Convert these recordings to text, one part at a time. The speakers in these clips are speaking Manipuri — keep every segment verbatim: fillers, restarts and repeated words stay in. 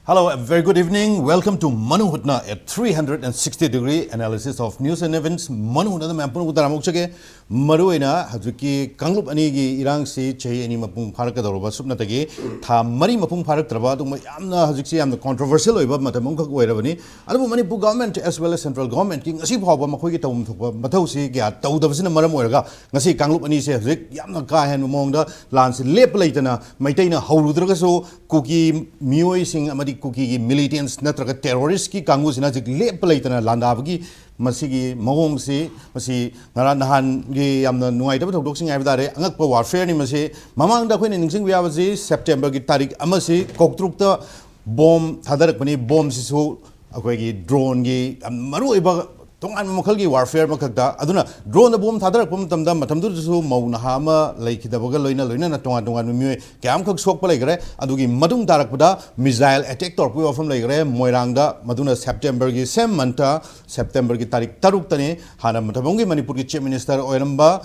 Hello, a very good evening. Welcome to Manu Hutna, a three hundred sixty degree analysis of news and events. ꯃꯅꯨ ꯍꯨꯠꯅꯗ ꯃꯌꯥꯝ ꯄꯨꯝꯅꯃꯛ ꯇꯔꯥꯝꯅ ꯑꯣꯛꯆꯒꯦ꯫ ꯃꯔꯨꯑꯣꯏꯅ ꯍꯧꯖꯤꯛꯀꯤ ꯀꯥꯡꯂꯨꯞ ꯑꯅꯤꯒꯤ ꯏꯔꯥꯡꯁꯤ ꯆꯍꯤ ꯑꯅꯤ ꯃꯄꯨꯡ ꯐꯥꯔꯛꯀꯗꯧꯔꯕ ꯁꯨꯞꯅꯇꯒꯤ ꯊꯥ ꯃꯔꯤ ꯃꯄꯨꯡ ꯐꯥꯔꯛꯇ꯭ꯔꯕ ꯑꯗꯨꯒꯨꯝꯕ ꯌꯥꯝꯅ ꯍꯧꯖꯤꯛꯁꯤ ꯌꯥꯝꯅ controversial ꯑꯣꯏꯕ ꯃꯇꯝ ꯑꯃꯈꯛ ꯑꯣꯏꯔꯕꯅꯤ꯫ ꯑꯗꯨꯕꯨ Manipur government as well as central governmentꯀꯤ ꯉꯁꯤ ꯐꯥꯎꯕ ꯃꯈꯣꯏꯒꯤ ꯇꯧꯐꯝ ꯊꯣꯛꯄ ꯃꯊꯧꯁꯤ ꯀꯌꯥ ꯇꯧꯗꯕꯁꯤꯅ ꯃꯔꯝ ꯑꯣꯏꯔꯒ ꯉꯁꯤ ꯀꯥꯡꯂꯨꯞ ꯑꯅꯤꯁꯦ ꯍꯧꯖꯤꯛ ꯌꯥꯝꯅ ꯀꯥ ꯍꯦꯟꯕ ꯃꯑꯣꯡꯗ ꯂꯥꯟꯁꯤ ꯂꯦꯞꯄ ꯂꯩꯇꯅ, ꯃꯩꯇꯩꯅ ꯍꯧꯔꯨꯗ꯭ꯔꯒꯁꯨ ꯀꯨꯀꯤ ꯃꯤꯑꯣꯏꯁꯤꯡ ꯑꯃꯗꯤ ꯀꯨꯀꯤꯒꯤ militants ꯅꯠꯇ꯭ꯔꯒ terroristꯀꯤ ꯀꯥꯡꯕꯨꯁꯤꯅ ꯍꯧꯖꯤꯛ ꯂꯦꯞꯄ ꯂꯩꯇꯅ ꯂꯥꯟꯗꯥꯕꯒꯤ ꯃꯁꯤꯒꯤ ꯃꯑꯣꯡꯁꯤ, ꯃꯁꯤ ꯉꯔꯥꯡ ꯅꯍꯥꯟꯒꯤ ꯌꯥꯝꯅ ꯅꯨꯡꯉꯥꯏꯇꯕ ꯊꯧꯗꯣꯛꯁꯤꯡ ꯍꯥꯏꯕ ꯇꯥꯔꯦ, ꯑꯉꯛꯄ warfareꯅꯤ ꯃꯁꯤ꯫ ꯃꯃꯥꯡꯗ ꯑꯩꯈꯣꯏꯅ ꯅꯤꯡꯁꯤꯡꯕ ꯌꯥꯕꯁꯤ Septemberꯒꯤ ꯇꯥꯔꯤꯛ ꯑꯃꯁꯤ ꯀꯣꯛꯇ꯭ꯔꯨꯛꯇ bomb ꯊꯥꯗꯔꯛꯄꯅꯤ꯫ Bombꯁꯤꯁꯨ ꯑꯩꯈꯣꯏꯒꯤ droneꯒꯤ ꯌꯥꯝ ꯃꯔꯨꯑꯣꯏꯕ ꯇꯣꯉꯥꯟꯕ ꯃꯈꯜꯒꯤ warfare ꯑꯃꯈꯛꯇ꯫ ꯑꯗꯨꯅ droneꯗ bomb ꯊꯥꯗꯔꯛꯄ ꯃꯇꯝꯗ ꯃꯇꯝꯗꯨꯗꯁꯨ ꯃꯧ ꯅꯍꯥ ꯑꯃ ꯂꯩꯈꯤꯗꯕꯒ ꯂꯣꯏꯅ ꯂꯣꯏꯅꯅ ꯇꯣꯉꯥꯟ ꯇꯣꯉꯥꯟꯕ ꯃꯤꯑꯣꯏ ꯀꯌꯥ ꯑꯃꯈꯛ ꯁꯣꯛꯄ ꯂꯩꯈ꯭ꯔꯦ꯫ ꯑꯗꯨꯒꯤ ꯃꯇꯨꯡ ꯇꯥꯔꯛꯄꯗ missile attack ꯇꯧꯔꯛꯄꯒꯤ ꯋꯥꯐꯝ ꯂꯩꯈ꯭ꯔꯦ ꯃꯣꯏꯔꯥꯡꯗ꯫ ꯃꯗꯨꯅ Septemberꯒꯤ same monthꯇ, Septemberꯒꯤ ꯇꯥꯔꯤꯛ ꯇꯔꯨꯛꯇꯅꯤ꯫ ꯍꯥꯟꯅ ꯃꯇꯝ ꯑꯃꯒꯤ ꯃꯅꯤꯄꯨꯔꯒꯤ Chief Minister ꯑꯣꯏꯔꯝꯕ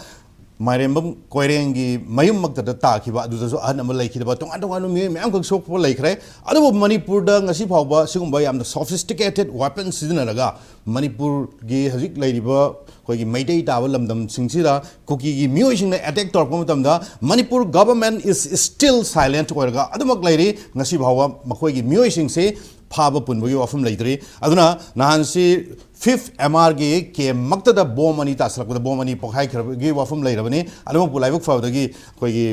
ꯃꯥꯏꯔꯦꯝꯕꯝ ꯀꯣꯏꯔꯦꯡꯒꯤ ꯃꯌꯨꯝꯃꯛꯇꯗ ꯇꯥꯈꯤꯕ, ꯑꯗꯨꯗꯁꯨ ꯑꯍꯟ ꯑꯃ ꯂꯩꯈꯤꯗꯕ, ꯇꯣꯉꯥꯟ ꯇꯣꯉꯥꯟꯕ ꯃꯤꯑꯣꯏ ꯃꯌꯥꯝꯈꯛ ꯁꯣꯛꯄ ꯂꯩꯈ꯭ꯔꯦ꯫ ꯑꯗꯨꯕꯨ ꯃꯅꯤꯄꯨꯔꯗ ꯉꯁꯤ ꯐꯥꯎꯕ ꯁꯤꯒꯨꯝꯕ ꯌꯥꯝꯅ sophisticated weapon ꯁꯤꯖꯤꯟꯅꯔꯒ ꯃꯅꯤꯄꯨꯔꯒꯤ ꯍꯧꯖꯤꯛ ꯂꯩꯔꯤꯕ ꯑꯩꯈꯣꯏꯒꯤ ꯃꯩꯇꯩ ꯇꯥꯕ ꯂꯝꯗꯝꯁꯤꯡꯁꯤꯗ ꯀꯨꯀꯤꯒꯤ ꯃꯤꯑꯣꯏꯁꯤꯡꯅ attack ꯇꯧꯔꯛꯄ ꯃꯇꯝꯗ Manipur government is still silent ꯑꯣꯏꯔꯒ ꯑꯗꯨꯃꯛ ꯂꯩꯔꯤ꯫ ꯉꯁꯤ ꯐꯥꯎꯕ ꯃꯈꯣꯏꯒꯤ ꯃꯤꯑꯣꯏꯁꯤꯡꯁꯤ ꯐꯥꯕ ꯄꯨꯟꯕꯒꯤ ꯋꯥꯐꯝ ꯂꯩꯇ꯭ꯔꯤ꯫ ꯑꯗꯨꯅ ꯅꯍꯥꯟꯁꯤ fifth MRꯒꯤ camp ꯃꯛꯇꯗ bomb ꯑꯅꯤ ꯇꯥꯁꯤꯜꯂꯛꯄꯗ bomb ꯑꯅꯤ ꯄꯣꯈꯥꯏꯈ꯭ꯔꯕꯒꯤ ꯋꯥꯐꯝ ꯂꯩꯔꯕꯅꯤ꯫ ꯑꯗꯨꯃꯛꯄꯨ ꯂꯥꯏꯕꯛ ꯐꯕꯗꯒꯤ ꯑꯩꯈꯣꯏꯒꯤ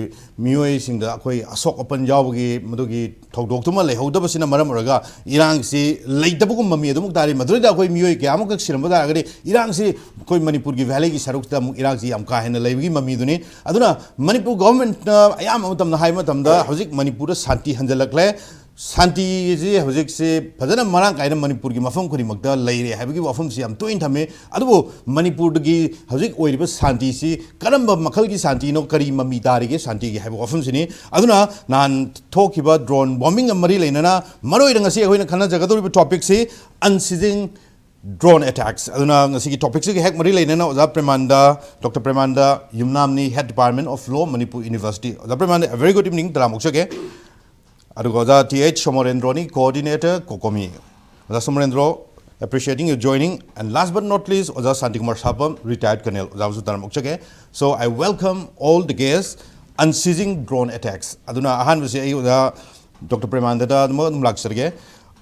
ꯃꯤꯑꯣꯏꯁꯤꯡꯗ ꯑꯩꯈꯣꯏ ꯑꯁꯣꯛ ꯑꯄꯟ ꯌꯥꯎꯕꯒꯤ ꯃꯗꯨꯒꯤ ꯊꯧꯗꯣꯛꯇꯨꯃ ꯂꯩꯍꯧꯗꯕꯁꯤꯅ ꯃꯔꯝ ꯑꯣꯏꯔꯒ ꯏꯔꯥꯡꯁꯤ ꯂꯩꯇꯕꯒꯨꯝꯕ ꯃꯃꯤ ꯑꯗꯨꯃꯛ ꯇꯥꯔꯤ꯫ ꯃꯗꯨꯗ ꯑꯩꯈꯣꯏ ꯃꯤꯑꯣꯏ ꯀꯌꯥ ꯑꯃꯈꯛ ꯁꯤꯔꯝꯕ ꯇꯥꯔꯒꯗꯤ ꯏꯔꯥꯡꯁꯤ ꯑꯩꯈꯣꯏ ꯃꯅꯤꯄꯨꯔꯒꯤ valleyꯒꯤ ꯁꯔꯨꯛꯁꯤꯗ ꯑꯃꯨꯛ ꯏꯔꯥꯡꯁꯤ ꯌꯥꯝ ꯀꯥ ꯍꯦꯟꯅ ꯂꯩꯕꯒꯤ ꯃꯃꯤꯗꯨꯅꯤ꯫ ꯑꯗꯨꯅ ꯃꯅꯤꯄꯨꯔ governmentꯅ ꯑꯌꯥꯝꯕ ꯃꯇꯝꯗ ꯍꯥꯏꯕ ꯃꯇꯝꯗ ꯍꯧꯖꯤꯛ ꯃꯅꯤꯄꯨꯔꯗ ꯁꯥꯟꯇꯤ ꯍꯟꯖꯤꯜꯂꯛꯂꯦ꯫ ꯁꯥꯟꯇꯤꯁꯤ ꯍꯧꯖꯤꯛꯁꯤ ꯐꯖꯅ ꯃꯔꯥꯡ ꯀꯥꯏꯅ ꯃꯅꯤꯄꯨꯔꯒꯤ ꯃꯐꯝ ꯈꯨꯗꯤꯡꯃꯛꯇ ꯂꯩꯔꯦ ꯍꯥꯏꯕꯒꯤ ꯋꯥꯐꯝꯁꯤ ꯌꯥꯝ ꯇꯣꯏꯅ ꯊꯝꯃꯤ꯫ ꯑꯗꯨꯕꯨ ꯃꯅꯤꯄꯨꯔꯗꯒꯤ ꯍꯧꯖꯤꯛ ꯑꯣꯏꯔꯤꯕ ꯁꯥꯟꯇꯤꯁꯤ ꯀꯔꯝꯕ ꯃꯈꯜꯒꯤ ꯁꯥꯟꯇꯤꯅꯣ, ꯀꯔꯤ ꯃꯃꯤ ꯇꯥꯔꯤꯒꯦ ꯁꯥꯟꯇꯤꯒꯤ ꯍꯥꯏꯕ ꯋꯥꯐꯝꯁꯤꯅꯤ꯫ ꯑꯗꯨꯅ ꯅꯍꯥꯟ ꯊꯣꯛꯈꯤꯕ drone bombingꯒ ꯃꯔꯤ ꯂꯩꯅꯅ ꯃꯔꯨꯑꯣꯏꯅ ꯉꯁꯤ ꯑꯩꯈꯣꯏꯅ ꯈꯟꯅꯖꯒꯗꯧꯔꯤꯕ topicꯁꯤ unceasing drone attacks꯫ ꯑꯗꯨꯅ ꯉꯁꯤꯒꯤ topicꯁꯤꯒ ꯍꯦꯛ ꯃꯔꯤ ꯂꯩꯅꯅ ꯑꯣꯖꯥ ꯄ꯭ꯔꯦꯃꯥꯟꯗ, Doctor ꯄ꯭ꯔꯦꯃꯥꯟꯗ ꯌꯨꯝꯅꯥꯝꯅꯤ, Head Department of Law, Manipur University꯫ ꯑꯣꯖꯥ ꯄ꯭ꯔꯦꯃꯥꯟꯗ, a very good evening, ꯇꯔꯥꯝꯅ ꯑꯣꯛꯆꯒꯦ꯫ ꯑꯗꯨꯒ ꯑꯣꯖꯥ ꯇꯤ ꯑꯩꯆ ꯁꯣꯃꯣꯔꯦꯟꯗ꯭ꯔꯣꯅꯤ, coordinator COCOMI. ꯑꯣꯖꯥ Somorendro, appreciating your joining. And last but not least, ꯑꯣꯖꯥ ꯁꯥꯟꯇꯤꯀꯨꯃꯥꯔ ꯁꯥꯄꯝ, retired colonel, ꯑꯣꯖꯥꯕꯨꯁꯨ ꯇꯔꯥꯝꯅ ꯑꯣꯛꯆꯒꯦ. So I welcome all the guests. Unceasing drone attacks. ꯑꯗꯨꯅ ꯑꯍꯥꯟꯕꯁꯤ ꯑꯩ ꯑꯣꯖꯥ ꯗꯣꯛꯇꯔ ꯄ꯭ꯔꯦꯃꯥꯟꯗꯗ ꯑꯗꯨꯃꯛ ꯑꯗꯨꯝ ꯂꯥꯛꯆꯔꯒꯦ.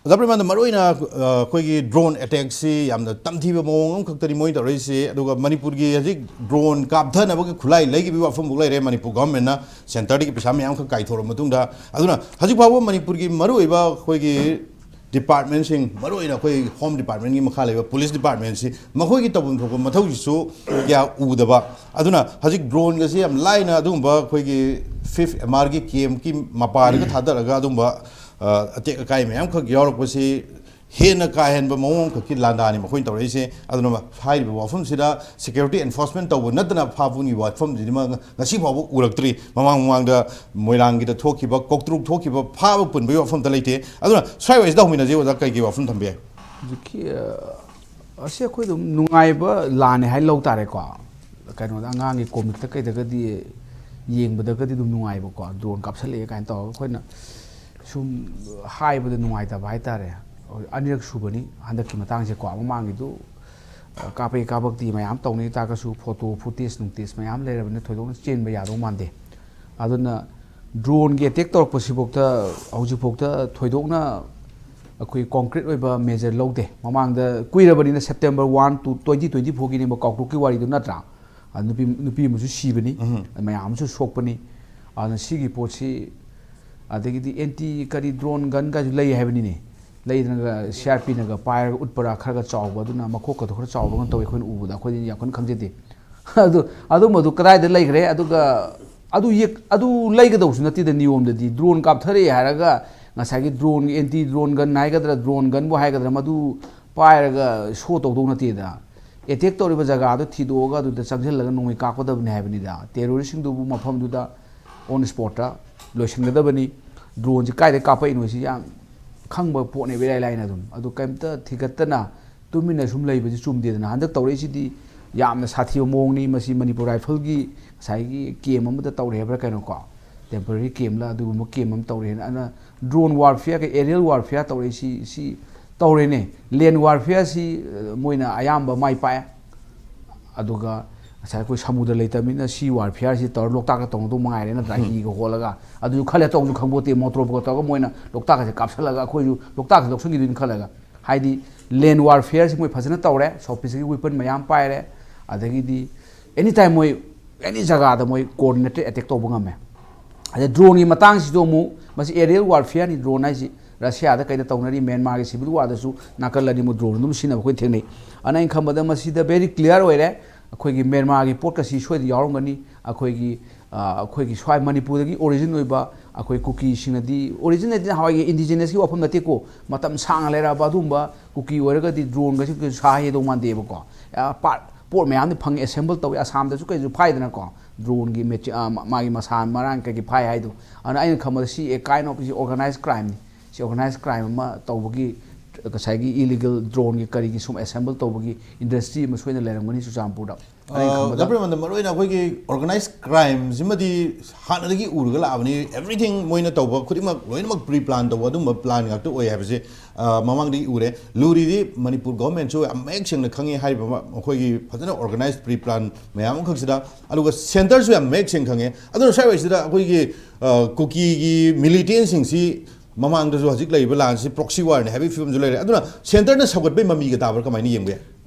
ꯑꯣꯖꯥ ꯄ꯭ꯔꯦꯃꯥꯟꯗ, ꯃꯔꯨꯑꯣꯏꯅ ꯑ, ꯑꯩꯈꯣꯏꯒꯤ ꯗ꯭ꯔꯣꯟ ꯑꯦꯇꯦꯛꯁꯤ ꯌꯥꯝꯅ ꯇꯝꯊꯤꯕ ꯃꯑꯣꯡ ꯑꯃꯈꯛꯇꯅꯤ ꯃꯣꯏꯅ ꯇꯧꯔꯛꯏꯁꯤ. ꯑꯗꯨꯒ ꯃꯅꯤꯄꯨꯔꯒꯤ ꯍꯧꯖꯤꯛ ꯗ꯭ꯔꯣꯟ ꯀꯥꯞꯊꯅꯕꯒꯤ ꯈꯨꯠꯂꯥꯏ ꯂꯩꯈꯤꯕꯒꯤ ꯋꯥꯐꯝꯐꯥꯎ ꯂꯩꯔꯦ, ꯃꯅꯤꯄꯨꯔ ꯒꯚꯔꯟꯃꯦꯟꯅ ꯁꯦꯟꯇꯔꯗꯒꯤ ꯄꯩꯁꯥ ꯃꯌꯥꯝ ꯑꯃꯈꯛ ꯀꯥꯏꯊꯣꯔꯛꯑ ꯃꯇꯨꯡꯗ. ꯑꯗꯨꯅ ꯍꯧꯖꯤꯛ ꯐꯥꯎꯕ ꯃꯅꯤꯄꯨꯔꯒꯤ ꯃꯔꯨꯑꯣꯏꯕ ꯑꯩꯈꯣꯏꯒꯤ ꯗꯤꯄꯥꯔꯠꯃꯦꯟꯁꯤꯡ, ꯃꯔꯨꯑꯣꯏꯅ ꯑꯩꯈꯣꯏ ꯍꯣꯝ ꯗꯤꯄꯥꯔꯠꯃꯦꯟꯒꯤ ꯃꯈꯥ ꯂꯩꯕ ꯄꯨꯂꯤꯁ ꯗꯤꯄꯥꯔꯠꯃꯦꯟꯁꯤ, ꯃꯈꯣꯏꯒꯤ ꯇꯧꯐꯝ ꯊꯣꯛꯄ ꯃꯊꯧꯁꯤꯁꯨ ꯀꯌꯥ ꯎꯗꯕ. ꯑꯗꯨꯅ ꯍꯧꯖꯤꯛ ꯗ꯭ꯔꯣꯟꯒꯁꯤ ꯌꯥꯝ ꯂꯥꯏꯅ ꯑꯗꯨꯒꯨꯝꯕ ꯑꯩꯈꯣꯏꯒꯤ ꯐꯤꯐ ꯑꯦꯝ ꯑꯥꯔꯒꯤ ꯀꯦꯝꯞꯀꯤ ꯃꯄꯥꯗꯒ ꯊꯥꯗꯔꯒ ꯑꯗꯨꯒꯨꯝꯕ, ꯑ, ꯑꯇꯦꯛ ꯑꯀꯥꯏ ꯃꯌꯥꯝꯈꯛ ꯌꯥꯎꯔꯛꯄꯁꯤ ꯍꯦꯟꯅ ꯀꯥ ꯍꯦꯟꯕ ꯃꯑꯣꯡ ꯑꯃꯈꯛꯀꯤ ꯂꯥꯟꯗꯥꯅꯤ ꯃꯈꯣꯏꯅ ꯇꯧꯔꯛꯏꯁꯦ꯫ ꯑꯗꯨꯅ ꯍꯥꯏꯔꯤꯕ ꯋꯥꯐꯝꯁꯤꯗ ꯁꯦꯀ꯭ꯌꯨꯔꯤꯇꯤ ꯑꯦꯟꯐꯣꯔꯁꯃꯦꯟ ꯇꯧꯕ ꯅꯠꯇꯅ ꯐꯥꯕꯒꯤ ꯋꯥꯐꯝꯁꯤꯗꯤ ꯃ-, ꯉꯁꯤ ꯐꯥꯎꯕ ꯎꯔꯛꯇ꯭ꯔꯤ꯫ ꯃꯃꯥꯡ ꯃꯃꯥꯡꯗ ꯃꯣꯏꯔꯥꯡꯒꯤꯗ ꯊꯣꯛꯈꯤꯕ, ꯀꯧꯇ꯭ꯔꯨꯛ ꯊꯣꯛꯈꯤꯕ, ꯐꯥꯕ ꯄꯨꯟꯕꯒꯤ ꯋꯥꯐꯝ ꯑꯝꯇ ꯂꯩꯇꯦ꯫ ꯑꯗꯨꯅ ꯁ꯭ꯋꯥꯏ ꯋꯥꯏꯁꯤꯗ ꯍꯧꯃꯤꯟꯅꯁꯤ ꯑꯣꯖꯥ, ꯀꯩ ꯀꯩ ꯋꯥꯐꯝ ꯊꯝꯕ ꯌꯥꯏ? ꯍꯧꯖꯤꯛꯀꯤ, ꯑ, ꯑꯁꯤ ꯑꯩꯈꯣꯏ ꯑꯗꯨꯝ ꯅꯨꯡꯉꯥꯏꯕ ꯂꯥꯟꯅꯦ ꯍꯥꯏ ꯂꯧ ꯇꯥꯔꯦꯀꯣ꯫ ꯀꯩꯅꯣꯗ ꯑꯉꯥꯡꯒꯤ ꯀꯣꯃꯤꯛꯇ ꯀꯩꯗꯒꯗꯤ ꯌꯦꯡꯕꯗꯒꯗꯤ ꯑꯗꯨꯝ ꯅꯨꯡꯉꯥꯏꯕꯀꯣ, ꯗ꯭ꯔꯣꯟ ꯀꯥꯞꯁꯜꯂꯛꯑꯦ ꯀꯥꯏꯅ ꯇꯧꯔꯒ ꯑꯩꯈꯣꯏꯅ ꯁꯨꯝ ꯍꯥꯏꯕꯗ ꯅꯨꯡꯉꯥꯏꯇꯕ ꯍꯥꯏꯇꯥꯔꯦ꯫ ꯑꯅꯤꯔꯛ ꯁꯨꯕꯅꯤ ꯍꯟꯗꯛꯀꯤ ꯃꯇꯥꯡꯁꯦꯀꯣ꯫ ꯃꯃꯥꯡꯒꯤꯗꯨ, ꯑ, ꯀꯥꯞꯄꯛꯏ ꯀꯥꯞꯄꯛꯇꯦ ꯃꯌꯥꯝ ꯇꯧꯅꯩ ꯇꯥꯔꯒꯁꯨ ꯐꯣꯇꯣ ꯐꯨꯇꯦꯖ ꯅꯨꯡꯇꯦꯖ ꯃꯌꯥꯝ ꯂꯩꯔꯕꯅꯤꯅ ꯊꯣꯏꯗꯣꯛꯅ ꯆꯦꯟꯕ ꯌꯥꯗꯧ ꯃꯥꯟꯗꯦ꯫ ꯑꯗꯨꯅ ꯗ꯭ꯔꯣꯟꯒꯤ ꯑꯦꯇꯦꯛ ꯇꯧꯔꯛꯄꯁꯤꯐꯥꯎꯗ ꯍꯧꯖꯤꯛꯐꯥꯎꯗ ꯊꯣꯏꯗꯣꯛꯅ ꯑꯩꯈꯣꯏ ꯀꯣꯟꯀ꯭ꯔꯤꯠ ꯑꯣꯏꯕ ꯃꯦꯖꯔ ꯂꯧꯗꯦ꯫ ꯃꯃꯥꯡꯗ ꯀꯨꯏꯔꯕꯅꯤꯅ, September one to twenty twenty ꯐꯣꯔꯒꯤꯅꯦꯕ ꯀꯥꯎꯇ꯭ꯔꯨꯛꯀꯤ ꯋꯥꯔꯤꯗꯨ ꯅꯠꯇ꯭ꯔꯥ? ꯑ, ꯅꯨꯄꯤ, ꯅꯨꯄꯤ ꯑꯃꯁꯨ ꯁꯤꯕꯅꯤ, ꯎꯝ꯫ ꯃꯌꯥꯝ ꯑꯃꯁꯨ ꯁꯣꯛꯄꯅꯤ꯫ ꯑꯗꯨꯅ ꯁꯤꯒꯤ ꯄꯣꯠꯁꯤ, ꯑꯗꯒꯤꯗꯤ ꯑꯦꯟꯇꯤ ꯀꯔꯤ ꯗ꯭ꯔꯣꯟ ꯒꯟ ꯀꯥꯏꯁꯨ ꯂꯩ ꯍꯥꯏꯕꯅꯤꯅꯦ꯫ ꯂꯩꯗꯅꯒ ꯁꯤ ꯑꯥꯔ ꯄꯤꯅꯒ ꯄꯥꯏꯔꯒ ꯎꯠꯄꯔꯥ, ꯈꯔꯒ ꯆꯥꯎꯕ, ꯑꯗꯨꯅ ꯃꯈꯣꯛꯀꯗꯣ ꯈꯔ ꯆꯥꯎꯕꯒ ꯇꯧꯋꯤ, ꯑꯩꯈꯣꯏꯅ ꯎꯕꯗ, ꯑꯩꯈꯣꯏꯗꯤ ꯌꯥꯝ ꯀꯟꯅ ꯈꯪꯖꯗꯦ꯫ ꯑꯗꯨ, ꯑꯗꯨꯝꯕꯗꯨ ꯀꯗꯥꯏꯗ ꯂꯩꯈ꯭ꯔꯦ? ꯑꯗꯨꯒ ꯑꯗꯨ ꯌꯦꯛ-, ꯑꯗꯨ ꯂꯩꯒꯗꯧꯕꯁꯨ ꯅꯠꯇꯦꯗ ꯅꯤꯌꯣꯝꯗꯗꯤ꯫ ꯗ꯭ꯔꯣꯟ ꯀꯥꯞꯊꯔꯛꯑꯦ ꯍꯥꯏꯔꯒ ꯉꯁꯥꯏꯒꯤ ꯗ꯭ꯔꯣꯟꯒꯤ ꯑꯦꯟꯇꯤ ꯗ꯭ꯔꯣꯟ ꯒꯟ ꯍꯥꯏꯒꯗ꯭ꯔꯥ, ꯗ꯭ꯔꯣꯟ ꯒꯟꯕꯨ ꯍꯥꯏꯒꯗ꯭ꯔꯥ, ꯃꯗꯨ ꯄꯥꯏꯔꯒ ꯁꯣ ꯇꯧꯗꯧ ꯅꯠꯇꯦꯗ꯫ ꯑꯦꯇꯦꯛ ꯇꯧꯔꯤꯕ ꯖꯒꯥꯗꯨ ꯊꯤꯗꯣꯛꯑꯒ ꯑꯗꯨꯗ ꯆꯪꯁꯤꯜꯂꯒ ꯅꯣꯡꯃꯩ ꯀꯥꯞꯀꯗꯕꯅꯤ ꯍꯥꯏꯕꯅꯤꯗ꯫ ꯇꯦꯔꯣꯔꯤꯁꯁꯤꯡꯗꯨꯕꯨ ꯃꯐꯝꯗꯨꯗ ꯑꯣꯟ ꯁ꯭ꯄꯣꯠꯇ ꯂꯣꯏꯁꯤꯟꯒꯗꯕꯅꯤ꯫ ꯗ꯭ꯔꯣꯟꯁꯤ ꯀꯥꯏꯗꯒꯤ ꯀꯥꯞꯄꯛꯏꯅꯣ ꯁꯤ ꯌꯥꯝ ꯈꯪꯕ ꯄꯣꯠꯅꯦꯕ, ꯏꯔꯥꯏ ꯂꯥꯏꯅ ꯑꯗꯨꯝ꯫ ꯑꯗꯨ ꯀꯩꯝꯇ ꯊꯤꯒꯠꯇꯅ ꯇꯨꯃꯤꯟꯅ ꯁꯨꯝ ꯂꯩꯕꯁꯤ ꯆꯨꯝꯗꯦꯗꯅ꯫ ꯍꯟꯗꯛ ꯇꯧꯔꯛꯏꯁꯤꯗꯤ ꯌꯥꯝꯅ ꯁꯥꯊꯤꯕ ꯃꯑꯣꯡꯅꯤ꯫ ꯃꯁꯤ ꯃꯅꯤꯄꯨꯔ ꯔꯥꯏꯐꯜꯒꯤ ꯉꯁꯥꯏꯒꯤ ꯀꯦꯝ ꯑꯃꯗ ꯇꯧꯔꯦ ꯍꯥꯏꯕ꯭ꯔꯥ ꯀꯩꯅꯣꯀꯣ, temporary camp ꯂ ꯑꯗꯨꯒꯨꯝꯕ camp ꯑꯃ ꯇꯧꯔꯦꯅ꯫ ꯑꯗꯨꯅ drone warfare ꯒ aerial warfare ꯇꯧꯔꯛꯏꯁꯤ, ꯁꯤ ꯇꯧꯔꯦꯅꯦ꯫ Land warfare ꯁꯤ, ꯑ, ꯃꯣꯏꯅ ꯑꯌꯥꯝꯕ ꯃꯥꯏ ꯄꯥꯛꯑꯦ꯫ ꯑꯗꯨꯒ ꯉꯁꯥꯏ ꯑꯩꯈꯣꯏ ꯁꯃꯨꯗ꯭ꯔ ꯂꯩꯇꯕꯅꯤꯅ sea warfare ꯁꯤ ꯇꯧꯔ ꯂꯣꯛꯇꯥꯛꯇ ꯇꯧꯅꯗꯧ ꯃꯉꯥꯏꯔꯦ ꯅꯠꯇ꯭ꯔꯥ? ꯎꯝ꯫ ꯍꯤꯒ ꯍꯣꯜꯂꯒ꯫ ꯑꯗꯨꯁꯨ ꯈꯜꯂꯦ ꯇꯧꯕꯁꯨ ꯈꯪꯄꯣꯠꯇꯦ, motor boat ꯇꯧꯔꯒ ꯃꯣꯏꯅ ꯂꯣꯛꯇꯥꯛꯀꯁꯦ ꯀꯥꯞꯁꯜꯂꯒ ꯑꯩꯈꯣꯏꯁꯨ ꯂꯣꯛꯇꯥꯛꯁꯦ ꯂꯧꯁꯤꯟꯈꯤꯗꯣꯏꯅꯤ ꯈꯜꯂꯒ꯫ ꯍꯥꯏꯗꯤ land warfare ꯁꯤ ꯃꯣꯏ ꯐꯖꯅ ꯇꯧꯔꯦ, soft peace ꯀꯤ weapon ꯃꯌꯥꯝ ꯄꯥꯏꯔꯦ, ꯑꯗꯒꯤꯗꯤ any time ꯃꯣꯏ any ꯖꯒꯥꯗ ꯃꯣꯏ coordinated attack ꯇꯧꯕ ꯉꯝꯃꯦ꯫ ꯑꯗꯩ drone ꯒꯤ ꯃꯇꯥꯡꯁꯤꯁꯨ ꯑꯃꯨꯛ, ꯃꯁꯤ aerial warfare ꯅꯤ drone ꯍꯥꯏꯁꯤ꯫ Russia ꯗ ꯀꯩꯗ ꯇꯧꯅꯔꯤ, Myanmar ꯒꯤ civil war ꯗꯁꯨ ꯅꯥꯀꯜ ꯑꯅꯤꯃꯛ drone ꯑꯗꯨꯝ ꯁꯤꯖꯤꯟꯅꯕ ꯑꯩꯈꯣꯏ ꯊꯦꯡꯅꯩ꯫ ꯑꯗꯨꯅ ꯑꯩꯅ ꯈꯟꯕꯗ ꯃꯁꯤꯗ very clear ꯑꯣꯏꯔꯦ, ꯑꯩꯈꯣꯏꯒꯤ Myanmar ꯒꯤ ꯄꯣꯠꯀꯁꯤ ꯁꯣꯏꯗꯅ ꯌꯥꯎꯔꯝꯒꯅꯤ꯫ ꯑꯩꯈꯣꯏꯒꯤ, ꯑ, ꯑꯩꯈꯣꯏꯒꯤ ꯁ꯭ꯋꯥꯏ ꯃꯅꯤꯄꯨꯔꯗꯒꯤ origin ꯑꯣꯏꯕ ꯑꯩꯈꯣꯏ ꯀꯨꯀꯤꯁꯤꯡꯅꯗꯤ, origin ꯍꯥꯏꯗꯤ ꯅꯍꯥꯟꯋꯥꯏꯒꯤ indigenous ꯀꯤ ꯋꯥꯐꯝ ꯅꯠꯇꯦꯀꯣ, ꯃꯇꯝ ꯁꯥꯡꯅ ꯂꯩꯔꯛꯑꯕ ꯑꯗꯨꯒꯨꯝꯕ ꯀꯨꯀꯤ ꯑꯣꯏꯔꯒꯗꯤ drone ꯒꯁꯤ ꯀꯩꯁꯨ ꯁꯥ ꯍꯦꯗꯧ ꯃꯥꯟꯗꯦꯕꯀꯣ꯫ ꯑ, part ꯄꯣꯠ ꯃꯌꯥꯝꯗꯤ ꯐꯪꯉꯤ, assemble ꯇꯧꯏ, ꯑꯁꯥꯝꯗꯁꯨ ꯀꯩꯁꯨ ꯐꯥꯏꯗꯅꯀꯣ꯫ Drone ꯒꯤ ꯃꯦꯆꯤꯟ, ꯑ, ꯃꯥꯒꯤ ꯃꯁꯥ ꯃꯔꯥꯡ ꯀꯩꯀꯩ ꯐꯥꯏ ꯍꯥꯏꯗꯣ꯫ ꯑꯗꯨꯅ ꯑꯩꯅ ꯈꯟꯕꯗ ꯁꯤ a kind of, ꯁꯤ organized crime ꯅꯤ꯫ ꯁꯤ organized crime ꯑꯃ ꯇꯧꯕꯒꯤ, ꯉꯁꯥꯏꯒꯤ illegal drone ꯒꯤ ꯀꯔꯤꯒꯤ ꯁꯨꯝ assemble ꯇꯧꯕꯒꯤ industry ꯑꯃ ꯁꯣꯏꯗꯅ ꯂꯩꯔꯝꯒꯅꯤ ꯆꯨꯔꯆꯥꯟꯄꯨꯔꯗ꯫ ꯑꯗꯨꯅ ꯑꯩꯅ ꯑ, ꯈꯟꯕꯗ ꯗꯥ ꯄ꯭ꯔꯦꯃꯥꯅꯟꯗ, ꯃꯔꯨꯑꯣꯏꯅ ꯑꯩꯈꯣꯏꯒꯤ organized crime ꯁꯤꯃꯗꯤ ꯍꯥꯟꯅꯗꯒꯤ ꯎꯔꯒ ꯂꯥꯛꯑꯕꯅꯤ꯫ Everything ꯃꯣꯏꯅ ꯇꯧꯕ ꯈꯨꯗꯤꯡꯃꯛ ꯂꯣꯏꯅꯃꯛ pre plan ꯇꯧꯕ ꯑꯗꯨꯝꯕ plan ꯉꯥꯛꯇ ꯑꯣꯏ ꯍꯥꯏꯕꯁꯦ, ꯑ, ꯃꯃꯥꯡꯗꯒꯤ ꯎꯔꯦ꯫ ꯂꯨꯔꯤꯗꯤ ꯃꯅꯤꯄꯨꯔ government ꯁꯨ ꯌꯥꯝ ꯃꯌꯦꯛ ꯁꯦꯡꯅ ꯈꯪꯉꯤ ꯍꯥꯏꯔꯤꯕ ꯑꯃ, ꯃꯈꯣꯏꯒꯤ ꯐꯖꯅ organized pre plan ꯃꯌꯥꯝ ꯑꯃꯈꯛꯁꯤꯗ꯫ ꯑꯗꯨꯒ centre ꯁꯨ ꯌꯥꯝ ꯃꯌꯦꯛ ꯁꯦꯡꯅ ꯈꯪꯉꯦ꯫ ꯑꯗꯨꯅ ꯁ꯭ꯋꯥꯏ ꯋꯥꯏꯁꯤꯗ ꯑꯩꯈꯣꯏꯒꯤ, ꯑ, ꯀꯨꯀꯤꯒꯤ militant ꯁꯤꯡꯁꯤ ꯃꯃꯥꯡꯗꯁꯨ ꯍꯧꯖꯤꯛ ꯂꯩꯔꯤꯕ ꯂꯥꯟꯁꯤ proxy war ꯅꯤ ꯍꯥꯏꯕꯒꯤ ꯐꯤꯕꯝꯁꯨ ꯂꯩꯔꯦ꯫ ꯑꯗꯨꯅ centre ꯅ ꯁꯧꯒꯠꯄꯒꯤ ꯃꯃꯤꯒ ꯇꯥꯕ꯭ꯔꯥ, ꯀꯃꯥꯏꯅ ꯌꯦꯡꯕ ꯌꯥꯏ?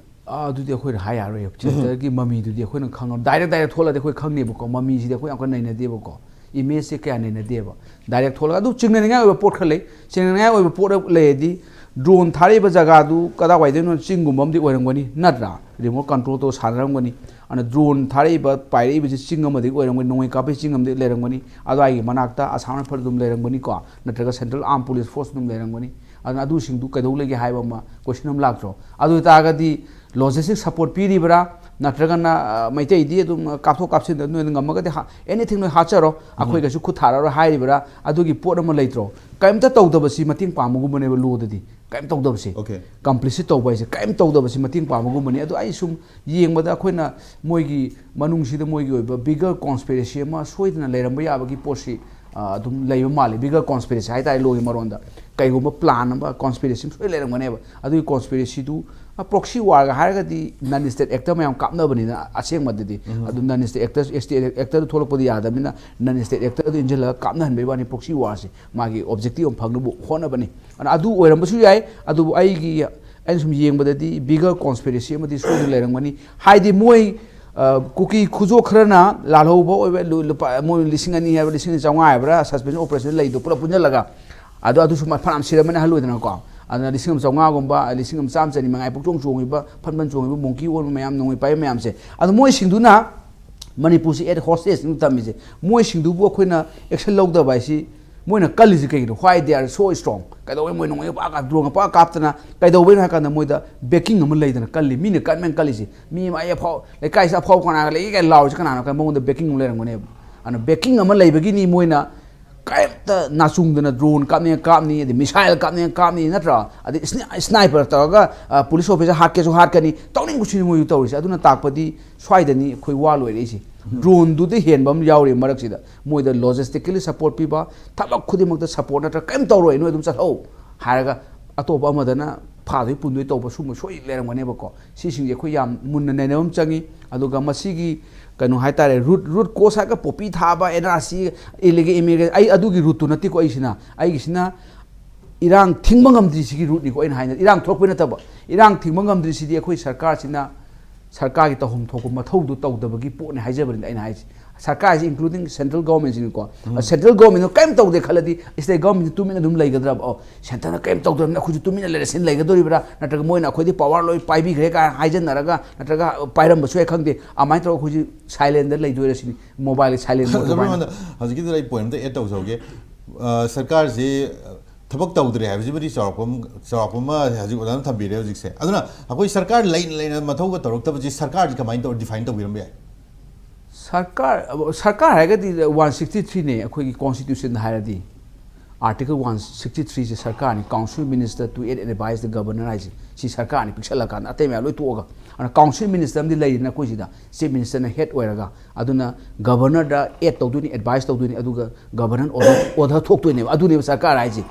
ꯑꯥ, ꯑꯗꯨꯗꯤ ꯑꯩꯈꯣꯏꯅ ꯍꯥꯏ ꯌꯥꯔꯣꯏ꯫ Centre ꯒꯤ ꯃꯃꯤꯗꯨꯗꯤ ꯑꯩꯈꯣꯏꯅ ꯈꯪꯉ-, direct direct ꯊꯣꯛꯂꯛꯑꯗꯤ ꯑꯩꯈꯣꯏ ꯈꯪꯅꯦꯕꯀꯣ꯫ ꯃꯃꯤꯁꯤꯗꯤ ꯑꯩꯈꯣꯏ ꯌꯥꯝ ꯀꯟꯅ ꯅꯩꯅꯗꯦꯕꯀꯣ꯫ Image ꯁꯦ ꯀꯌꯥ ꯅꯩꯅꯗꯦꯕ꯫ Direct ꯊꯣꯛꯂꯒ ꯑꯗꯨ ꯆꯤꯡꯅꯅꯤꯡꯉꯥꯏ ꯑꯣꯏꯕ ꯄꯣꯠ ꯈꯔ ꯂꯩ꯫ ꯆꯤꯡꯅꯅꯤꯡꯉꯥꯏ ꯑꯣꯏꯕ ꯄꯣꯠ ꯂꯩꯔꯗꯤ drone ꯊꯥꯔꯛꯏꯕ ꯖꯒꯥꯗꯨ ꯀꯗꯥꯏꯋꯥꯏꯗꯅꯣ? ꯆꯤꯡꯒꯨꯝꯕ ꯑꯃꯗꯤ ꯑꯣꯏꯔꯝꯒꯅꯤ ꯅꯠꯇ꯭ꯔꯥ? Remote control ꯇꯧ ꯁꯥꯟꯅꯔꯝꯒꯅꯤ꯫ ꯑꯗꯨꯅ drone ꯊꯥꯔꯛꯏꯕ, ꯄꯥꯏꯔꯛꯏꯕꯁꯤ ꯆꯤꯡ ꯑꯃꯗꯒꯤ ꯑꯣꯏꯔꯝꯒꯅꯤ, ꯅꯣꯡꯃꯩ ꯀꯥꯞꯄꯛꯏ ꯆꯤꯡ ꯑꯃꯗꯒꯤ ꯂꯩꯔꯝꯒꯅꯤ꯫ ꯑꯗꯨꯋꯥꯏꯒꯤ ꯃꯅꯥꯛꯇ Assam Rifle ꯑꯗꯨꯝ ꯂꯩꯔꯝꯒꯅꯤꯀꯣ, ꯅꯠꯇ꯭ꯔꯒ Central Armed Police Force ꯑꯗꯨꯝ ꯂꯩꯔꯝꯒꯅꯤ꯫ ꯑꯗꯨꯅ ꯑꯗꯨꯁꯤꯡꯗꯨ ꯀꯩꯗꯧ ꯂꯩꯒꯦ ꯍꯥꯏꯕ ꯑꯃ question ꯑꯃ ꯂꯥꯛꯇ꯭ꯔꯣ? ꯑꯗꯨ ꯑꯣꯏꯇꯥꯔꯒꯗꯤ logistic support ꯄꯤꯔꯤꯕ꯭ꯔꯥ? ꯅꯠꯇ꯭ꯔꯒꯅ ꯑ, ꯃꯩꯇꯩꯗꯤ ꯑꯗꯨꯝ ꯀꯥꯞꯊꯣꯛ ꯀꯥꯞꯁꯤꯟꯗ ꯅꯣꯏꯅ ꯉꯝꯃꯒꯗꯤ ꯑꯦꯅꯤꯊꯤꯡ ꯅꯣꯏ ꯍꯥꯠꯆꯔꯣ, ꯑꯩꯈꯣꯏꯒꯁꯨ ꯈꯨꯠ ꯊꯥꯔꯛꯑꯔꯣꯏ ꯍꯥꯏꯔꯤꯕ꯭ꯔꯥ? ꯑꯗꯨꯒꯤ ꯄꯣꯠ ꯑꯃ ꯂꯩꯇ꯭ꯔꯣ? ꯀꯔꯤꯝꯇ ꯇꯧꯗꯕꯁꯤ ꯃꯇꯦꯡ ꯄꯥꯡꯕꯒꯨꯝꯕꯅꯦꯕ꯫ ꯂꯣꯗꯗꯤ ꯀꯔꯤꯝ ꯇꯧꯗꯕꯁꯤ, Okay. ꯀꯝꯄ꯭ꯂꯤꯁꯤꯠ ꯇꯧꯕ ꯍꯥꯏꯁꯦ ꯀꯔꯤꯝ ꯇꯧꯗꯕꯁꯤ ꯃꯇꯦꯡ ꯄꯥꯡꯕꯒꯨꯝꯕꯅꯤ꯫ ꯑꯗꯣ ꯑꯩ ꯁꯨꯝ ꯌꯦꯡꯕꯗ ꯑꯩꯈꯣꯏꯅ ꯃꯣꯏꯒꯤ ꯃꯅꯨꯡꯁꯤꯗ ꯃꯣꯏꯒꯤ ꯑꯣꯏꯕ ꯕꯤꯒꯔ ꯀꯣꯟꯁꯄꯤꯔꯦꯁꯤ ꯑꯃ ꯁꯣꯏꯗꯅ ꯂꯩꯔꯝꯕ ꯌꯥꯕꯒꯤ ꯄꯣꯠꯁꯤ ꯑ, ꯑꯗꯨꯝ ꯂꯩꯕ ꯃꯥꯜꯂꯤ꯫ ꯕꯤꯒꯔ ꯀꯣꯟꯁꯄꯤꯔꯦꯁꯤ ꯍꯥꯏꯇꯥꯔꯦ, ꯂꯣꯒꯤ ꯃꯔꯣꯟꯗ ꯀꯩꯒꯨꯝꯕ ꯄ꯭ꯂꯥꯟ ꯑꯃ, ꯀꯣꯟꯁꯄꯤꯔꯦꯁꯤ ꯑꯃ ꯁꯣꯏ ꯂꯩꯔꯝꯒꯅꯦꯕ꯫ ꯑꯗꯨꯒꯤ ꯀꯣꯟꯁꯄꯤꯔꯦꯁꯤꯗꯨ ꯄ꯭ꯔꯣꯛꯁꯤ ꯋꯥꯔꯒ ꯍꯥꯏꯔꯒꯗꯤ ꯅꯟ ꯁ꯭ꯇꯦꯠ ꯑꯦꯛꯇꯔ ꯃꯌꯥꯝ ꯀꯥꯞꯅꯕꯅꯤꯅ ꯑꯁꯦꯡꯕꯗꯗꯤ꯫ ꯑꯗꯨ ꯅꯟ ꯁ꯭ꯇꯦꯠ ꯑꯦꯛꯇꯔ, ꯁ꯭ꯇꯦꯠ ꯑꯦꯛꯇꯔꯗꯨ ꯊꯣꯛꯂꯛꯄꯗꯤ ꯌꯥꯗꯕꯅꯤꯅ ꯅꯟ ꯁ꯭ꯇꯦꯠ ꯑꯦꯛꯇꯔꯗꯨ ꯏꯟꯁꯤꯜꯂꯒ ꯀꯥꯞꯅꯍꯟꯕꯒꯤ ꯋꯥꯅꯤ꯫ ꯄ꯭ꯔꯣꯛꯁꯤ ꯋꯥꯔꯁꯦ ꯃꯥꯒꯤ ꯑꯣꯕꯖꯦꯛꯇꯤꯚ ꯑꯃ ꯐꯪꯅꯕ ꯍꯣꯠꯅꯕꯅꯤ꯫ ꯑꯗꯨꯅ ꯑꯗꯨ ꯑꯣꯏꯔꯝꯕꯁꯨ ꯌꯥꯏ, ꯑꯗꯨꯕꯨ ꯑꯩꯒꯤ, ꯑꯩꯅ ꯁꯨꯝ ꯌꯦꯡꯕꯗꯗꯤ ꯕꯤꯒꯔ ꯀꯣꯟꯁꯄꯤꯔꯦꯁꯤ ꯑꯃꯗꯤ ꯁꯣꯏꯗꯅ ꯂꯩꯔꯝꯒꯅꯤ꯫ ꯍꯥꯏꯗꯤ ꯃꯣꯏ ꯑ, ꯀꯨꯀꯤ ꯈꯨꯖꯣ ꯈꯔꯅ ꯂꯥꯜꯍꯧꯕ ꯑꯣꯏꯕ, ꯂꯨ-, ꯂꯨꯄꯥ ꯃꯣꯏ ꯂꯤꯁꯤꯡ ꯑꯅꯤ ꯍꯥꯏꯕ꯭ꯔꯥ, ꯂꯤꯁꯤꯡ ꯑꯅꯤ ꯆꯥꯝꯃꯉꯥ ꯍꯥꯏꯕ꯭ꯔꯥ, ꯁꯁꯄꯦꯟꯁꯟ ꯑꯣꯄꯔꯦꯁꯟ ꯂꯩꯗꯣ ꯄꯨꯂꯞ ꯄꯨꯟꯁꯤꯜꯂꯒ꯫ ꯑꯗꯣ ꯑꯗꯨꯁꯨ ꯃ-, ꯐꯅꯌꯥꯝ ꯁꯤꯔꯝꯃꯅꯤ, ꯑꯍꯜ ꯑꯣꯏꯗꯅꯀꯣ꯫ ꯑꯗꯨꯅ ꯂꯤꯁꯤꯡ ꯑꯃ ꯆꯥꯝꯃꯉꯥꯒꯨꯝꯕ, ꯂꯤꯁꯤꯡ ꯑꯃ ꯆꯥꯝꯃ ꯆꯅꯤ ꯃꯉꯥ ꯄꯨꯡꯆꯣꯡ ꯆꯣꯡꯉꯤꯕ, ꯐꯟ ꯐꯟ ꯆꯣꯡꯉꯤꯕ, ꯃꯣꯡꯀꯤ ꯑꯣꯟꯕ ꯃꯌꯥꯝ, ꯅꯣꯡꯃꯩ ꯄꯥꯏꯕ ꯃꯌꯥꯝꯁꯦ꯫ ꯑꯗꯣ ꯃꯣꯏꯁꯤꯡꯗꯨꯅ ꯃꯅꯤꯄꯨꯔꯁꯤ ꯑꯦꯠ ꯍꯣꯁꯇꯦꯖꯅꯤ ꯊꯝꯃꯤꯁꯦ꯫ ꯃꯣꯏꯁꯤꯡꯗꯨꯕꯨ ꯑꯩꯈꯣꯏꯅ ꯑꯦꯛꯁꯟ ꯂꯧꯗꯕ ꯍꯥꯏꯁꯤ, ꯃꯣꯏꯅ ꯀꯜꯂꯤꯁꯤ ꯀꯩꯒꯤꯅꯣ? Why they are so strong? ꯀꯩꯗꯧꯕꯩ ꯃꯣꯏ ꯅꯣꯡꯃꯩ ꯄꯥꯛ ꯀꯥꯞ-, ꯗ꯭ꯔꯣꯟꯒ ꯄꯥꯛ ꯀꯥꯞꯇꯅ ꯀꯩꯗꯧꯕꯩꯅꯣ ꯍꯥꯏ ꯀꯥꯟꯗ ꯃꯣꯏꯗ ꯕꯦꯀꯤꯡ ꯑꯃ ꯂꯩꯗꯅ ꯀꯜꯂꯤ꯫ ꯃꯤꯅ ꯀꯟꯃꯦꯟ ꯀꯜꯂꯤꯁꯤ꯫ ꯃꯤ ꯑꯃ ꯑꯩ ꯑꯐꯥꯎ-, ꯂꯩꯀꯥꯏꯁꯤꯗ ꯑꯐꯥꯎꯕ ꯀꯅꯥꯒ ꯂꯩꯒꯦ ꯀꯥꯏꯅ ꯂꯥꯎꯔꯤꯁꯤ ꯀꯅꯥꯅꯣ? ꯀꯥꯏꯅ ꯃꯉꯣꯟꯗ ꯕꯦꯀꯤꯡ ꯑꯃ ꯂꯩꯔꯝꯒꯅꯦꯕ꯫ ꯑꯗꯨꯅ ꯕꯦꯀꯤꯡ ꯑꯃ ꯂꯩꯕꯒꯤꯅꯤ ꯃꯣꯏꯅ ꯀꯔꯤꯝꯇ ꯅꯥꯆꯨꯡꯗꯅ ꯗ꯭ꯔꯣꯟ ꯀꯥꯞꯅꯤꯡꯉ ꯀꯥꯞꯅꯤ, ꯑꯗꯩ ꯃꯤꯁꯥꯏꯜ ꯀꯥꯞꯅꯤꯡꯉ ꯀꯥꯞꯅꯤ, ꯅꯠꯇ꯭ꯔꯥ? ꯑꯗꯩ ꯁ꯭ꯅꯤ-, ꯁ꯭ꯅꯥꯏꯄꯔ ꯇꯧꯔꯒ, ꯑ, ꯄꯨꯂꯤꯁ ꯑꯣꯐꯤꯁꯥꯔ ꯍꯥꯠꯀꯦꯁꯨ ꯍꯥꯠꯀꯅꯤ, ꯇꯧꯅꯤꯡ ꯀꯨꯁꯤꯅꯤ ꯃꯣꯏꯁꯨ ꯇꯧꯔꯤꯁꯦ꯫ ꯑꯗꯨꯅ ꯇꯥꯛꯄꯗꯤ ꯁ꯭ꯋꯥꯏꯗꯅꯤ ꯑꯩꯈꯣꯏ ꯋꯥ ꯂꯣꯏꯔꯛꯏꯁꯦ꯫ ꯗ꯭ꯔꯣꯟꯗꯨꯗꯤ ꯍꯦꯟꯕ ꯑꯃ ꯌꯥꯎꯔꯤ ꯃꯔꯛꯁꯤꯗ꯫ ꯃꯣꯏꯗ ꯂꯣꯖꯤꯁꯇꯤꯀꯦꯂꯤ ꯁꯄꯣꯔꯠ ꯄꯤꯕ, ꯊꯕꯛ ꯈꯨꯗꯤꯡꯃꯛꯇ ꯁꯄꯣꯔꯠ ꯅꯠꯇ꯭ꯔꯒ ꯀꯔꯤꯝ ꯇꯧꯔꯣꯏ, ꯅꯣꯏ ꯑꯗꯨꯝ ꯆꯠꯍꯧ ꯍꯥꯏꯔꯒ ꯑꯇꯣꯞꯄ ꯑꯃꯗꯅ ꯐꯥꯗꯣꯏ ꯄꯨꯟꯗꯣꯏ ꯇꯧꯕ ꯁꯨꯝꯕ ꯁꯣꯏ ꯂꯩꯔꯝꯒꯅꯦꯕꯀꯣ꯫ ꯁꯤꯁꯤꯡꯁꯦ ꯑꯩꯈꯣꯏ ꯌꯥꯝ ꯃꯨꯟꯅ ꯅꯩꯅꯕ ꯑꯃ ꯆꯪꯉꯤ꯫ ꯑꯗꯨꯒ ꯃꯁꯤꯒꯤ ꯀꯩꯅꯣ ꯍꯥꯏꯇꯥꯔꯦ, ꯔꯨꯠ, ꯔꯨꯠ ꯀꯣꯁ ꯍꯥꯏꯔꯒ ꯄꯣꯄꯤ ꯊꯥꯕ, ꯑꯦꯟ ꯑꯥꯔ ꯁꯤ, ꯏꯂꯤꯒꯦꯜ ꯏꯃꯤꯒ꯭ꯔꯦꯟ, ꯑꯩ ꯑꯗꯨꯒꯤ ꯔꯨꯠꯇꯨ ꯅꯠꯇꯦꯀꯣ꯫ ꯑꯩꯁꯤꯅ, ꯑꯩꯒꯤꯁꯤꯅ ꯏꯔꯥꯡ ꯊꯤꯡꯕ ꯉꯝꯗ꯭ꯔꯤꯁꯤꯒꯤ ꯔꯨꯠꯅꯤꯀꯣ ꯑꯩꯅ ꯍꯥꯏꯅ, ꯏꯔꯥꯡ ꯊꯣꯛꯂꯛꯄꯩ ꯅꯠꯇꯕ꯫ ꯏꯔꯥꯡ ꯊꯤꯡꯕ ꯉꯝꯗ꯭ꯔꯤꯁꯤꯗꯤ ꯑꯩꯈꯣꯏ ꯁꯔꯀꯥꯔꯁꯤꯅ ꯁꯔꯀꯥꯔꯒꯤ ꯇꯧꯐꯝ ꯊꯣꯛꯄ ꯃꯊꯧꯗꯨ ꯇꯧꯗꯕꯒꯤ ꯄꯣꯠꯅꯤ ꯍꯥꯏꯖꯕꯅꯤꯗ ꯑꯩꯅ ꯍꯥꯏꯁꯦ꯫ ꯁꯔꯀꯥꯔꯁꯤ, including central government ꯁꯤꯅꯤꯀꯣ꯫ Central government ꯅ ꯀꯔꯤꯝ ꯇꯧꯗꯦ ꯈꯜꯂꯗꯤ state government ꯁꯤ ꯇꯨꯃꯤꯟꯅ ꯑꯗꯨꯝ ꯂꯩꯒꯗ꯭ꯔꯕ? ꯑꯣ, ꯁꯦꯟꯇꯔꯅ ꯀꯔꯤꯝ ꯇꯧꯗ꯭ꯔꯕꯅꯤꯅ ꯑꯩꯈꯣꯏꯁꯨ ꯇꯨꯃꯤꯟꯅ ꯂꯩꯔ ꯁꯤꯅ ꯂꯩꯒꯗꯣꯔꯤꯕ꯭ꯔꯥ? ꯅꯠꯇ꯭ꯔꯒ ꯃꯣꯏꯅ ꯑꯩꯈꯣꯏꯗꯤ ꯄꯋꯥꯔ ꯂꯣꯏ ꯄꯥꯏꯕꯤꯈ꯭ꯔꯦ ꯀꯥꯏꯅ ꯍꯥꯏꯖꯟꯅꯔꯒ, ꯅꯠꯇ꯭ꯔꯒ ꯄꯥꯏꯔꯝꯕꯁꯨ ꯌꯥꯏ, ꯈꯪꯗꯦ꯫ ꯑꯗꯨꯃꯥꯏꯅ ꯇꯧꯔꯒ ꯑꯩꯈꯣꯏꯁꯨ ꯁꯥꯏꯂꯦꯟꯗ ꯂꯩꯗꯣꯏꯔ ꯁꯤꯅꯤ, ꯃꯣꯕꯥꯏꯜ ꯁꯥꯏꯂꯦꯟ ꯃꯣꯠ ꯑꯗꯨꯃꯥꯏꯅ꯫ ꯑꯗꯨꯃꯥꯏꯅ ꯍꯧꯖꯤꯛꯀꯤꯗꯨꯗ ꯑꯩ ꯄꯣꯏꯟ ꯑꯝꯇ ꯑꯦꯗ ꯇꯧꯖꯍꯧꯒꯦ꯫ ꯑ, ꯁꯔꯀꯥꯔꯁꯤ, ꯑ, ꯊꯕꯛ ꯇꯧꯗ꯭ꯔꯦ ꯍꯥꯏꯕꯁꯤꯕꯨꯗꯤ ꯆꯥꯎꯔꯥꯛꯄ ꯑꯃ, ꯆꯥꯎꯔꯥꯛꯄ ꯑꯃ ꯍꯧꯖꯤꯛ ꯑꯣꯖꯥꯅ ꯊꯝꯕꯤꯔꯦ꯫ ꯍꯧꯖꯤꯛꯁꯦ ꯑꯗꯨꯅ ꯑꯩꯈꯣꯏ ꯁꯔꯀꯥꯔ ꯂꯩꯅ ꯂꯩꯅ ꯃꯊꯧꯒ ꯇꯧꯔꯛꯇꯕꯁꯤ ꯁꯔꯀꯥꯔꯁꯤ ꯀꯃꯥꯏꯅ ꯇꯧꯔ ꯗꯤꯐꯥꯏꯟ ꯇꯧꯕꯤꯔꯝꯕ ꯌꯥꯏ? ꯁꯔꯀꯥꯔ ꯁꯔꯀꯥꯔ ꯍꯥꯏꯔꯒꯗꯤ ꯋꯥꯟ ꯁꯤꯛꯁꯇꯤ ꯊ꯭ꯔꯤꯅꯦ ꯑꯩꯈꯣꯏꯒꯤ ꯀꯣꯟꯁꯇꯤꯇ꯭ꯌꯨꯁꯟꯗ ꯍꯥꯏꯔꯗꯤ꯫ ꯑꯥꯔꯇꯤꯀꯜ ꯋꯥꯟ ꯁꯤꯛꯁꯇꯤ ꯊ꯭ꯔꯤꯁꯦ ꯁꯔꯀꯥꯔꯅꯤ, council minister to act and advise the governor ꯍꯥꯏꯁꯦ꯫ ꯁꯤ ꯁꯔꯀꯥꯔꯅꯤ ꯄꯤꯛꯁꯜꯂꯀꯥꯟꯗ ꯑꯇꯩ ꯃꯌꯥꯝ ꯂꯣꯏ ꯇꯣꯛꯑꯒ꯫ ꯑꯗꯨꯅ council minister ꯑꯃꯗꯤ ꯂꯩꯔꯤꯅ ꯑꯩꯈꯣꯏ ꯁꯤꯗ, chief ministerꯅ head ꯑꯣꯏꯔꯒ꯫ ꯑꯗꯨꯅ governorꯗ act ꯇꯧꯗꯣꯏꯅꯤ, advise ꯇꯧꯗꯣꯏꯅꯤ, ꯑꯗꯨꯒ governor order order ꯊꯣꯛꯇꯣꯏꯅꯦꯕ꯫ ꯑꯗꯨꯅꯦꯕ ꯁꯔꯀꯥꯔ ꯍꯥꯏꯁꯦ꯫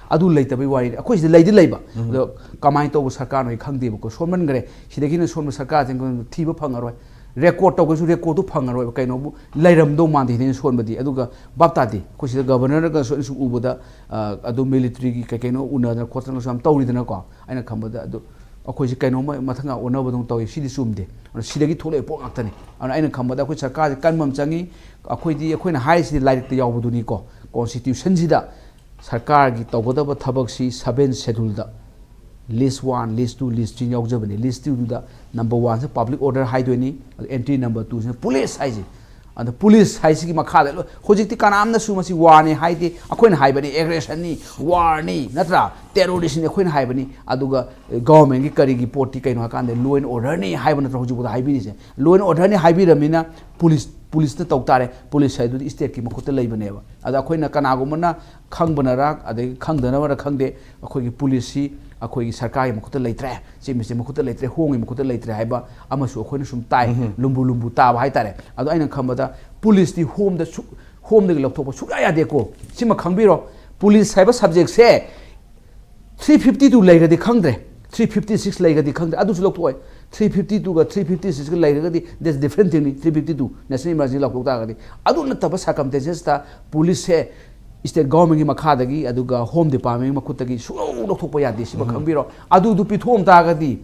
ꯑꯗꯨ ꯂꯩꯇꯕꯩ ꯋꯥꯔꯤꯅꯤ꯫ ꯑꯩꯈꯣꯏ ꯁꯤꯗ ꯂꯩꯗꯤ ꯂꯩꯕ, ꯑꯗꯣ ꯀꯃꯥꯏꯅ ꯇꯧꯕ ꯁꯔꯀꯥꯔꯅꯣ ꯑꯩ ꯈꯪꯗꯦꯕꯀꯣ꯫ ꯁꯣꯟꯃꯟꯈ꯭ꯔꯦ꯫ ꯁꯤꯗꯒꯤꯅ ꯁꯣꯟꯕ ꯁꯔꯀꯥꯔꯁꯤꯡ ꯊꯤꯕ ꯐꯪꯉꯔꯣꯏ꯫ ꯔꯦꯀꯣꯔꯗ ꯇꯧꯒꯦꯁꯨ ꯔꯦꯀꯣꯔꯗꯇꯨ ꯐꯪꯉꯔꯣꯏꯕ꯫ ꯀꯩꯅꯣꯕꯨ ꯂꯩꯔꯝꯗꯧ ꯃꯥꯟꯗꯦ ꯍꯦꯟꯅ ꯁꯣꯟꯕꯗꯤ꯫ ꯑꯗꯨꯒ ꯚꯥꯞ ꯇꯥꯗꯦ꯫ ꯑꯩꯈꯣꯏ ꯁꯤꯗ ꯒꯕꯔꯅꯔꯒꯁꯨ ꯑꯩꯅꯁꯨ ꯎꯕꯗ, ꯑ, ꯑꯗꯨꯝ ꯃꯤꯂꯤꯇꯔꯤꯒꯤ ꯀꯩ ꯀꯩꯅꯣ ꯎꯅꯗꯅ ꯈꯣꯠꯇꯅꯁꯨ ꯌꯥꯝ ꯇꯧꯔꯤꯗꯅꯀꯣ꯫ ꯑꯩꯅ ꯈꯟꯕꯗ ꯑꯗꯨ ꯑꯩꯈꯣꯏꯁꯤ ꯀꯩꯅꯣꯝꯃ ꯃꯊꯪ ꯑꯣꯟꯅꯕꯗꯧꯅ ꯇꯧꯏ꯫ ꯁꯤꯗꯤ ꯆꯨꯝꯗꯦ꯫ ꯑꯗꯨꯅ ꯁꯤꯗꯒꯤ ꯊꯣꯛꯂꯛꯏ ꯄꯣꯠ ꯉꯥꯛꯇꯅꯤ꯫ ꯑꯗꯨꯅ ꯑꯩꯅ ꯈꯟꯕꯗ ꯑꯩꯈꯣꯏ ꯁꯔꯀꯥꯔꯁꯦ ꯀꯟꯕ ꯑꯃ ꯆꯪꯉꯤ꯫ ꯑꯩꯈꯣꯏꯗꯤ, ꯑꯩꯈꯣꯏꯅ ꯍꯥꯏꯔꯤꯁꯤꯗꯤ ꯂꯥꯏꯔꯤꯛꯇ ꯌꯥꯎꯕꯗꯨꯅꯤꯀꯣ꯫ ꯀꯣꯟꯁꯇꯤꯇ꯭ꯌꯨꯁꯟꯁꯤꯗ ꯁꯔꯀꯥꯔꯒꯤ ꯇꯧꯒꯗꯕ ꯊꯕꯛꯁꯤ seventh scheduleꯗ list one, list two, list three ꯌꯥꯎꯖꯕꯅꯤ꯫ List twoꯗꯨꯗ number oneꯁꯦ public order ꯍꯥꯏꯗꯣꯏꯅꯤ, ꯑꯗꯨ entry number twoꯁꯤꯅ police ꯍꯥꯏꯁꯦ꯫ ꯑꯗ police ꯍꯥꯏꯁꯤꯒꯤ ꯃꯈꯥꯗ ꯂꯣꯏ-, ꯍꯧꯖꯤꯛꯇꯤ ꯀꯅꯥꯝꯅꯁꯨ ꯃꯁꯤ warꯅꯤ ꯍꯥꯏꯗꯦ꯫ ꯑꯩꯈꯣꯏꯅ ꯍꯥꯏꯕꯅꯤ, aggressionꯅꯤ, warꯅꯤ, ꯅꯠꯇ꯭ꯔꯥ? Terroristꯅꯤ ꯑꯩꯈꯣꯏꯅ ꯍꯥꯏꯕꯅꯤ꯫ ꯑꯗꯨꯒ governmentꯀꯤ ꯀꯔꯤꯒꯤ ꯄꯣꯠꯇꯤ ꯀꯩꯅꯣ ꯍꯥꯏꯀꯥꯟꯗ law and orderꯅꯤ ꯍꯥꯏꯕ ꯅꯠꯇ꯭ꯔꯣ ꯍꯧꯖꯤꯛꯐꯥꯎꯗ ꯍꯥꯏꯕꯤꯔꯤꯁꯦ? Law and orderꯅꯤ ꯍꯥꯏꯕꯤꯔꯕꯅꯤꯅ police, policeꯅ ꯇꯧ ꯇꯥꯔꯦ꯫ Police ꯍꯥꯏꯗꯨꯗꯤ stateꯀꯤ ꯃꯈꯨꯠꯇ ꯂꯩꯕꯅꯦꯕ꯫ ꯑꯗ ꯑꯩꯈꯣꯏꯅ ꯀꯅꯥꯒꯨꯝꯕꯅ ꯈꯪꯕꯅꯔ ꯑꯗꯒꯤ ꯈꯪꯗꯅꯕꯔ ꯈꯪꯗꯦ, ꯑꯩꯈꯣꯏꯒꯤ policeꯁꯤ ꯑꯩꯈꯣꯏꯒꯤ ꯁꯔꯀꯥꯔꯒꯤ ꯃꯈꯨꯠꯇ ꯂꯩꯇ꯭ꯔꯦ, chief ministerꯒꯤ ꯃꯈꯨꯠꯇ ꯂꯩꯇ꯭ꯔꯦ, ꯍꯣꯝꯒꯤ ꯃꯈꯨꯠꯇ ꯂꯩꯇ꯭ꯔꯦ ꯍꯥꯏꯕ ꯑꯃꯁꯨ ꯑꯩꯈꯣꯏꯅ ꯁꯨꯝ ꯇꯥꯏ, ꯂꯨꯝꯕꯨ ꯂꯨꯝꯕꯨ ꯇꯥꯕ ꯍꯥꯏꯇꯥꯔꯦ꯫ ꯑꯗꯣ ꯑꯩꯅ ꯈꯟꯕꯗ policeꯇꯤ ꯍꯣꯝꯗ ꯁꯨ-, ꯍꯣꯝꯗꯒꯤ ꯂꯧꯊꯣꯛꯄ ꯁꯨꯡꯌꯥ ꯌꯥꯗꯦꯀꯣ꯫ ꯁꯤꯃ ꯈꯪꯕꯤꯔꯣ, police ꯍꯥꯏꯕ subjectꯁꯦ three fifty two ꯂꯩꯔꯗꯤ ꯈꯪꯗ꯭ꯔꯦ, three fifty six ꯂꯩꯔꯗꯤ ꯈꯪꯗ꯭ꯔꯦ, ꯑꯗꯨꯁꯨ ꯂꯧꯊꯣꯛꯑꯣꯏ꯫ Three fifty twoꯒ three fifty sixꯀ ꯂꯩꯔꯒꯗꯤ that's different thingꯅꯤ꯫ Three fifty two national emergency ꯂꯥꯎꯊꯣꯛ ꯇꯥꯔꯒꯗꯤ, ꯑꯗꯨ ꯅꯠꯇꯕ circumstancesꯇ policeꯁꯦ state governmentꯀꯤ ꯃꯈꯥꯗꯒꯤ ꯑꯗꯨꯒ home departmentꯀꯤ ꯃꯈꯨꯠꯇꯒꯤ ꯁꯨꯡꯂꯧ ꯂꯧꯊꯣꯛꯄ ꯌꯥꯗꯦ꯫ ꯁꯤꯃ ꯈꯪꯕꯤꯔꯣ꯫ ꯑꯗꯨꯗꯨ ꯄꯤꯊꯣꯛꯑꯝ ꯇꯥꯔꯒꯗꯤ,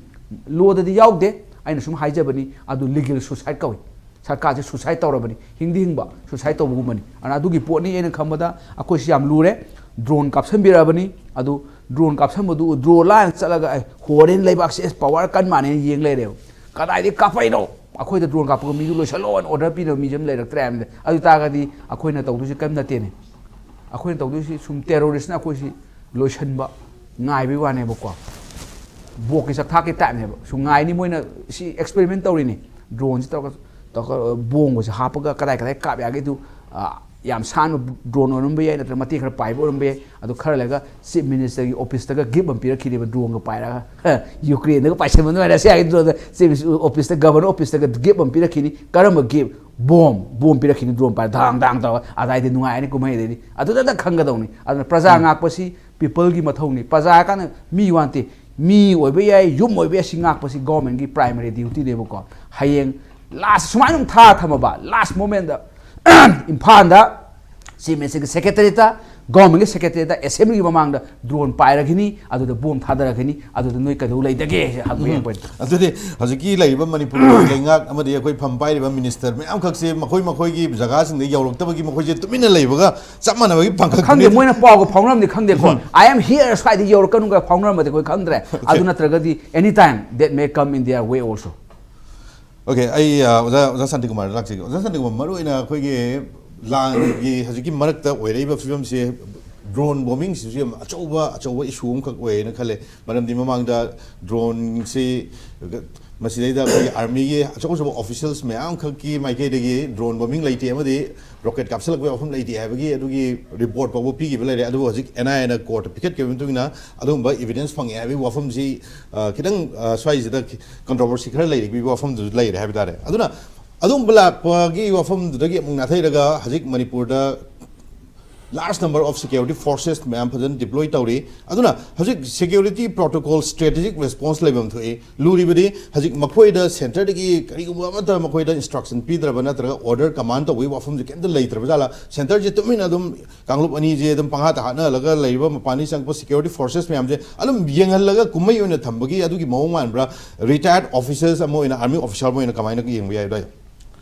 lawꯗꯗꯤ ꯌꯥꯎꯗꯦ, ꯑꯩꯅ ꯁꯨꯝ ꯍꯥꯏꯖꯕꯅꯤ, ꯑꯗꯨ legal suicide ꯀꯧꯏ꯫ ꯁꯔꯀꯥꯔꯁꯦ suicide ꯇꯧꯔꯕꯅꯤ, ꯍꯤꯡꯗꯤ ꯍꯤꯡꯕ suicide ꯇꯧꯕꯒꯨꯝꯕꯅꯤ꯫ ꯑꯗꯨꯅ ꯑꯗꯨꯒꯤ ꯄꯣꯠꯅꯤ꯫ ꯑꯩꯅ ꯈꯟꯕꯗ ꯑꯩꯈꯣꯏꯁꯤ ꯌꯥꯝ ꯂꯨꯔꯦ꯫ Drone ꯀꯥꯞꯁꯟꯕꯤꯔꯛꯑꯕꯅꯤ꯫ ꯑꯗꯨ drone ꯀꯥꯞꯁꯟꯕꯗꯨ draw line ꯆꯠꯂꯒ, "ꯑꯦ, ꯍꯣꯔꯦꯟ ꯂꯩꯕꯥꯛꯁꯦ ꯑꯦꯁ power ꯀꯟ ꯃꯥꯟꯅꯦꯅ" ꯌꯦꯡ ꯂꯩꯔꯦꯕ꯫ ꯀꯗꯥꯏꯗꯒꯤ ꯀꯥꯞꯄꯛꯏꯅꯣ? ꯑꯩꯈꯣꯏꯗ drone ꯀꯥꯞꯄꯒ ꯃꯤꯗꯨ ꯂꯣꯏꯁꯜꯂꯣꯅ order ꯄꯤꯅꯕ ꯃꯤꯁꯨ ꯑꯃ ꯂꯩꯔꯛꯇ꯭ꯔꯦ ꯍꯥꯏꯕꯅꯤꯗ꯫ ꯑꯗꯨ ꯇꯥꯔꯒꯗꯤ ꯑꯩꯈꯣꯏꯅ ꯇꯧꯗꯣꯏꯁꯦ ꯀꯔꯤꯝ ꯅꯠꯇꯦꯅꯦ꯫ ꯑꯩꯈꯣꯏꯅ ꯇꯧꯗꯣꯏꯁꯤ ꯁꯨꯝ ꯇꯦꯔꯣꯔꯤꯁꯅ ꯑꯩꯈꯣꯏꯁꯤ ꯂꯣꯏꯁꯤꯟꯕ ꯉꯥꯏꯕꯒꯤ ꯋꯥꯅꯦꯕꯀꯣ꯫ ꯕꯣꯛꯀꯤ ꯆꯥꯛꯊꯥꯛꯀꯤ ꯇꯥꯏꯞꯅꯦꯕ꯫ ꯁꯨꯝ ꯉꯥꯏꯅꯤ, ꯃꯣꯏꯅ ꯁꯤ ꯑꯦꯛꯁꯄꯦꯔꯤꯃꯦꯟ ꯇꯧꯔꯤꯅꯤ꯫ ꯗ꯭ꯔꯣꯟꯁꯤ ꯇꯧꯔꯒ, ꯇꯧꯔꯒ ꯕꯣꯝꯒꯁꯦ ꯍꯥꯞꯄꯒ ꯀꯗꯥꯏ ꯀꯗꯥꯏ ꯀꯥꯞ ꯌꯥꯒꯦ ꯑꯗꯨ, ꯑ, ꯌꯥꯝ ꯁꯥꯟꯕ ꯗ꯭ꯔꯣꯟ ꯑꯣꯏꯔꯝꯕ ꯌꯥꯏ, ꯅꯠꯇ꯭ꯔꯒ ꯃꯇꯦꯛ ꯈꯔ ꯄꯥꯏꯕ ꯑꯣꯏꯔꯝꯕ ꯌꯥꯏ꯫ ꯑꯗꯨ ꯈꯔ ꯂꯩꯔꯒ ꯆꯤꯐ ꯃꯤꯅꯤꯁꯇꯔꯒꯤ ꯑꯣꯐꯤꯁꯇꯒ ꯒꯤꯐ ꯑꯃ ꯄꯤꯔꯛꯈꯤꯅꯦꯕ, ꯗ꯭ꯔꯣꯟꯒ ꯄꯥꯏꯔꯒ꯫ ꯌꯨꯀ꯭ꯔꯦꯟꯗꯒ ꯄꯥꯏꯁꯟꯕ ꯑꯗꯨꯃꯥꯏꯅ ꯔꯁꯤꯌꯥꯒꯤ ꯗ꯭ꯔꯣꯟꯗ ꯆꯤꯐ ꯑꯣꯐꯤꯁꯇ, ꯒꯚꯔꯅꯔ ꯑꯣꯐꯤꯁꯇꯒ ꯒꯤꯐ ꯑꯃ ꯄꯤꯔꯛꯈꯤꯅꯤ꯫ ꯀꯔꯝꯕ ꯒꯤꯐ? ꯕꯣꯝ, ꯕꯣꯝ ꯄꯤꯔꯛꯈꯤꯅꯤ, ꯗ꯭ꯔꯣꯟ ꯄꯥꯏꯔ ꯗꯥꯡ ꯗꯥꯡ ꯇꯧꯔꯒ꯫ ꯑꯗꯥꯏꯗꯤ ꯅꯨꯡꯉꯥꯏꯔꯅꯤ ꯀꯨꯝꯍꯩꯗꯩꯗꯤ꯫ ꯑꯗꯨꯗ ꯈꯪꯒꯗꯧꯅꯤ꯫ ꯑꯗꯨꯅ ꯄ꯭ꯔꯖꯥ ꯎꯝ꯫ ꯉꯥꯛꯄꯁꯤ ꯄꯤꯄꯜꯒꯤ ꯃꯊꯧꯅꯤ꯫ ꯄ꯭ꯔꯖꯥ ꯍꯥꯏ ꯀꯥꯟꯗ ꯃꯤ ꯋꯥꯟꯇꯦ, ꯃꯤ ꯑꯣꯏꯕ ꯌꯥꯏ, ꯌꯨꯝ ꯑꯣꯏꯕ ꯌꯥꯏ, ꯁꯤ ꯉꯥꯛꯄꯁꯤ ꯒꯣꯔꯃꯦꯟꯒꯤ ꯄ꯭ꯔꯥꯏꯃꯔꯤ ꯗ꯭ꯌꯨꯇꯤꯅꯦꯕꯀꯣ꯫ ꯍꯌꯦꯡ ꯂꯥꯁ ꯁꯨꯃꯥꯏꯅ ꯑꯗꯨꯝ ꯊꯥ ꯊꯝꯃꯕ, ꯂꯥꯁ ꯃꯣꯃꯦꯟꯗ ꯏꯝꯐꯥꯜꯗ ꯆꯤꯐ ꯃꯤꯅꯤꯁꯇꯔꯒꯤ ꯁꯦꯀ꯭ꯔꯦꯇꯔꯤꯌꯦꯠꯇ, ꯒꯣꯔꯃꯦꯟꯒꯤ ꯁꯦꯀ꯭ꯔꯦꯇꯔꯤꯌꯦꯠꯇ, ꯑꯦꯁꯦꯝꯕ꯭ꯂꯤꯒꯤ ꯃꯃꯥꯡꯗ ꯗ꯭ꯔꯣꯟ ꯄꯥꯏꯔꯒꯅꯤ, ꯑꯗꯨꯗ ꯕꯣꯝ ꯊꯥꯗꯔꯒꯅꯤ, ꯑꯗꯨꯗ ꯅꯣꯏ ꯀꯩꯗꯧ ꯂꯩꯗꯒꯦ? ꯍꯪꯕ ꯎꯝ꯫ ꯌꯥꯄꯣꯏ꯫ ꯑꯗꯨꯗꯤ ꯍꯧꯖꯤꯛꯀꯤ ꯂꯩꯔꯤꯕ ꯃꯅꯤꯄꯨꯔꯒꯤ ꯂꯩꯉꯥꯛ ꯑꯃꯗꯤ ꯑꯩꯈꯣꯏ ꯐꯝ ꯄꯥꯏꯔꯤꯕ ꯃꯤꯅꯤꯁꯇꯔ ꯃꯌꯥꯝꯈꯛꯁꯦ ꯃꯈꯣꯏ ꯃꯈꯣꯏꯒꯤ ꯖꯒꯥꯁꯤꯡꯗ ꯌꯧꯔꯛꯇꯕꯒꯤ ꯃꯈꯣꯏꯁꯦ ꯇꯨꯃꯤꯟꯅ ꯂꯩꯕꯒ ꯆꯞ ꯃꯥꯟꯅꯕꯒꯤ ꯄꯥꯡꯈꯛ ꯈꯪꯗꯦ, ꯃꯣꯏꯅ ꯄꯥꯎꯒ ꯐꯥꯎꯅꯔꯝꯗꯤ ꯈꯪꯗꯦꯀꯣ꯫ ꯎꯝ꯫ "I am here" ꯁ꯭ꯋꯥꯏꯗ ꯌꯧꯔꯛꯀꯅꯨꯒ ꯐꯥꯎꯅꯔꯝꯃꯗꯤ ꯑꯩꯈꯣꯏ ꯈꯪꯗ꯭ꯔꯦ꯫ ꯑꯗꯨ ꯅꯠꯇ꯭ꯔꯒꯗꯤ any time that may come in their way also꯫ Okay, ꯑꯩ, ꯑ, ꯑꯣꯖꯥ, ꯑꯣꯖꯥ ꯁꯥꯟꯇꯤꯀꯨꯃꯥꯔꯗ ꯂꯥꯛꯆꯒꯦ꯫ ꯑꯣꯖꯥ ꯁꯥꯟꯇꯤꯀꯨꯃꯥꯔ, ꯃꯔꯨꯑꯣꯏꯅ ꯑꯩꯈꯣꯏꯒꯤ ꯂꯥꯟꯒꯤ ꯍꯧꯖꯤꯛꯀꯤ ꯃꯔꯛꯇ ꯑꯣꯏꯔꯛꯏꯕ ꯐꯤꯕꯝꯁꯦ ꯗ꯭ꯔꯣꯟ ꯕꯣꯝꯕꯤꯡꯁꯤꯁꯨ ꯌꯥꯝ ꯑꯆꯧꯕ, ꯑꯆꯧꯕ ꯏꯁꯨ ꯑꯃꯈꯛ ꯑꯣꯏꯌꯦꯅ ꯈꯜꯂꯦ꯫ ꯃꯔꯝꯗꯤ ꯃꯃꯥꯡꯗ ꯗ꯭ꯔꯣꯟꯁꯤ ꯃꯁꯤꯗꯩꯗ ꯑꯩꯈꯣꯏꯒꯤ ꯑꯥꯔꯃꯤꯒꯤ ꯑꯆꯧ ꯑꯆꯧꯕ ꯑꯣꯐꯤꯁꯤꯌꯦꯜꯁ ꯃꯌꯥꯝ ꯈꯛꯀꯤ ꯃꯥꯏꯀꯩꯗꯒꯤ ꯗ꯭ꯔꯣꯟ ꯕꯣꯝꯕꯤꯡ ꯂꯩꯇꯦ ꯑꯃꯗꯤ ꯔꯣꯀꯦꯠ ꯀꯥꯞꯁꯤꯜꯂꯛꯄꯒꯤ ꯋꯥꯐꯝ ꯂꯩꯇꯦ ꯍꯥꯏꯕꯒꯤ ꯑꯗꯨꯒꯤ ꯔꯤꯄꯣꯔꯠ ꯐꯥꯎꯕ ꯄꯤꯈꯤꯕ ꯂꯩꯔꯦ꯫ ꯑꯗꯨꯕꯨ ꯍꯧꯖꯤꯛ ꯑꯦꯟ ꯑꯥꯏ ꯑꯦꯅ ꯀꯣꯔꯠꯇ ꯄꯤꯈꯠꯈꯤꯕ ꯃꯇꯨꯡ ꯏꯟꯅ ꯑꯗꯨꯒꯨꯝꯕ ꯏꯕꯤꯗꯦꯟꯁ ꯐꯪꯉꯦ ꯍꯥꯏꯕꯒꯤ ꯋꯥꯐꯝꯁꯤ, ꯑ, ꯈꯤꯇꯪ, ꯑ, ꯁ꯭ꯋꯥꯏꯁꯤꯗ ꯀꯟꯇ꯭ꯔꯣꯚꯔꯁꯤ ꯈꯔ ꯂꯩꯔꯤꯕꯒꯤ ꯋꯥꯐꯝꯗꯨꯁꯨ ꯂꯩꯔꯦ ꯍꯥꯏꯕ ꯇꯥꯔꯦ꯫ ꯑꯗꯨꯅ ꯑꯗꯨꯒꯨꯝꯕ ꯂꯥꯛꯄꯒꯤ ꯋꯥꯐꯝꯗꯨꯗꯒꯤ ꯑꯃꯨꯛ ꯅꯥꯊꯩꯔꯒ ꯍꯧꯖꯤꯛ ꯃꯅꯤꯄꯨꯔꯗ large number of security forces ꯃꯌꯥꯝ ꯐꯖꯅ deploy ꯇꯧꯔꯤ꯫ ꯑꯗꯨꯅ ꯍꯧꯖꯤꯛ security protocol, strategic response ꯂꯩꯐꯝ ꯊꯣꯛꯏ꯫ ꯂꯨꯔꯤꯕꯗꯤ ꯍꯧꯖꯤꯛ ꯃꯈꯣꯏꯗ ꯁꯦꯟꯇꯔꯗꯒꯤ ꯀꯔꯤꯒꯨꯝꯕ ꯑꯃꯠꯇ ꯃꯈꯣꯏꯗ ꯏꯟꯁꯇ꯭ꯔꯛꯁꯟ ꯄꯤꯗ꯭ꯔꯕ ꯅꯠꯇ꯭ꯔꯒ ꯑꯣꯔꯗꯔ ꯀꯃꯥꯟ ꯇꯧꯕꯒꯤ ꯋꯥꯐꯝꯁꯦ ꯀꯩꯝꯇ ꯂꯩꯇ꯭ꯔꯕ ꯖꯥꯠꯂꯥ? ꯁꯦꯟꯇꯔꯁꯦ ꯇꯨꯃꯤꯟꯅ ꯑꯗꯨꯝ ꯀꯥꯡꯂꯨꯞ ꯑꯅꯤꯁꯦ ꯑꯗꯗꯨꯝ ꯄꯪꯍꯥꯠꯇ ꯍꯥꯠꯅꯍꯜꯂꯒ ꯂꯩꯔꯤꯕ ꯃꯄꯥꯟꯗꯒꯤ ꯆꯪꯉꯛꯄ security forces ꯃꯌꯥꯝꯁꯦ ꯑꯗꯨꯝ ꯌꯦꯡꯍꯜꯂꯒ ꯀꯨꯝꯍꯩ ꯑꯣꯏꯅ ꯊꯝꯕꯒꯤ ꯑꯗꯨꯒꯤ ꯃꯑꯣꯡ ꯃꯥꯟꯕ꯭ꯔꯥ? Retired officers ꯑꯃ ꯑꯣꯏꯅ, army officer ꯑꯃ ꯑꯣꯏꯅ ꯀꯃꯥꯏꯅ ꯌꯦꯡꯕ ꯌꯥꯏ ꯑꯗꯨꯋꯥꯏꯗꯣ?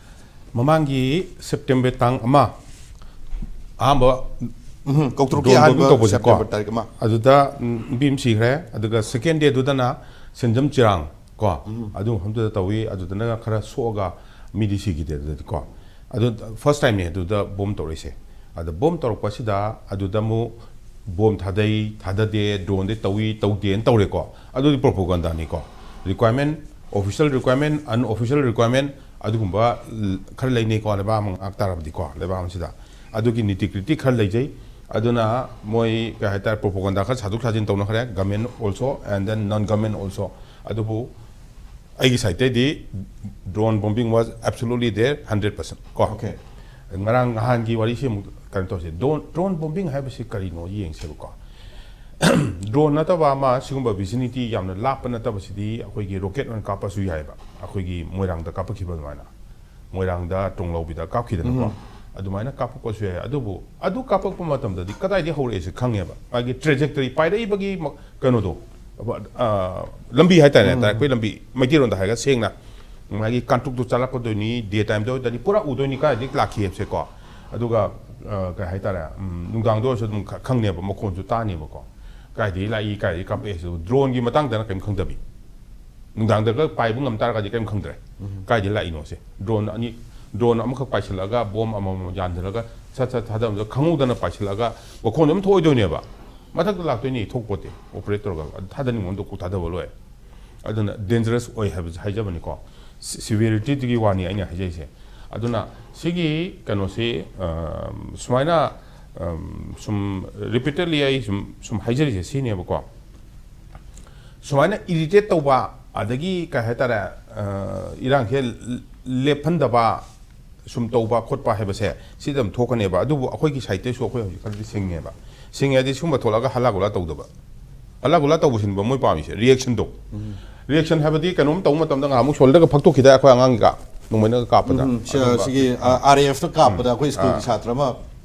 ꯃꯃꯥꯡꯒꯤ ꯁꯦꯞꯇꯦꯝꯕꯔ ꯇꯥꯡ ꯑꯃ ꯑꯍꯥꯟꯕ ꯎꯝ, ꯀꯧꯇ꯭ꯔꯨꯛꯀꯤ ꯗ꯭ꯔꯣꯟ ꯑꯍꯥꯟꯕ ꯕꯣꯝꯕꯤꯡ ꯇꯧꯕꯁꯦꯀꯣ, ꯁꯦꯞꯇꯦꯝꯕꯔ ꯇꯥꯔꯤꯛ ꯑꯃ꯫ ꯑꯗꯨꯗ, ꯎꯝ, ꯅꯨꯄꯤ ꯑꯃ ꯁꯤꯈ꯭ꯔꯦ꯫ ꯑꯗꯨꯒ ꯁꯦꯀꯦꯟ ꯗꯦꯗꯨꯗꯅ ꯁꯦꯟꯖꯝ ꯆꯤꯔꯥꯡ ꯀꯣ, ꯎꯝ꯫ ꯑꯗꯨ ꯃꯐꯝꯗꯨꯗ ꯇꯧꯏ꯫ ꯑꯗꯨꯗꯅ ꯈꯔ ꯁꯣꯛꯑꯒ ꯃꯤꯗꯤ ꯁꯤꯈꯤꯗꯦ ꯑꯗꯨꯗꯗꯤ ꯀꯣ꯫ ꯑꯗꯨ ꯐꯥꯔꯁ ꯇꯥꯏꯝꯅꯦ ꯑꯗꯨꯗ ꯕꯣꯝ ꯇꯧꯔꯛꯏꯁꯦ꯫ ꯑꯗ ꯕꯣꯝ ꯇꯧꯔꯛꯄꯁꯤꯗ ꯑꯗꯨꯗ ꯑꯃꯨꯛ ꯕꯣꯝ ꯊꯥꯗꯩ, ꯊꯥꯗꯗꯦ, ꯗ꯭ꯔꯣꯟꯗꯤ ꯇꯧꯏ, ꯇꯧꯗꯦꯅ ꯇꯧꯔꯦꯀꯣ꯫ ꯑꯗꯨꯗꯤ ꯄ꯭ꯔꯣꯄꯣꯒꯟꯗꯥꯅꯤꯀꯣ꯫ ꯔꯤꯀ꯭ꯋꯥꯏꯔꯃꯦꯟ, ꯑꯣꯐꯤꯁꯤꯌꯦꯜ ꯔꯤꯀ꯭ꯋꯥꯏꯔꯃꯦꯟ, ꯑꯟꯑꯣꯐꯤꯁꯤꯌꯦꯜ ꯔꯤꯀ꯭ꯋꯥꯏꯔꯃꯦꯟ, ꯑꯗꯨꯒꯨꯝꯕ ꯈꯔ ꯂꯩꯅꯩꯀꯣ, ꯂꯩꯕꯥꯛ ꯑꯃ ꯉꯥꯛ ꯇꯥꯔꯕꯗꯤꯀꯣ, ꯂꯩꯕꯥꯛ ꯑꯃꯁꯤꯗ꯫ ꯑꯗꯨꯒꯤ ꯅꯤꯇꯤ ꯒ꯭ꯔꯤꯇꯤ ꯈꯔ ꯂꯩꯖꯩ꯫ ꯑꯗꯨꯅ ꯃꯣꯏ ꯀꯩ ꯍꯥꯏꯇꯥꯔꯦ, ꯄ꯭ꯔꯣꯄꯣꯒꯟꯗꯥ ꯈꯔ ꯁꯥꯗꯣꯛ ꯁꯥꯖꯤꯟ ꯇꯧꯅꯈ꯭ꯔꯦ, government also and then non government also꯫ ꯑꯗꯨꯕꯨ ꯑꯩꯒꯤ ꯁꯥꯏꯠꯇꯩꯗꯤ drone bombing was absolutely there, hundred percent ꯀꯣ꯫ Okay. ꯉꯔꯥꯡ ꯅꯍꯥꯟꯒꯤ ꯋꯥꯔꯤꯁꯤ ꯑꯃꯨꯛ ꯀꯩꯅꯣ ꯇꯧꯁꯦ꯫ Drone, drone bombing ꯍꯥꯏꯕꯁꯤ ꯀꯔꯤꯅꯣ ꯌꯦꯡꯁꯦꯕꯀꯣ꯫ Drone ꯅꯠꯇꯕ ꯑꯃ, ꯁꯤꯒꯨꯝꯕ vicinity ꯌꯥꯝꯅ ꯂꯥꯞꯄ ꯅꯠꯇꯕꯁꯤꯗꯤ ꯑꯩꯈꯣꯏꯒꯤ rocket ꯑꯣꯏꯅ ꯀꯥꯞꯄꯁꯨ ꯌꯥꯏꯑꯕ꯫ ꯑꯩꯈꯣꯏꯒꯤ ꯃꯣꯏꯔꯥꯡꯗ ꯀꯥꯞꯄꯛꯈꯤꯕ ꯑꯗꯨꯃꯥꯏꯅ, ꯃꯣꯏꯔꯥꯡꯗ ꯇꯣꯡꯂꯧꯕꯤꯗ ꯀꯥꯞꯈꯤꯗꯅꯀꯣ꯫ ꯑꯗꯨꯃꯥꯏꯅ ꯀꯥꯞꯄꯛꯄꯁꯨ ꯌꯥꯏ꯫ ꯑꯗꯨꯕꯨ ꯑꯗꯨ ꯀꯥꯞꯄꯛꯄ ꯃꯇꯝꯗꯗꯤ ꯀꯗꯥꯏꯗꯒꯤ ꯍꯧꯔꯛꯑꯦꯁꯦ ꯈꯪꯉꯦꯕ, ꯃꯥꯒꯤ trajectory, ꯄꯥꯏꯔꯛꯏꯕꯒꯤ ꯃ- ꯀꯩꯅꯣꯗꯣ, ꯑ, ꯂꯝꯕꯤ ꯍꯥꯏꯇꯥꯔꯦ, ꯇꯥꯔꯛꯄꯒꯤ ꯂꯝꯕꯤ, ꯃꯩꯇꯩꯔꯣꯟꯗ ꯍꯥꯏꯔꯒ ꯁꯦꯡꯅ ꯃꯥꯒꯤ ꯀꯥꯡꯇ꯭ꯔꯨꯛꯇꯣ ꯆꯥꯂꯛꯀꯗꯣꯏꯅꯤ, day time ꯗ ꯑꯣꯏꯇꯥꯔꯗꯤ ꯄꯨꯔꯥ ꯎꯗꯣꯏꯅꯤ ꯀꯥꯏꯗꯒꯤ ꯂꯥꯛꯈꯤ ꯍꯥꯏꯕꯁꯦꯀꯣ꯫ ꯑꯗꯨꯒ, ꯑ, ꯀꯩ ꯍꯥꯏꯇꯥꯔꯦ, ꯎꯝ, ꯅꯨꯡꯗꯥꯡꯗ ꯑꯣꯏꯔꯁꯨ ꯑꯗꯨꯝ ꯈ- ꯈꯪꯅꯦꯕ, ꯃꯈꯣꯟꯁꯨ ꯇꯥꯅꯦꯕꯀꯣ꯫ ꯀꯥꯏꯗꯒꯤ ꯂꯥꯛꯏ, ꯀꯥꯏꯗꯒꯤ ꯀꯥꯞꯄꯛꯑꯦ ꯍꯥꯏꯁꯦ꯫ Drone ꯒꯤ ꯃꯇꯥꯡꯗꯅ ꯀꯔꯤꯝ ꯈꯪꯗꯕꯤ, ꯅꯨꯡꯗꯥꯡꯗꯒ ꯄꯥꯏꯕ ꯉꯝ ꯇꯥꯔꯒꯗꯤ ꯀꯔꯤꯝ ꯈꯪꯗ꯭ꯔꯦ꯫ ꯀꯥꯏꯗꯒꯤ ꯂꯥꯛꯏꯅꯣꯁꯦ꯫ Drone ꯑꯅꯤ, drone ꯑꯃꯈꯛ ꯄꯥꯏꯁꯤꯜꯂꯛꯑꯒ, ꯕꯣꯝ ꯑꯃꯃꯝ ꯌꯥꯟꯁꯤꯜꯂꯒ, ꯁꯠ ꯁꯠ ꯊꯥꯗꯕꯗ ꯈꯪꯍꯧꯗꯅ ꯄꯥꯏꯁꯤꯜꯂꯛꯑꯒ ꯃꯈꯣꯟ ꯑꯗꯨꯝ ꯊꯣꯛꯑꯣꯏꯗꯣꯏꯅꯦꯕ꯫ ꯃꯊꯛꯇ ꯂꯥꯛꯇꯣꯏꯅꯤ, ꯊꯣꯛꯄꯣꯠꯇꯦ꯫ Operate ꯇꯧꯔꯒ ꯑꯗꯨ ꯊꯥꯗꯅꯤꯡꯕ ꯑꯃꯗꯣ ꯀꯣꯛ ꯊꯥꯗꯕ ꯂꯣꯏꯔꯦ꯫ ꯑꯗꯨꯅ dangerous ꯑꯣꯏ ꯍꯥꯏꯕꯁꯦ ꯍꯥꯏꯖꯕꯅꯤꯀꯣ꯫ Severity ꯗꯨꯒꯤ ꯋꯥꯅꯤ ꯑꯩꯅ ꯍꯥꯏꯖꯩꯁꯦ꯫ ꯑꯗꯨꯅ ꯁꯤꯒꯤ ꯀꯩꯅꯣꯁꯤ, ꯑ, ꯁꯨꯃꯥꯏꯅ, ꯑꯝ, ꯁꯨꯝ repeatedly ꯑꯩ ꯁꯨꯝ, ꯁꯨꯝ ꯍꯥꯏꯖꯔꯤꯁꯦ ꯁꯤꯅꯦꯕꯀꯣ꯫ ꯁꯨꯃꯥꯏꯅ irritate ꯇꯧꯕ, ꯑꯗꯒꯤ ꯀꯩ ꯍꯥꯏꯇꯥꯔꯦ, ꯑ, ꯏꯔꯥꯡꯁꯦ ꯂꯦꯞꯍꯟꯗꯕ, ꯁꯨꯝ ꯇꯧꯕ ꯈꯣꯠꯄ ꯍꯥꯏꯕꯁꯦ ꯁꯤꯗ ꯑꯗꯨꯝ ꯊꯣꯛꯀꯅꯦꯕ꯫ ꯑꯗꯨꯕꯨ ꯑꯩꯈꯣꯏꯒꯤ ꯁꯥꯏꯠꯇꯩꯁꯨ ꯑꯩꯈꯣꯏ ꯍꯧꯖꯤꯛ ꯈꯔꯗꯤ ꯁꯤꯡꯉꯦꯕ꯫ ꯁꯤꯡꯉꯦ ꯍꯥꯏꯗꯤ ꯁꯨꯝꯕ ꯊꯣꯛꯂꯛꯑꯒ ꯍꯜꯂꯥ ꯒꯨꯂꯥ ꯇꯧꯗꯕ꯫ ꯍꯜꯂꯥ ꯒꯨꯂꯥ ꯇꯧꯕꯁꯤꯅꯦꯕ ꯃꯣꯏ ꯄꯥꯝꯃꯤꯁꯦ, reaction ꯗꯣ꯫ Reaction ꯍꯥꯏꯕꯗꯤ ꯀꯩꯅꯣꯝ ꯇꯧꯕ ꯃꯇꯝꯗ ꯉꯥꯏꯍꯥꯛꯃꯨꯛ shoulder ꯒ ꯐꯛꯇꯣꯛꯈꯤꯗꯥꯏ ꯑꯩꯈꯣꯏ ꯑꯉꯥꯡꯒꯤꯒ, ꯅꯣꯡꯃꯩꯅꯒ ꯀꯥꯞꯄꯗ꯫ ꯎꯝ, ꯁꯤ- ꯑꯗꯨꯝꯕ- ꯁꯤꯒꯤ ꯑꯥꯔ ꯑꯦꯐꯇ ꯀꯥꯞꯄꯗ ꯑꯩꯈꯣꯏ ꯁ꯭ꯀꯨꯜꯒꯤ ꯑꯥ꯫ ꯁꯥꯇ꯭ꯔ ꯑꯃ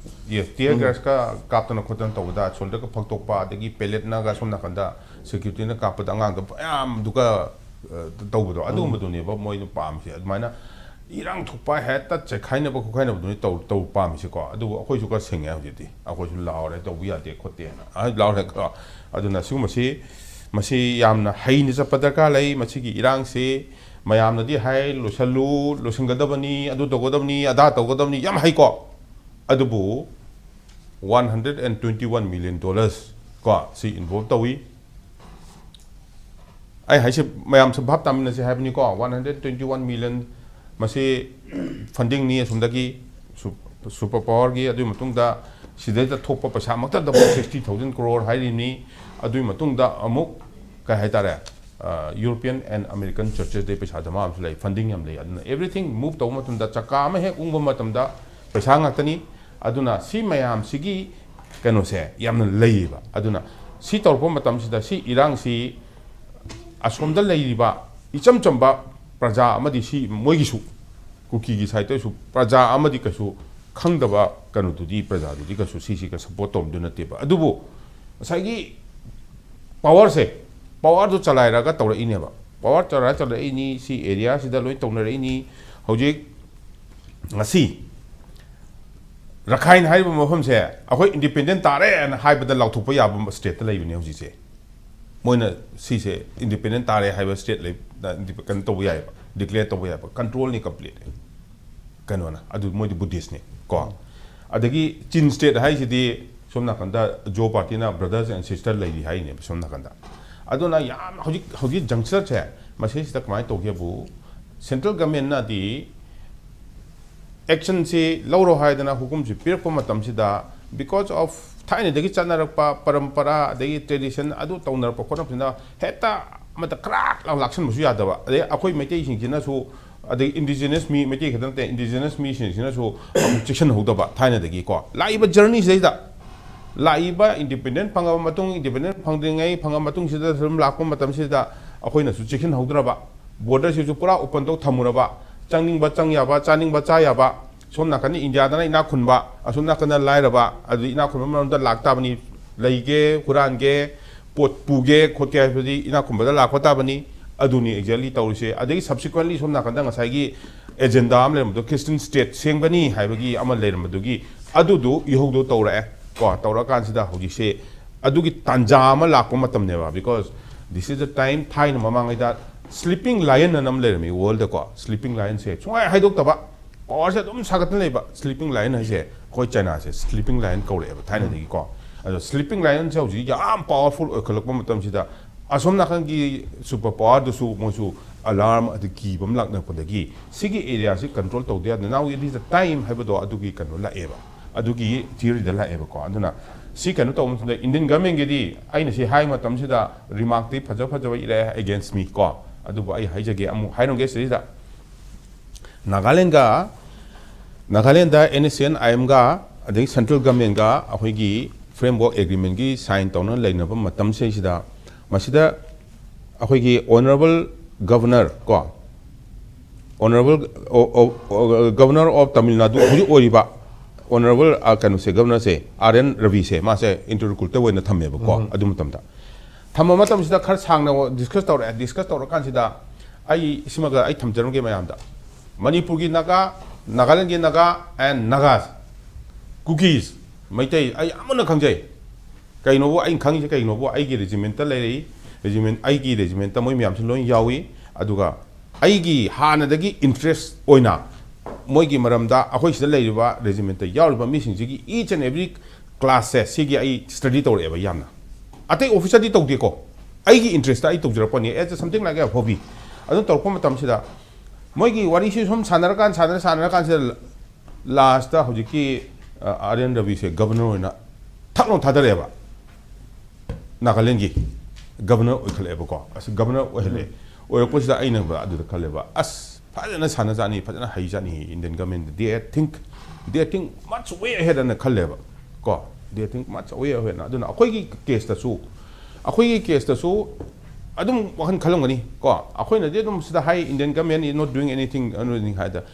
Yes, tear gas ꯀ ꯀꯥꯞꯇꯅ ꯈꯣꯠꯇꯅ ꯇꯧꯕꯗ shoulder ꯒ ꯐꯛꯇꯣꯛꯄ, ꯑꯗꯒꯤ pellet ꯅꯒ ꯁꯣꯝ ꯅꯥꯀꯟꯗ security ꯅ ꯀꯥꯞꯄꯗ ꯑꯉꯥꯡꯗꯣ ꯃꯌꯥꯝꯗꯨꯒ, ꯑ, ꯇꯧꯕꯗꯣ, ꯑꯗꯨꯒꯨꯝꯕꯗꯨꯅꯦꯕ ꯃꯣꯏꯅ ꯄꯥꯝꯃꯤꯁꯦ꯫ ꯑꯗꯨꯃꯥꯏꯅ ꯏꯔꯥꯡ ꯊꯣꯛꯄ, ꯍꯦꯛꯇ ꯆꯦꯛꯈꯥꯏꯅꯕ ꯈꯣꯠꯈꯥꯏꯅꯕꯗꯨꯅꯤ ꯇꯧ-, ꯇꯧ ꯄꯥꯝꯃꯤꯁꯦꯀꯣ꯫ ꯑꯗꯨꯕꯨ ꯑꯩꯈꯣꯏꯁꯨ ꯈꯔ ꯁꯤꯡꯉꯦ ꯍꯧꯖꯤꯛꯇꯤ꯫ ꯑꯩꯈꯣꯏꯁꯨ ꯂꯥꯎꯔꯦ, ꯇꯧꯕ ꯌꯥꯗꯦ ꯈꯣꯠꯇꯦꯅ꯫ ꯑ, ꯂꯥꯎꯔꯦꯀꯣ꯫ ꯑꯗꯨꯅ ꯁꯤꯒꯨꯝꯕꯁꯤ, ꯃꯁꯤ ꯌꯥꯝꯅ ꯍꯩꯅ ꯆꯠꯄ ꯗꯔꯀꯥꯔ ꯂꯩ꯫ ꯃꯁꯤꯒꯤ ꯏꯔꯥꯡꯁꯤ ꯃꯌꯥꯝꯅꯗꯤ ꯍꯥꯏ, "ꯂꯣꯏꯁꯜꯂꯨ, ꯂꯣꯏꯁꯤꯟꯒꯗꯕꯅꯤ, ꯑꯗꯨ ꯇꯧꯒꯗꯕꯅꯤ, ꯑꯗꯥ ꯇꯧꯒꯗꯕꯅꯤ", ꯌꯥꯝ ꯍꯩꯀꯣ꯫ ꯑꯗꯨꯕꯨ One hundred and twenty one million dollars ꯀꯣ ꯁꯤ involve ꯇꯧꯏ꯫ ꯑꯩ ꯍꯥꯏꯁꯦ ꯃꯌꯥꯝꯁꯨ ꯚꯥꯞ ꯇꯥꯃꯤꯟꯅꯁꯦ ꯍꯥꯏꯕꯅꯤꯀꯣ꯫ One hundred twenty one million ꯃꯁꯤ fundingꯅꯤ ꯑꯁꯣꯝꯗꯒꯤ super powerꯒꯤ, ꯑꯗꯨꯒꯤ ꯃꯇꯨꯡꯗ ꯁꯤꯗꯩꯗ ꯊꯣꯛꯄ ꯄꯩꯁꯥꯃꯛꯇꯗꯐꯥꯎ sixty thousand crore ꯍꯥꯏꯔꯤꯕꯅꯤ꯫ ꯑꯗꯨꯒꯤ ꯃꯇꯨꯡꯗ ꯑꯃꯨꯛ ꯀꯩ ꯍꯥꯏꯇꯥꯔꯦ, European and American churchesꯗꯩ ꯄꯩꯁꯥ ꯙꯃꯥ ꯑꯃꯁꯨ ꯂꯩ, funding ꯌꯥꯝ ꯂꯩ꯫ ꯑꯗꯨꯅ everything move ꯇꯧꯕ ꯃꯇꯝꯗ, ꯆꯀꯥ ꯑꯃ ꯍꯦꯛ ꯎꯪꯕ ꯃꯇꯝꯗ ꯄꯩꯁꯥ ꯉꯥꯛꯇꯅꯤ꯫ ꯑꯗꯨꯅ ꯁꯤ ꯃꯌꯥꯝꯁꯤꯒꯤ ꯀꯩꯅꯣꯁꯦ ꯌꯥꯝꯅ ꯂꯩꯌꯦꯕ꯫ ꯑꯗꯨꯅ ꯁꯤ ꯇꯧꯔꯛꯄ ꯃꯇꯝꯁꯤꯗ ꯁꯤ ꯏꯔꯥꯡꯁꯤ ꯑꯁꯣꯝꯗ ꯂꯩꯔꯤꯕ ꯏꯆꯝ ꯆꯝꯕ ꯄ꯭ꯔꯖꯥ ꯑꯃꯗꯤ ꯁꯤ ꯃꯣꯏꯒꯤꯁꯨ, ꯀꯨꯀꯤꯒꯤ ꯁꯥꯏꯠꯇꯁꯨ ꯄ꯭ꯔꯖꯥ ꯑꯃꯗꯤ ꯀꯩꯁꯨ ꯈꯪꯗꯕ ꯀꯩꯅꯣꯗꯨꯗꯤ, ꯄ꯭ꯔꯖꯥꯗꯨꯗꯤ ꯀꯩꯁꯨ ꯁꯤꯁꯤꯒ support ꯇꯧꯔꯝꯗꯣꯏ ꯅꯠꯇꯦꯕ꯫ ꯑꯗꯨꯕꯨ ꯉꯁꯥꯏꯒꯤ powerꯁꯦ, powerꯗꯨ ꯆꯂꯥꯏꯔꯒ ꯇꯧꯔꯛꯏꯅꯦꯕ꯫ Power ꯆꯂꯥꯏꯔ ꯇꯧꯔꯛꯏꯅꯤ, ꯁꯤ areaꯁꯤꯗ ꯂꯣꯏ ꯇꯧꯅꯔꯛꯏꯅꯤ꯫ ꯍꯧꯖꯤꯛ ꯉꯁꯤ ꯔꯈꯥꯏꯟ ꯍꯥꯏꯔꯤꯕ ꯃꯐꯝꯁꯦ ꯑꯩꯈꯣꯏ independent ꯇꯥꯔꯦꯅ ꯍꯥꯏꯕꯗ ꯂꯥꯎꯊꯣꯛꯄ ꯌꯥꯕ stateꯇ ꯂꯩꯕꯅꯦ ꯍꯧꯖꯤꯛꯁꯦ꯫ ꯃꯣꯏꯅ ꯁꯤꯁꯦ independent ꯇꯥꯔꯦ ꯍꯥꯏꯕ state ꯂꯩ, ꯀꯩꯅꯣ ꯇꯧꯕ ꯌꯥꯏꯑꯕ, declare ꯇꯧꯕ ꯌꯥꯏꯑꯕ, controlꯅꯤ complete꯫ ꯀꯩꯅꯣꯅ ꯑꯗꯨ ꯃꯣꯏꯗꯤ Buddhistꯅꯤ ꯀꯣ꯫ ꯑꯗꯒꯤ Chin state ꯍꯥꯏꯁꯤꯗꯤ ꯁꯣꯝ ꯅꯥꯀꯟꯗ Zo partyꯅ brothers and sister ꯂꯩꯔꯤ ꯍꯥꯏꯔꯤꯅꯦꯕ ꯁꯣꯝ ꯅꯥꯀꯟꯗ꯫ ꯑꯗꯨꯅ ꯌꯥꯝ ꯍꯧꯖꯤꯛ, ꯍꯧꯖꯤꯛ junctureꯁꯦ ꯃꯁꯤꯁꯤꯗ ꯀꯃꯥꯏꯅ ꯇꯧꯒꯦꯕꯨ, central governmentꯅꯗꯤ actionꯁꯤ ꯂꯧꯔꯣ ꯍꯥꯏꯗꯅ ꯍꯨꯀꯨꯝꯁꯤ ꯄꯤꯔꯛꯄ ꯃꯇꯝꯁꯤꯗ, because of ꯊꯥꯏꯅꯗꯒꯤ ꯆꯠꯅꯔꯛꯄ ꯄꯔꯝꯄꯔꯥ ꯑꯗꯒꯤ tradition ꯑꯗꯨ ꯇꯧꯅꯔꯛꯄ ꯈꯣꯠꯅꯔꯛꯄꯁꯤꯅ ꯍꯦꯛꯇ ꯑꯃꯗ ꯀ꯭ꯔꯥꯛ ꯂꯥꯎ ꯂꯥꯛꯁꯟꯕꯁꯨ ꯌꯥꯗꯕ, ꯑꯗꯩ ꯑꯩꯈꯣꯏ ꯃꯩꯇꯩꯁꯤꯡꯁꯤꯅꯁꯨ, ꯑꯗꯩ indigenous ꯃꯤ, ꯃꯩꯇꯩ ꯈꯛꯇ ꯅꯠꯇꯦ, indigenous ꯃꯤꯁꯤꯡꯁꯤꯅꯁꯨ ꯑꯃꯨꯛ ꯆꯦꯛꯁꯤꯟꯍꯧꯗꯕ ꯊꯥꯏꯅꯗꯒꯤꯀꯣ꯫ ꯂꯥꯛꯏꯕ journeyꯁꯤꯗꯩꯗ, ꯂꯥꯛꯏꯕ independent ꯐꯪꯉꯕ ꯃꯇꯨꯡ, independent ꯐꯪꯗ꯭ꯔꯤꯉꯩ, ꯐꯪꯉ ꯃꯇꯨꯡꯁꯤꯗ ꯑꯗꯨꯝ ꯂꯥꯛꯄ ꯃꯇꯝꯁꯤꯗ ꯑꯩꯈꯣꯏꯅꯁꯨ ꯆꯦꯛꯁꯤꯟꯍꯧꯗ꯭ꯔꯕ, borderꯁꯤꯁꯨ ꯄꯨꯔꯥ open ꯇꯧ ꯊꯝꯃꯨꯔꯕ, ꯆꯪꯅꯤꯡꯕ ꯆꯪ ꯌꯥꯕ, ꯆꯥꯅꯤꯡꯕ ꯆꯥ ꯌꯥꯕ, ꯁꯣꯝ ꯅꯥꯀꯟꯗ ꯏꯟꯗꯤꯌꯥꯗꯅ ꯏꯅꯥꯛ ꯈꯨꯟꯕ, ꯑꯁꯣꯝ ꯅꯥꯀꯟꯗ ꯂꯥꯏꯔꯕ, ꯑꯗꯨ ꯏꯅꯥꯛ ꯈꯨꯟꯕ ꯃꯔꯝꯗ ꯂꯥꯛꯇꯥꯕꯅꯤ꯫ ꯂꯩꯒꯦ, ꯍꯨꯔꯥꯟꯒꯦ, ꯄꯣꯠ ꯄꯨꯒꯦ, ꯈꯣꯠꯀꯦ ꯍꯥꯏꯕꯗꯤ ꯏꯅꯥꯛ ꯈꯨꯟꯕꯗ ꯂꯥꯛꯄ ꯇꯥꯕꯅꯤ꯫ ꯑꯗꯨꯅꯤ exactly ꯇꯧꯔꯤꯁꯦ꯫ ꯑꯗꯒꯤ subsequently ꯁꯣꯝ ꯅꯥꯀꯟꯗ ꯉꯁꯥꯏꯒꯤ agenda ꯑꯃ ꯂꯩꯔꯝꯕꯗꯣ, Christian state ꯁꯦꯝꯒꯅꯤ ꯍꯥꯏꯕꯒꯤ ꯑꯃ ꯂꯩꯔꯝꯕꯗꯨꯒꯤ, ꯑꯗꯨꯗꯨ ꯏꯍꯧꯗꯣ ꯇꯧꯔꯛꯑꯦ ꯀꯣ꯫ ꯇꯧꯔꯛꯑꯀꯥꯟꯁꯤꯗ ꯍꯧꯖꯤꯛꯁꯦ ꯑꯗꯨꯒꯤ ꯇꯥꯟꯖꯥ ꯑꯃ ꯂꯥꯛꯄ ꯃꯇꯝꯅꯦꯕ, because this is the time, ꯊꯥꯏꯅ ꯃꯃꯥꯡꯉꯩꯗ sleeping lion ꯑꯅ ꯑꯃ ꯂꯩꯔꯝꯃꯤ worldꯗꯀꯣ꯫ Sleeping lionꯁꯦ ꯁꯨꯡꯍꯥꯏ ꯍꯥꯏꯗꯣꯛꯇꯕ, ꯄꯋꯥꯔꯁꯦ ꯑꯗꯨꯝ ꯁꯥꯒꯠꯇꯅ ꯂꯩꯕ꯫ ꯁ꯭ꯂꯤꯄꯤꯡ ꯂꯥꯏꯟ ꯍꯥꯏꯁꯦ ꯑꯩꯈꯣꯏ ꯆꯥꯏꯅꯥꯁꯦ ꯁ꯭ꯂꯤꯄꯤꯡ ꯂꯥꯏꯟ ꯀꯧꯔꯛꯑꯦꯕ ꯊꯥꯏꯅꯗꯒꯤꯀꯣ꯫ ꯑꯗꯣ ꯁ꯭ꯂꯤꯄꯤꯡ ꯂꯥꯏꯟꯁꯦ ꯍꯧꯖꯤꯛ ꯌꯥꯝ ꯄꯋꯥꯔꯐꯨꯜ ꯑꯣꯏꯈꯠꯂꯛꯄ ꯃꯇꯝꯁꯤꯗ ꯑꯁꯣꯝ ꯅꯥꯀꯟꯒꯤ ꯁꯨꯄꯔ ꯄꯋꯥꯔꯗꯨꯁꯨ ꯃꯣꯏꯁꯨ ꯑꯂꯥꯔꯝ ꯑꯗꯨ ꯀꯤꯕ ꯑꯃ ꯂꯥꯛꯅꯔꯛꯄꯗꯒꯤ ꯁꯤꯒꯤ ꯑꯦꯔꯤꯌꯥꯁꯤ ꯀꯟꯇ꯭ꯔꯣꯜ ꯇꯧꯗ ꯌꯥꯗꯦ꯫ Now it is the time ꯍꯥꯏꯕꯗꯣ ꯑꯗꯨꯒꯤ ꯀꯩꯅꯣ ꯂꯥꯛꯑꯦꯕ, ꯑꯗꯨꯒꯤ ꯊꯤꯑꯣꯔꯤꯗ ꯂꯥꯛꯑꯦꯕꯀꯣ꯫ ꯑꯗꯨꯅ ꯁꯤ ꯀꯩꯅꯣ ꯇꯧꯕ ꯃꯇꯝꯗ ꯏꯟꯗꯤꯌꯟ ꯒꯃꯦꯟꯒꯤꯗꯤ ꯑꯩꯅ ꯁꯤ ꯍꯥꯏ ꯃꯇꯝꯁꯤꯗ ꯔꯤꯃꯥꯔꯛꯇꯤ ꯐꯖ ꯐꯖꯕ ꯏꯔꯛꯑꯦ against me ꯀꯣ꯫ ꯑꯗꯨꯕꯨ ꯑꯩ ꯍꯥꯏꯖꯒꯦ, ꯑꯃꯨꯛ ꯍꯥꯏꯔꯝꯒꯦ ꯁꯤꯗꯩꯗ꯫ ꯅꯥꯒꯥꯂꯦꯟꯒ, ꯅꯥꯒꯥꯂꯦꯟꯗ NSCN IM ꯒ ꯑꯗꯒꯤ ꯁꯦꯟꯇ꯭ꯔꯦꯜ ꯒꯃꯦꯟꯒ ꯑꯩꯈꯣꯏꯒꯤ ꯐ꯭ꯔꯦꯝꯋꯥꯔꯛ ꯑꯦꯒ꯭ꯔꯤꯃꯦꯟꯒꯤ ꯁꯥꯏꯟ ꯇꯧꯅ ꯂꯩꯅꯕ ꯃꯇꯝꯁꯤꯗꯩꯁꯤꯗ ꯃꯁꯤꯗ ꯑꯩꯈꯣꯏꯒꯤ ꯑꯣꯅꯔꯦꯕꯜ ꯒꯕꯅꯔ ꯀꯣ, honourable governor of Tamil Nadu ꯍꯧꯖꯤꯛ ꯑꯣꯏꯔꯤꯕ ꯑꯣꯅꯔꯦꯕꯜ ꯀꯩꯅꯣꯁꯦ, ꯒꯕꯅꯔꯁꯦ, ꯑꯥꯔ ꯑꯦꯟ ꯔꯕꯤꯁꯦ, ꯃꯥꯁꯦ ꯏꯟꯇꯔꯂꯣꯀ꯭ꯌꯨꯇꯔ ꯑꯣꯏꯅ ꯊꯝꯃꯦꯕꯀꯣ꯫ ꯑꯗꯨ ꯃꯇꯝꯗ ꯊꯝꯕ ꯃꯇꯝꯁꯤꯗ ꯈꯔ ꯁꯥꯡꯅ ꯗꯤꯁꯀꯁ ꯇꯧꯔꯛꯑꯦ꯫ ꯗꯤꯁꯀꯁ ꯇꯧꯔꯀꯥꯟꯁꯤꯗ ꯑꯩ ꯁꯤꯃꯒ ꯑꯩ ꯊꯝꯖꯔꯝꯒꯦ ꯃꯌꯥꯝꯗ꯫ ꯃꯅꯤꯄꯨꯔꯒꯤ ꯅꯥꯒꯥ, ꯅꯥꯒꯥꯂꯦꯟꯒꯤ ꯅꯥꯒꯥ and Nagas, ꯀꯨꯀꯤꯁ, ꯃꯩꯇꯩ ꯑꯩ ꯑꯃꯨꯟꯅ ꯈꯪꯖꯩ꯫ ꯀꯩꯅꯣꯕꯨ ꯑꯩꯅ ꯈꯪꯉꯤꯁꯦ ꯀꯩꯅꯣꯕꯨ ꯑꯩꯒꯤ ꯔꯦꯖꯤꯃꯦꯟꯇ ꯂꯩꯔꯛꯏ, ꯔꯦꯖꯤꯃꯦꯟ, ꯑꯩꯒꯤ ꯔꯦꯖꯤꯃꯦꯟꯇ ꯃꯣꯏ ꯃꯌꯥꯝꯁꯤ ꯂꯣꯏ ꯌꯥꯎꯏ꯫ ꯑꯗꯨꯒ ꯑꯩꯒꯤ ꯍꯥꯟꯅꯗꯒꯤ ꯏꯟꯇꯔꯦꯁ ꯑꯣꯏꯅ ꯃꯣꯏꯒꯤ ꯃꯔꯝꯗ ꯑꯩꯈꯣꯏ ꯁꯤꯗ ꯂꯩꯔꯤꯕ ꯔꯦꯖꯤꯃꯦꯟꯇ ꯌꯥꯎꯔꯤꯕ ꯃꯤꯁꯤꯡꯁꯤꯒꯤ each and every classꯁꯦ ꯁꯤꯒꯤ ꯑꯩ ꯁ꯭ꯇꯗꯤ ꯇꯧꯔꯛꯑꯦꯕ ꯌꯥꯝꯅ꯫ ꯑꯇꯩ ꯑꯣꯐꯤꯁꯔꯗꯤ ꯇꯧꯗꯦꯀꯣ, ꯑꯩꯒꯤ ꯏꯟꯇꯔꯦꯁꯇ ꯑꯩ ꯇꯧꯖꯔꯛꯄꯅꯤ, as a something like a hobby꯫ ꯑꯗꯨꯝ ꯇꯧꯔꯛꯄ ꯃꯇꯝꯁꯤꯗ ꯃꯣꯏꯒꯤ ꯋꯥꯔꯤꯁꯤ ꯁꯨꯝ ꯁꯥꯟꯅꯔꯀꯥꯟ, ꯁꯥꯟꯅꯔ, ꯁꯥꯟꯅꯔꯀꯥꯟꯁꯤꯗ ꯂꯥꯁꯇ ꯍꯧꯖꯤꯛꯀꯤ ꯑꯥꯔ ꯑꯦꯟ ꯔꯕꯤꯁꯦ ꯒꯕꯅꯔ ꯑꯣꯏꯅ ꯊꯛ ꯂꯥꯎ ꯊꯥꯗꯔꯛꯑꯦꯕ꯫ ꯅꯥꯒꯥꯂꯦꯟꯒꯤ ꯒꯕꯅꯔ ꯑꯣꯏꯈꯠꯂꯛꯑꯦꯕꯀꯣ꯫ ꯑꯁꯤ ꯒꯕꯅꯔ ꯑꯣꯏꯍꯜꯂꯦ꯫ ꯑꯣꯏꯔꯛꯄꯁꯤꯗ ꯑꯩꯅ ꯑꯗꯨꯗ ꯈꯜꯂꯦꯕ, ꯑꯁ, ꯐꯖꯅ ꯁꯥꯟꯅꯖꯥꯠꯅꯤ, ꯐꯖꯅ ꯍꯩꯖꯥꯠꯅꯤ, Indian government, they think, they think much way ahead ꯑꯅ ꯈꯜꯂꯦꯕ ꯀꯣ꯫ They think much way ahead ꯑꯅ꯫ ꯑꯗꯨꯅ ꯑꯩꯈꯣꯏꯒꯤ ꯀꯦꯁꯇꯁꯨ, ꯑꯩꯈꯣꯏꯒꯤ ꯀꯦꯁꯇꯁꯨ ꯑꯗꯨꯝ ꯋꯥꯈꯜ ꯈꯜꯂꯝꯒꯅꯤ ꯀꯣ꯫ ꯑꯩꯈꯣꯏꯅꯗꯤ ꯑꯗꯨꯝ ꯁꯤꯗ ꯍꯥꯏ, Indian government is not doing anything, anything ꯍꯥꯏꯗ꯫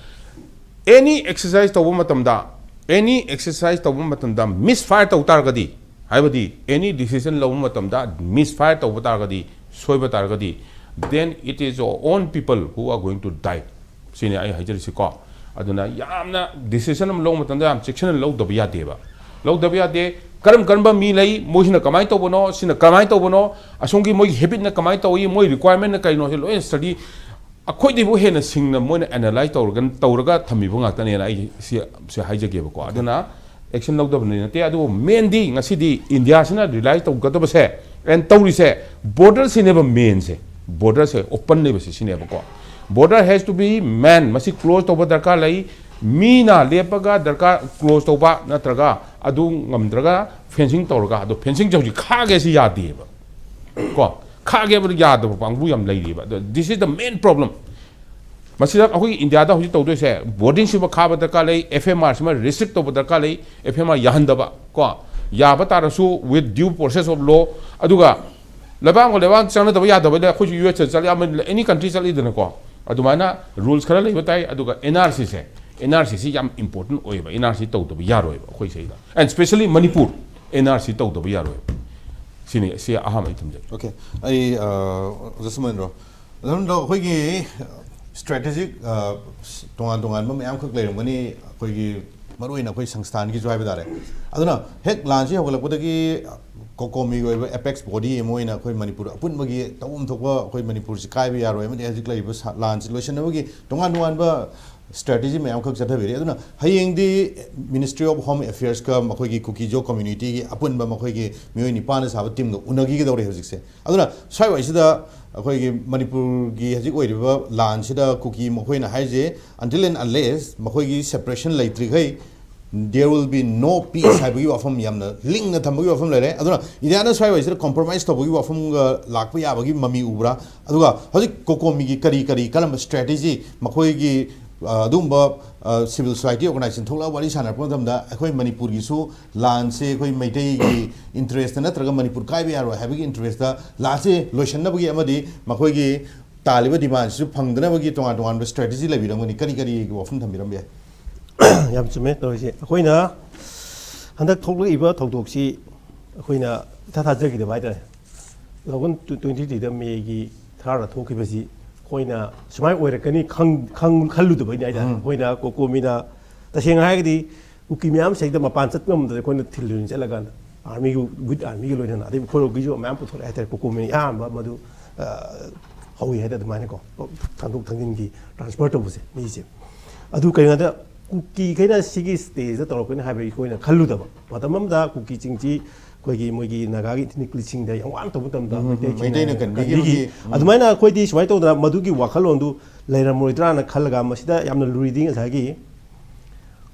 Any exercise ꯇꯧꯕ ꯃꯇꯝꯗ, any exercise ꯇꯧꯕ ꯃꯇꯝꯗ misfire ꯇꯧ ꯇꯥꯔꯒꯗꯤ, ꯍꯥꯏꯕꯗꯤ any decision ꯂꯧꯕ ꯃꯇꯝꯗ misfire ꯇꯧꯕ ꯇꯥꯔꯒꯗꯤ, ꯁꯣꯏꯕ ꯇꯥꯔꯒꯗꯤ, then it is your own people who are going to die꯫ ꯁꯤꯅꯤ ꯑꯩ ꯍꯥꯏꯖꯔꯤꯁꯤꯀꯣ꯫ ꯑꯗꯨꯅ ꯌꯥꯝꯅ decision ꯑꯃ ꯂꯧꯕ ꯃꯇꯝꯗ ꯌꯥꯝ ꯆꯦꯛꯁꯤꯟꯅ ꯂꯧꯗꯕ ꯌꯥꯗꯦꯕ꯫ ꯂꯧꯗꯕ ꯌꯥꯗꯦ꯫ ꯀꯔꯝ ꯀꯔꯝꯕ ꯃꯤ ꯂꯩ, ꯃꯣꯏꯁꯤꯅ ꯀꯃꯥꯏꯅ ꯇꯧꯕꯅꯣ, ꯁꯤꯅ ꯀꯃꯥꯏꯅ ꯇꯧꯕꯅꯣ, ꯑꯁꯣꯝꯒꯤ ꯃꯣꯏꯒꯤ habitꯅ ꯀꯃꯥꯏꯅ ꯇꯧꯏ, ꯃꯣꯏ requirementꯅ ꯀꯔꯤꯅꯣ, ꯁꯤ ꯂꯣꯏꯅ study ꯑꯩꯈꯣꯏꯗꯩꯕꯨ ꯍꯦꯟꯅ ꯁꯤꯡꯅ ꯃꯣꯏꯅ ꯑꯦꯅꯥꯂꯥꯏꯁ ꯇꯧꯔꯒ ꯇꯧꯔꯒ ꯊꯝꯕꯤꯕ ꯉꯥꯛꯇꯅꯦꯅ ꯑꯩ ꯁꯤ ꯁꯤ ꯍꯥꯏꯖꯒꯦꯕꯀꯣ꯫ ꯑꯗꯨꯅ ꯑꯦꯛꯁꯟ ꯂꯧꯗꯕꯅꯤ ꯅꯠꯇꯦ, ꯑꯗꯨꯕꯨ ꯃꯦꯟꯗꯤ ꯉꯁꯤꯗꯤ ꯏꯟꯗꯤꯌꯥꯁꯤꯅ ꯔꯤꯂꯥꯏ ꯇꯧꯒꯗꯕꯁꯦ ꯑꯦꯟ ꯇꯧꯔꯤꯁꯦ ꯕꯣꯔꯗꯔꯁꯤꯅꯦꯕ ꯃꯦꯟꯁꯦ꯫ ꯕꯣꯔꯗꯔꯁꯦ ꯑꯣꯄꯟ ꯂꯩꯕꯁꯦ ꯁꯤꯅꯦꯕꯀꯣ꯫ Border has to be man, ꯃꯁꯤ ꯀ꯭ꯂꯣꯖ ꯇꯧꯕ ꯗꯔꯀꯥꯔ ꯂꯩ꯫ ꯃꯤꯅ ꯂꯦꯞꯄꯒ ꯗꯔꯀꯥꯔ ꯀ꯭ꯂꯣꯖ ꯇꯧꯕ ꯅꯠꯇ꯭ꯔꯒ ꯑꯗꯨ ꯉꯝꯗ꯭ꯔꯒ ꯐꯦꯟꯁꯤꯡ ꯇꯧꯔꯒ, ꯑꯗꯣ ꯐꯦꯟꯁꯤꯡꯁꯦ ꯍꯧꯖꯤꯛ ꯈꯥꯒꯦ ꯁꯤ ꯌꯥꯗꯦꯕ꯫ ꯀꯣ, ꯈꯥꯒꯦꯕꯗ ꯌꯥꯗꯕ ꯀꯥꯡꯕꯨ ꯌꯥꯝ ꯂꯩꯔꯤꯕ꯫ ꯑꯗꯣ this is the main problem꯫ ꯃꯁꯤꯗ ꯑꯩꯈꯣꯏꯒꯤ ꯏꯟꯗꯤꯌꯥꯗ ꯍꯧꯖꯤꯛ ꯇꯧꯗꯣꯏꯁꯦ, ꯕꯣꯔꯗꯤꯡꯁꯤꯃ ꯈꯥꯕ ꯗꯔꯀꯥꯔ ꯂꯩ, ꯑꯦꯐ ꯑꯦꯝ ꯑꯥꯔꯁꯤꯃ ꯔꯤꯁꯇ꯭ꯔꯤꯛ ꯇꯧꯕ ꯗꯔꯀꯥꯔ ꯂꯩ, ꯑꯦꯐ ꯑꯦꯝ ꯑꯥꯔ ꯌꯥꯍꯟꯗꯕ ꯀꯣ, ꯌꯥꯕ ꯇꯥꯔꯁꯨ with due process of law꯫ ꯑꯗꯨꯒ ꯂꯩꯕꯥꯛ ꯑꯃꯒ ꯂꯩꯕꯥꯛ ꯑꯃꯒ ꯆꯪꯅꯗꯕ ꯌꯥꯗꯕ ꯂꯩ, ꯑꯩꯈꯣꯏꯁꯨ ꯌꯨ ꯑꯦꯁꯇ ꯆꯠꯂꯤ, ꯑꯃ ꯑꯦꯅꯤ ꯀꯟꯇ꯭ꯔꯤ ꯆꯠꯂꯤꯗꯅꯀꯣ꯫ ꯑꯗꯨꯃꯥꯏꯅ ꯔꯨꯜꯁ ꯈꯔ ꯂꯩꯕ ꯇꯥꯏ꯫ ꯑꯗꯨꯒ ꯑꯦꯟ ꯑꯥꯔ ꯁꯤꯁꯦ, ꯑꯦꯟ ꯑꯥꯔ ꯁꯤꯁꯤ ꯌꯥꯝ ꯏꯝꯄꯣꯔꯇꯦꯟ ꯑꯣꯏꯌꯦꯕ, ꯑꯦꯟ ꯑꯥꯔ ꯁꯤ ꯇꯧꯗꯕ ꯌꯥꯔꯣꯏꯕ ꯑꯩꯈꯣꯏ ꯁꯤꯗ꯫ And specially Manipur, N R C ꯇꯧꯗꯕ ꯌꯥꯔꯣꯏꯕ꯫ ꯁꯤꯅꯤ, ꯁꯤ ꯑꯍꯥꯟꯕ ꯑꯩ ꯊꯝꯖꯒꯦ꯫ ꯑꯣꯀꯦ, ꯑꯩ ꯑ, ꯑꯣꯖꯥ ꯁꯨꯃꯟꯗ꯭ꯔꯣ, ꯑꯗꯨꯝ ꯑꯩꯈꯣꯏꯒꯤ ꯁ꯭ꯇ꯭ꯔꯦꯇꯦꯖꯤꯛ ꯇꯣꯉꯥꯟ ꯇꯣꯉꯥꯟꯕ ꯃꯌꯥꯝꯈꯛ ꯂꯩꯔꯝꯒꯅꯤ, ꯑꯩꯈꯣꯏꯒꯤ ꯃꯔꯨꯑꯣꯏꯅ ꯑꯩꯈꯣꯏ ꯁꯪꯁꯊꯥꯟꯒꯤꯁꯨ ꯍꯥꯏꯕ ꯇꯥꯔꯦ꯫ ꯑꯗꯨꯅ ꯍꯦꯛ ꯂꯥꯟꯁꯤ ꯍꯧꯒꯠꯂꯛꯄꯗꯒꯤ ꯀꯣꯀꯣꯃꯤꯒꯤ ꯑꯣꯏꯕ ꯑꯦꯄꯦꯛꯁ ꯕꯣꯗꯤ ꯑꯃ ꯑꯣꯏꯅ ꯑꯩꯈꯣꯏ ꯃꯅꯤꯄꯨꯔ ꯑꯄꯨꯟꯕꯒꯤ ꯇꯧꯐꯝ ꯊꯣꯛꯄ ꯑꯩꯈꯣꯏ ꯃꯅꯤꯄꯨꯔꯁꯤ ꯀꯥꯏꯕ ꯌꯥꯔꯣꯏ ꯑꯃꯗꯤ ꯍꯧꯖꯤꯛ ꯂꯩꯔꯤꯕ ꯁ- ꯂꯥꯟꯁꯤ ꯂꯣꯏꯁꯤꯟꯅꯕꯒꯤ ꯇꯣꯉꯥꯟ ꯇꯣꯉꯥꯟꯕ ꯁ꯭ꯇ꯭ꯔꯦꯇꯦꯖꯤ ꯃꯌꯥꯝꯈꯛ ꯆꯠꯊꯕꯤꯔꯤ꯫ ꯑꯗꯨꯅ ꯍꯌꯦꯡꯗꯤ ꯃꯤꯅꯤꯁꯇ꯭ꯔꯤ ꯑꯣꯐ ꯍꯣꯝ ꯑꯦꯐꯤꯌꯔꯁꯀ ꯃꯈꯣꯏꯒꯤ ꯀꯨꯀꯤꯖꯣ ꯀꯝꯃ꯭ꯌꯨꯅꯤꯇꯤꯒꯤ ꯑꯄꯨꯟꯕ ꯃꯈꯣꯏꯒꯤ ꯃꯤꯑꯣꯏ ꯅꯤꯄꯥꯟꯅ ꯁꯥꯕ ꯇꯤꯝꯒ ꯎꯅꯈꯤꯒꯗꯧꯔꯦ ꯍꯧꯖꯤꯛꯁꯦ꯫ ꯑꯗꯨꯅ ꯁ꯭ꯋꯥꯏꯋꯥꯏꯁꯤꯗ ꯑꯩꯈꯣꯏꯒꯤ ꯃꯅꯤꯄꯨꯔꯒꯤ ꯍꯧꯖꯤꯛ ꯑꯣꯏꯔꯤꯕ ꯂꯥꯟꯁꯤꯗ ꯀꯨꯀꯤ ꯃꯈꯣꯏꯅ ꯍꯥꯏꯔꯤꯁꯦ, until and unless ꯃꯈꯣꯏꯒꯤ ꯁꯦꯄꯔꯦꯁꯟ ꯂꯩꯇ꯭ꯔꯤꯈꯩ there will be no peace ꯍꯥꯏꯕꯒꯤ ꯋꯥꯐꯝ ꯌꯥꯝꯅ ꯂꯤꯡꯅ ꯊꯝꯕꯒꯤ ꯋꯥꯐꯝ ꯂꯩꯔꯦ꯫ ꯑꯗꯨꯅ ꯏꯟꯗꯤꯌꯥꯅ ꯁ꯭ꯋꯥꯏꯋꯥꯏꯁꯤꯗ ꯀꯣꯝꯄ꯭ꯔꯣꯃꯥꯏꯁ ꯇꯧꯕꯒꯤ ꯋꯥꯐꯝꯒ ꯂꯥꯛꯄ ꯌꯥꯕꯒꯤ ꯃꯃꯤ ꯎꯕ꯭ꯔꯥ? ꯑꯗꯨꯒ ꯍꯧꯖꯤꯛ ꯀꯣꯀꯣꯃꯤꯒꯤ ꯀꯔꯤ ꯀꯔꯤ ꯀꯔꯝꯕ ꯁ꯭ꯇ꯭ꯔꯦꯇꯦꯖꯤ ꯃꯈꯣꯏꯒꯤ ꯑ, ꯑꯗꯨꯒꯨꯝꯕ ꯁꯤꯚꯤꯜ ꯁꯣꯁꯥꯏꯇꯤ ꯑꯣꯔꯒꯅꯥꯏꯖꯦꯁꯟ ꯊꯣꯛꯂꯛꯑꯒ ꯋꯥꯔꯤ ꯁꯥꯟꯅꯔꯛꯄ ꯃꯇꯝꯗ ꯑꯩꯈꯣꯏ ꯃꯅꯤꯄꯨꯔꯒꯤꯁꯨ ꯂꯥꯟꯁꯦ ꯑꯩꯈꯣꯏ ꯃꯩꯇꯩꯒꯤ ꯏꯟꯇꯔꯦꯁꯇ ꯅꯠꯇ꯭ꯔꯒ ꯃꯅꯤꯄꯨꯔ ꯀꯥꯏꯕ ꯌꯥꯔꯣꯏ ꯍꯥꯏꯕꯒꯤ ꯏꯟꯇꯔꯦꯁꯇ ꯂꯥꯟꯁꯦ ꯂꯣꯏꯁꯤꯟꯅꯕꯒꯤ ꯑꯃꯗꯤ ꯃꯈꯣꯏꯒꯤ ꯇꯥꯜꯂꯤꯕ ꯗꯤꯃꯥꯟꯁꯤꯁꯨ ꯐꯪꯗꯅꯕꯒꯤ ꯇꯣꯉꯥꯟ ꯇꯣꯉꯥꯟꯕ ꯁ꯭ꯇ꯭ꯔꯦꯇꯦꯖꯤ ꯂꯩꯕꯤꯔꯝꯒꯅꯤ꯫ ꯀꯔꯤ ꯀꯔꯤ ꯋꯥꯐꯝ ꯊꯝꯕꯤꯔꯝꯕ ꯌꯥꯏ? ꯌꯥꯝ ꯆꯨꯝꯃꯦ ꯇꯧꯔꯤꯁꯦ꯫ ꯑꯩꯈꯣꯏꯅ ꯍꯟꯗꯛ ꯊꯣꯛꯂꯛꯏꯕ ꯊꯧꯗꯣꯛꯁꯤ ꯑꯩꯈꯣꯏꯅ ꯏꯊꯥ ꯊꯥꯖꯈꯤꯗꯕ ꯍꯥꯏꯇꯥꯔꯦ꯫ ꯇꯨ ꯊꯥꯎꯖꯟ ꯇ꯭ꯋꯦꯟꯇꯤ ꯊ꯭ꯔꯤꯗ ꯃꯦꯒꯤ ꯊꯥꯔꯗ ꯊꯣꯛꯈꯤꯕꯁꯤ ꯑꯩꯈꯣꯏꯅ ꯁꯨꯃꯥꯏꯅ ꯑꯣꯏꯔꯛꯀꯅꯤ ꯈꯪ- ꯈꯪ- ꯈꯜꯂꯨꯗꯕꯩꯅꯤ ꯍꯥꯏꯇꯥꯔꯦ꯫ ꯑꯩꯈꯣꯏꯅ ꯀꯣꯀꯣꯃꯤꯅ ꯇꯁꯦꯡꯅ ꯍꯥꯏꯔꯒꯗꯤ ꯀꯨꯀꯤ ꯃꯌꯥꯝ ꯁꯤꯗ ꯃꯄꯥꯟ ꯆꯠ ꯉꯝꯗꯕꯗ ꯑꯩꯈꯣꯏꯅ ꯊꯤꯜꯂꯨꯅꯤ ꯆꯠꯂꯀꯥꯟꯗ ꯑꯥꯔꯃꯤꯒꯤ ꯋꯤꯠ ꯑꯥꯔꯃꯤꯒꯤ ꯂꯣꯏꯅꯅ ꯑꯗꯩ ꯃꯈꯣꯏꯔꯣꯝꯒꯤꯁꯨ ꯃꯌꯥꯝ ꯄꯨꯊꯣꯔꯛꯑꯦ ꯍꯥꯏꯇꯥꯔꯦ꯫ ꯀꯣꯀꯣꯃꯤꯅ ꯑꯌꯥꯝꯕ ꯃꯗꯨ ꯑ, ꯍꯧꯏ ꯍꯥꯏꯗꯤ ꯑꯗꯨꯃꯥꯏꯅꯀꯣ, ꯊꯥꯡꯗꯣꯛ ꯊꯥꯡꯖꯤꯟꯒꯤ, ꯇ꯭ꯔꯥꯟꯁꯐꯔ ꯇꯧꯕꯁꯦ ꯃꯤꯁꯦ꯫ ꯑꯗꯨ ꯀꯩꯅꯣꯗ ꯀꯨꯀꯤꯈꯩꯅ ꯁꯤꯒꯤ ꯁ꯭ꯇꯦꯖꯇ ꯇꯧꯔꯛꯀꯅꯤ ꯍꯥꯏꯕ ꯑꯩꯈꯣꯏꯅ ꯈꯜꯂꯨꯗꯕ꯫ ꯃꯇꯝ ꯑꯃꯗ ꯀꯨꯀꯤꯁꯤꯡꯁꯤ ꯑꯩꯈꯣꯏꯒꯤ ꯃꯣꯏꯒꯤ ꯅꯥꯒꯥꯒꯤ ꯏꯊꯅꯤꯛ ꯂꯤꯁꯤꯡꯗ ꯌꯥꯝ ꯋꯥꯅ ꯇꯧꯕ ꯃꯇꯝꯗ ꯎꯝ, ꯎꯝ, ꯃꯩꯇꯩꯁꯤꯡꯅ ꯃꯩꯇꯩꯅ ꯀꯟꯕꯤꯈꯤꯕꯒꯤ, ꯀꯟꯕꯤꯈꯤ꯫ ꯎꯝ꯫ ꯑꯗꯨꯃꯥꯏꯅ ꯑꯩꯈꯣꯏꯗꯤ ꯁꯨꯃꯥꯏꯅ ꯇꯧꯗꯅ ꯃꯗꯨꯒꯤ ꯋꯥꯈꯜꯂꯣꯟꯗꯨ ꯂꯩꯔꯝꯃꯣꯏꯗ꯭ꯔꯥꯅ ꯈꯜꯂꯒ ꯃꯁꯤꯗ ꯌꯥꯝꯅ ꯂꯨꯔꯤꯗꯤ ꯉꯁꯥꯏꯒꯤ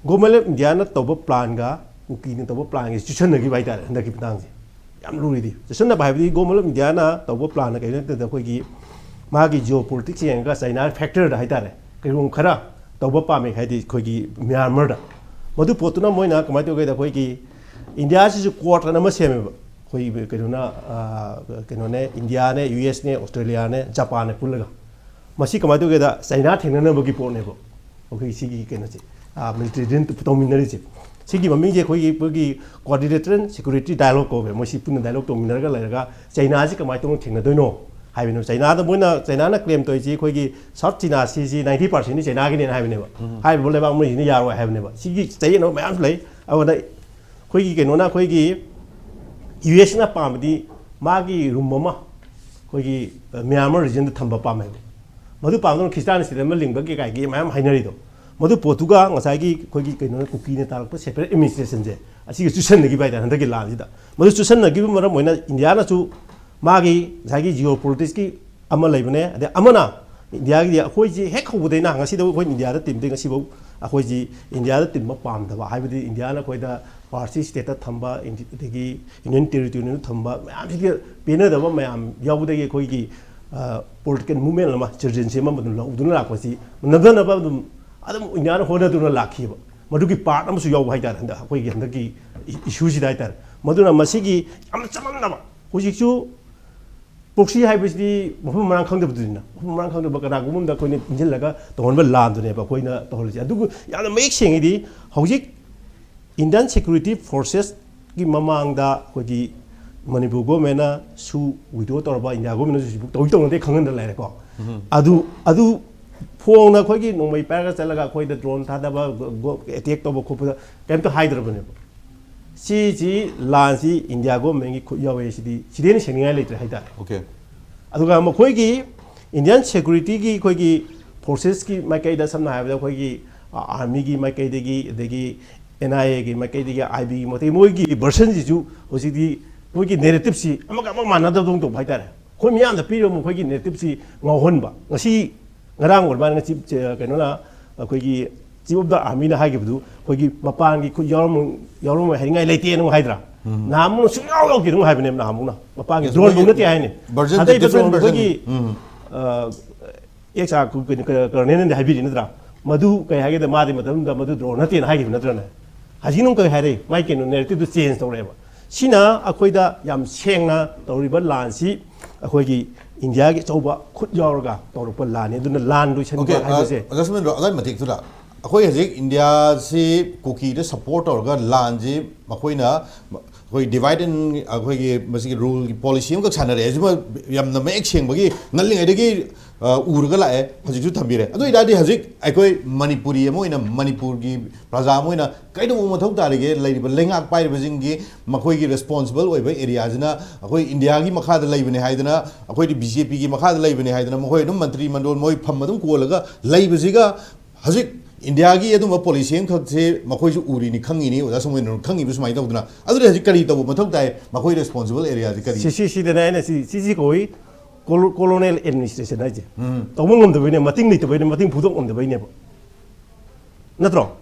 Government of Indiaꯅ ꯇꯧꯕ ꯄ꯭ꯂꯥꯟꯒ ꯀꯨꯀꯤꯅ ꯇꯧꯕ ꯄ꯭ꯂꯥꯟꯒ ꯆꯨꯁꯟꯅꯈꯤꯕ ꯍꯥꯏꯇꯥꯔꯦ ꯍꯟꯗꯛꯀꯤ ꯃꯇꯥꯡꯁꯦ꯫ ꯌꯥꯝ ꯂꯨꯔꯤꯗꯤ꯫ ꯆꯨꯁꯟꯅꯕ ꯍꯥꯏꯕꯗꯤ Government of Indiaꯅ ꯇꯧꯕ ꯄ꯭ꯂꯥꯟꯅ ꯀꯩꯅꯣ ꯅꯠꯇꯗ ꯑꯩꯈꯣꯏꯒꯤ ꯃꯥꯒꯤ ꯖꯤꯑꯣ ꯄꯣꯂꯤꯇꯤꯛꯁ ꯌꯦꯡꯉꯒ ꯆꯩꯅꯥ ꯐꯦꯛꯇꯔꯗ ꯍꯥꯏꯇꯥꯔꯦ, ꯀꯩꯒꯨꯝꯕ ꯈꯔ ꯇꯧꯕ ꯄꯥꯝꯃꯦ ꯍꯥꯏꯗꯤ ꯑꯩꯈꯣꯏꯒꯤ ꯃ꯭ꯌꯥꯟꯃꯥꯔꯗ꯫ ꯃꯗꯨ ꯄꯣꯠꯇꯨꯅ ꯃꯣꯏꯅ ꯀꯃꯥꯏꯅ ꯇꯧꯒꯦꯗ ꯑꯩꯈꯣꯏꯒꯤ ꯏꯟꯗꯤꯌꯥꯁꯤꯁꯨ ꯀꯣꯔꯠ ꯑꯅ ꯑꯃ ꯁꯦꯝꯃꯦꯕ꯫ ꯑꯩꯈꯣꯏꯒꯤ ꯀꯩꯅꯣꯅ, ꯑꯥ, ꯀꯩꯅꯣꯅꯦ, ꯏꯟꯗꯤꯌꯥꯅꯦ, ꯌꯨ ꯑꯦꯁꯅꯦ, ꯑꯣꯁꯇ꯭ꯔꯦꯂꯤꯌꯥꯅꯦ, ꯖꯄꯥꯟꯅꯦ ꯄꯨꯜꯂꯒ꯫ ꯃꯁꯤ ꯀꯃꯥꯏꯅ ꯇꯧꯒꯦꯗ ꯆꯩꯅꯥ ꯊꯦꯡꯅꯅꯕꯒꯤ ꯄꯣꯠꯅꯦꯕ꯫ ꯑꯩꯈꯣꯏ ꯁꯤꯒꯤ ꯀꯩꯅꯣꯁꯦ, ꯑꯥ, ꯃꯤꯂꯤꯇꯔꯤ ꯗ꯭ꯔꯤꯜ ꯇꯧꯃꯤꯟꯅꯔꯤꯁꯦ꯫ ꯁꯤꯒꯤ ꯃꯃꯤꯡꯁꯦ ꯑꯩꯈꯣꯏꯒꯤ, ꯑꯩꯈꯣꯏꯒꯤ Quadrilateral Security Dialogue ꯀꯧꯋꯦ꯫ ꯃꯣꯏꯁꯤ ꯄꯨꯟꯅ ꯗꯥꯏꯂꯣꯛ ꯇꯧꯃꯤꯟꯅꯔꯒ ꯂꯩꯔꯒ ꯆꯩꯅꯥꯁꯤ ꯀꯃꯥꯏꯅ ꯇꯧꯅ ꯊꯦꯡꯅꯗꯣꯏꯅꯣ ꯍꯥꯏꯕꯅꯦꯕ꯫ ꯆꯩꯅꯥꯗ ꯃꯣꯏꯅ, ꯆꯩꯅꯥꯅ ꯀ꯭ꯂꯦꯝ ꯇꯧꯔꯤꯁꯤ ꯑꯩꯈꯣꯏꯒꯤ South China Seaꯁꯤ ninety percentꯅꯤ ꯆꯩꯅꯥꯒꯤꯅꯦꯅ ꯍꯥꯏꯕꯅꯦꯕ꯫ ꯎꯝ꯫ ꯍꯥꯏꯔꯤꯕ ꯂꯩꯕꯥꯛ ꯃꯣꯏꯁꯤꯅ ꯌꯥꯔꯣꯏ ꯍꯥꯏꯕꯅꯦꯕ꯫ ꯁꯤꯒꯤ ꯆꯌꯦꯠꯅꯕ ꯃꯌꯥꯝꯁꯨ ꯂꯩ꯫ ꯑꯗꯨꯅ ꯑꯩꯈꯣꯏꯒꯤ ꯀꯩꯅꯣꯅ ꯑꯩꯈꯣꯏꯒꯤ ꯌꯨ ꯑꯦꯁꯅ ꯄꯥꯝꯕꯗꯤ ꯃꯥꯒꯤ ꯔꯨꯝ ꯑꯃ ꯑꯩꯈꯣꯏꯒꯤ, ꯑ, ꯃ꯭ꯌꯥꯟꯃꯥꯔ ꯔꯤꯖꯟꯗ ꯊꯝꯕ ꯄꯥꯝꯃꯦꯕ꯫ ꯃꯗꯨ ꯄꯥꯝꯗꯨꯅ ꯈ꯭ꯔꯤꯁꯇꯥꯟ ꯁ꯭ꯇꯦꯠ ꯑꯃ ꯂꯤꯡꯕ ꯀꯩꯀꯥꯒꯤ ꯃꯌꯥꯝ ꯍꯥꯏꯅꯔꯤꯗꯣ꯫ ꯃꯗꯨ ꯄꯣꯠꯇꯨꯒ ꯉꯁꯥꯏꯒꯤ ꯑꯩꯈꯣꯏꯒꯤ ꯀꯩꯅꯣꯅ ꯀꯨꯀꯤꯅ ꯇꯥꯔꯛꯄ separate administrationꯁꯦ ꯑꯁꯤꯒ ꯆꯨꯁꯟꯅꯈꯤꯕ ꯍꯥꯏꯇꯥꯔꯦ ꯍꯟꯗꯛꯀꯤ ꯂꯥꯟꯁꯤꯗ꯫ ꯃꯗꯨ ꯆꯨꯁꯟꯅꯈꯤꯕ ꯃꯔꯝ ꯑꯣꯏꯅ ꯏꯟꯗꯤꯌꯥꯅꯁꯨ ꯃꯥꯒꯤ ꯉꯁꯥꯏꯒꯤ ꯖꯤꯑꯣ ꯄꯣꯂꯤꯇꯤꯛꯁꯀꯤ ꯑꯃ ꯂꯩꯕꯅꯦ, ꯑꯗꯩ ꯑꯃꯅ ꯏꯟꯗꯤꯌꯥꯒꯤꯗꯤ ꯑꯩꯈꯣꯏꯁꯤ ꯍꯦꯛ ꯍꯧꯕꯗꯩꯅ ꯉꯁꯤꯗ ꯑꯩꯈꯣꯏ ꯏꯟꯗꯤꯌꯥꯗ ꯇꯤꯝꯗꯤ ꯉꯁꯤꯐꯥꯎ ꯑꯩꯈꯣꯏꯁꯤ ꯏꯟꯗꯤꯌꯥꯗ ꯇꯤꯝ ꯑꯃ ꯄꯥꯝꯗꯕ, ꯍꯥꯏꯕꯗꯤ ꯏꯟꯗꯤꯌꯥꯅ ꯑꯩꯈꯣꯏꯗ ꯄꯥꯔꯁꯤ ꯁ꯭ꯇꯦꯠꯇ ꯊꯝꯕ, ꯏꯟꯗꯤ-, ꯑꯗꯒꯤ ꯌꯨꯅꯤꯌꯟ ꯇꯦꯔꯤꯇꯣꯔꯤꯅ ꯊꯝꯕ ꯃꯌꯥꯝꯁꯤꯒꯤ ꯄꯦꯟꯅꯗꯕ ꯃꯌꯥꯝ ꯌꯥꯎꯕꯗꯒꯤ ꯑꯩꯈꯣꯏꯒꯤ, ꯑ, ꯄꯣꯂꯤꯇꯤꯀꯦꯜ ꯃꯨꯚꯃꯦꯟ ꯑꯃ ꯆꯤꯜꯗ꯭ꯔꯦꯟꯁꯤ ꯑꯃ ꯑꯗꯨꯝ ꯂꯧꯗꯨꯅ ꯂꯥꯛꯄꯁꯤ ꯅꯝꯊꯅꯕ ꯑꯗꯨꯝ, ꯑꯗꯨꯝ ꯏꯟꯗꯤꯌꯥꯅ ꯍꯣꯠꯅꯗꯨꯅ ꯂꯥꯛꯈꯤꯕ꯫ ꯃꯗꯨꯒꯤ ꯄꯥꯔꯠ ꯑꯃꯁꯨ ꯌꯥꯎꯕ ꯍꯥꯏꯇꯥꯔꯦ ꯍꯟꯗꯛ ꯑꯩꯈꯣꯏꯒꯤ ꯍꯟꯗꯛꯀꯤ ꯏ-, ꯏꯁꯨꯁꯤꯗ ꯍꯥꯏꯇꯥꯔꯦ꯫ ꯃꯗꯨꯅ ꯃꯁꯤꯒꯤ ꯌꯥꯝꯅ ꯆꯃꯝꯅꯕ, ꯍꯧꯖꯤꯛꯁꯨ ꯄ꯭ꯔꯣꯛꯁꯤ ꯍꯥꯏꯕꯁꯤꯗꯤ ꯃꯐꯝ ꯃꯔꯥꯡ ꯈꯪꯗꯕꯗꯨꯅꯤꯅ, ꯃꯐꯝ ꯃꯔꯥꯡ ꯈꯪꯗꯕ ꯀꯅꯥꯒꯨꯝꯕ ꯑꯃꯗ ꯑꯩꯈꯣꯏꯅ ꯏꯟꯁꯤꯜꯂꯒ ꯇꯧꯍꯟꯕ ꯂꯥꯟꯗꯨꯅꯦꯕ ꯑꯩꯈꯣꯏꯅ ꯇꯧꯍꯜꯂꯤꯁꯦ꯫ ꯑꯗꯨꯕꯨ ꯌꯥꯝꯅ ꯃꯌꯦꯛ ꯁꯦꯡꯉꯤꯗꯤ ꯍꯧꯖꯤꯛ Indian Security Forcesꯀꯤ ꯃꯃꯥꯡꯗ ꯑꯩꯈꯣꯏꯒꯤ ꯃꯅꯤꯄꯨꯔ ꯒꯣꯔꯃꯦꯟꯅꯁꯨ ꯋꯤꯗ꯭ꯔꯣ ꯇꯧꯔꯕ, ꯏꯟꯗꯤꯌꯥ ꯒꯣꯔꯃꯦꯟꯅꯁꯨ ꯍꯧꯖꯤꯛ ꯇꯧꯗꯤ ꯇꯧꯅꯗꯦ ꯈꯪꯍꯟꯗ ꯂꯩꯔꯦꯀꯣ꯫ ꯎꯝ꯫ ꯑꯗꯨ, ꯑꯗꯨ ꯐꯣꯡꯅ ꯑꯩꯈꯣꯏꯒꯤ ꯅꯣꯡꯃꯩ ꯄꯥꯏꯔꯒ ꯆꯠꯂꯒ ꯑꯩꯈꯣꯏꯗ ꯗ꯭ꯔꯣꯟ ꯊꯥꯗꯕ, ꯑꯦꯇꯦꯛ ꯇꯧꯕ ꯈꯣꯠꯄꯗ ꯀꯩꯝꯇ ꯍꯥꯏꯗ꯭ꯔꯕꯅꯦꯕ꯫ ꯁꯤꯁꯤ ꯂꯥꯟꯁꯤ ꯏꯟꯗꯤꯌꯥ ꯒꯣꯔꯃꯦꯟꯒꯤ ꯈꯨꯠ ꯌꯥꯎꯋꯦ, ꯁꯤꯗꯤ ꯁꯤꯗꯩꯅ ꯁꯦꯡꯅꯤꯡꯉꯥꯏ ꯂꯩꯇ꯭ꯔꯦ ꯍꯥꯏꯇꯥꯔꯦ꯫ ꯑꯣꯀꯦ꯫ ꯑꯗꯨꯒ ꯃꯈꯣꯏꯒꯤ ꯏꯟꯗꯤꯌꯥꯟ ꯁꯦꯀ꯭ꯌꯨꯔꯤꯇꯤꯒꯤ ꯑꯩꯈꯣꯏꯒꯤ ꯐꯣꯔꯁꯦꯁꯀꯤ ꯃꯥꯏꯀꯩꯗ, ꯁꯝꯅ ꯍꯥꯏꯔꯕꯗ ꯑꯩꯈꯣꯏꯒꯤ ꯑꯥꯔꯃꯤꯒꯤ ꯃꯥꯏꯀꯩꯗꯒꯤ, ꯑꯗꯒꯤ ꯑꯦꯟ ꯑꯥꯏ ꯑꯦꯒꯤ ꯃꯥꯏꯀꯩꯗꯒꯤ, ꯑꯥꯏ ꯕꯤꯒꯤ ꯃꯥꯏꯀꯩ, ꯃꯣꯏꯒꯤ ꯚꯔꯁꯟꯁꯤꯁꯨ ꯍꯧꯖꯤꯛꯇꯤ ꯃꯣꯏꯒꯤ ꯅꯦꯔꯦꯇꯤꯞꯁꯤ ꯑꯃꯒ ꯑꯃꯒ ꯃꯥꯟꯅꯗꯕꯗꯧꯅ ꯇꯧꯕ ꯍꯥꯏꯇꯥꯔꯦ꯫ ꯑꯩꯈꯣꯏ ꯃꯤꯌꯥꯝꯗ ꯄꯤꯔꯤꯕ ꯃꯈꯣꯏꯒꯤ ꯅꯦꯔꯦꯇꯤꯞꯁꯤ ꯉꯥꯎꯍꯟꯕ꯫ ꯉꯁꯤ, ꯉꯔꯥꯡ ꯑꯣꯏꯔ ꯃꯥꯜꯂꯦ, ꯉꯁꯤ, ꯆꯦ-, ꯀꯩꯅꯣꯅ, ꯑꯩꯈꯣꯏꯒꯤ ꯆꯤꯐ ꯑꯣꯐ ꯗ ꯑꯥꯔꯃꯤꯅ ꯍꯥꯏꯈꯤꯕꯗꯨ, ꯑꯩꯈꯣꯏꯒꯤ ꯃꯄꯥꯟꯒꯤ ꯈꯨꯠ ꯌꯥꯎꯔꯝꯃꯣꯏ, ꯌꯥꯎꯔꯝꯃꯣꯏ ꯍꯥꯏꯅꯤꯡꯉꯥꯏ ꯂꯩꯇꯦꯅ ꯑꯃꯨꯛ ꯍꯥꯏꯗ꯭ꯔꯥ? ꯎꯝ꯫ ꯅꯍꯥꯟꯃꯨꯛꯅ ꯁꯨꯡꯌꯥꯎ ꯌꯥꯎꯗꯦ ꯑꯗꯨꯝ ꯍꯥꯏꯕꯅꯦꯕ ꯅꯍꯥꯟꯃꯨꯛꯅ꯫ ꯃꯄꯥꯟꯒꯤ Yes, ꯗ꯭ꯔꯣꯟ ꯃꯣꯏꯒꯤ ꯐꯧ ꯅꯠꯇꯦ ꯍꯥꯏꯅꯤ꯫ Version, ꯊꯥꯗꯩꯕ different drone version꯫ ꯑꯩꯈꯣꯏꯒꯤ, ꯎꯝ꯫ ꯑ, ꯑꯦꯛꯁ ꯑꯥꯔ ꯀ-, ꯀ-, ꯀ-, ꯀꯔꯅꯦꯜꯅꯗꯤ ꯍꯥꯏꯕꯤꯔꯤ ꯅꯠꯇ꯭ꯔꯥ? ꯃꯗꯨ ꯀꯩ ꯍꯥꯏꯒꯦꯗ, ꯃꯥꯗꯤ ꯃꯇꯝꯗꯨꯗ ꯃꯗꯨ ꯗ꯭ꯔꯣꯟ ꯅꯠꯇꯦꯅ ꯍꯥꯏꯈꯤꯕ ꯅꯠꯇ꯭ꯔꯅꯦ? ꯍꯧꯖꯤꯛꯅ ꯑꯃꯨꯛ ꯀꯩ ꯍꯥꯏꯔꯛꯏ? ꯃꯥꯏ ꯀꯩꯅꯣ ꯅꯦꯔꯦꯇꯤꯞꯇꯨ ꯆꯦꯟꯖ ꯇꯧꯔꯛꯑꯦꯕ꯫ ꯁꯤꯅ ꯑꯩꯈꯣꯏꯗ ꯌꯥꯝ ꯁꯦꯡꯅ ꯇꯧꯔꯤꯕ ꯂꯥꯟꯁꯤ ꯑꯩꯈꯣꯏꯒꯤ ꯏꯟꯗꯤꯌꯥꯒꯤ ꯑꯆꯧꯕ ꯈꯨꯠ ꯌꯥꯎꯔꯒ ꯇꯧꯔꯛꯄ ꯂꯥꯟꯅꯤ꯫ ꯑꯗꯨꯅ ꯂꯥꯟ ꯂꯣꯏꯁꯤꯟꯕ Okay, ꯍꯥꯏꯕꯁꯦ ꯑ, ꯖꯁꯃꯤꯟ ꯕ꯭ꯔꯣ, ꯑꯗꯨꯋꯥꯏ ꯃꯇꯦꯛꯇꯨꯗ ꯑꯩꯈꯣꯏ ꯍꯧꯖꯤꯛ ꯏꯟꯗꯤꯌꯥꯁꯤ ꯀꯨꯀꯤꯗ ꯁꯞꯄꯣꯔꯠ ꯇꯧꯔꯒ ꯂꯥꯟꯁꯤ ꯃꯈꯣꯏꯅ ꯑꯩꯈꯣꯏ divide and, ꯑꯩꯈꯣꯏꯒꯤ ꯃꯁꯤꯒꯤ ꯔꯨꯜꯒꯤ ꯄꯣꯂꯤꯁꯤ ꯑꯃꯈꯛ ꯁꯥꯟꯅꯔꯛꯑꯦ꯫ ꯁꯤꯃ ꯌꯥꯝꯅ ꯃꯌꯦꯛ ꯁꯦꯡꯕꯒꯤ ꯉꯜꯂꯤꯉꯩꯗꯒꯤ, ꯑ, ꯎꯔꯒ ꯂꯥꯛꯑꯦ, ꯍꯧꯖꯤꯛꯁꯨ ꯊꯝꯕꯤꯔꯦ꯫ ꯑꯗꯨ ꯑꯣꯏꯇꯥꯔꯗꯤ ꯍꯧꯖꯤꯛ ꯑꯩꯈꯣꯏ ꯃꯅꯤꯄꯨꯔꯤ ꯑꯃ ꯑꯣꯏꯅ, ꯃꯅꯤꯄꯨꯔꯒꯤ ꯄ꯭ꯔꯖꯥ ꯑꯃ ꯑꯣꯏꯅ ꯀꯩꯗꯧꯕ ꯃꯊꯧ ꯇꯥꯔꯤꯒꯦ? ꯂꯩꯔꯤꯕ ꯂꯩꯉꯥꯛ ꯄꯥꯏꯔꯤꯕꯁꯤꯡꯒꯤ ꯃꯈꯣꯏꯒꯤ ꯔꯦꯁꯄꯣꯟꯁꯤꯕꯜ ꯑꯣꯏꯕ ꯑꯦꯔꯤꯌꯥꯁꯤꯅ ꯑꯩꯈꯣꯏ ꯏꯟꯗꯤꯌꯥꯒꯤ ꯃꯈꯥꯗ ꯂꯩꯕꯅꯦ ꯍꯥꯏꯗꯅ, ꯑꯩꯈꯣꯏꯗꯤ ꯕꯤ ꯖꯦ ꯄꯤꯒꯤ ꯃꯈꯥꯗ ꯂꯩꯕꯅꯦ ꯍꯥꯏꯗꯅ ꯃꯈꯣꯏ ꯑꯗꯨꯝ ꯃꯟꯇ꯭ꯔꯤ ꯃꯟꯗꯣꯜ ꯃꯣꯏ ꯐꯝ ꯑꯗꯨꯝ ꯀꯣꯜꯂꯒ ꯂꯩꯕꯁꯤꯒ, ꯍꯧꯖꯤꯛ ꯏꯟꯗꯤꯌꯥꯒꯤ ꯑꯗꯨꯝꯕ ꯄꯣꯂꯤꯁꯤ ꯑꯃꯈꯛꯁꯦ ꯃꯈꯣꯏꯁꯨ ꯎꯔꯤꯅꯤ, ꯈꯪꯉꯤꯅꯤ, ꯑꯣꯖꯥ ꯁꯣꯃꯣꯟ ꯈꯪꯉꯤꯕ ꯁꯨꯃꯥꯏꯅ ꯇꯧꯗꯅ꯫ ꯑꯗꯨꯗꯤ ꯍꯧꯖꯤꯛ ꯀꯔꯤ ꯇꯧꯕ ꯃꯊꯧ ꯇꯥꯏ? ꯃꯈꯣꯏ ꯔꯦꯁꯄꯣꯟꯁꯤꯕꯜ ꯑꯦꯔꯤꯌꯥꯁꯤ ꯀꯔꯤ? ꯁꯤ, ꯁꯤ, ꯁꯤꯗꯅꯦ ꯑꯩꯅ ꯁꯤ, ꯁꯤꯁꯤ ꯀꯧꯏ ꯀꯣꯂꯣ-, ꯀꯣꯂꯣꯅꯦꯜ ꯑꯦꯗꯃꯤꯅꯤꯁꯇ꯭ꯔꯦꯁꯟ ꯍꯥꯏꯁꯦ꯫ ꯎꯝ꯫ ꯇꯧꯕ ꯉꯝꯗꯕꯩꯅꯦ, ꯃꯇꯤꯡ ꯂꯩꯇꯕꯩꯅꯦ, ꯃꯇꯤꯡ ꯐꯨꯗꯣꯛ ꯉꯝꯗꯕꯩꯅꯦꯕ꯫ ꯅꯠꯇ꯭ꯔꯣ?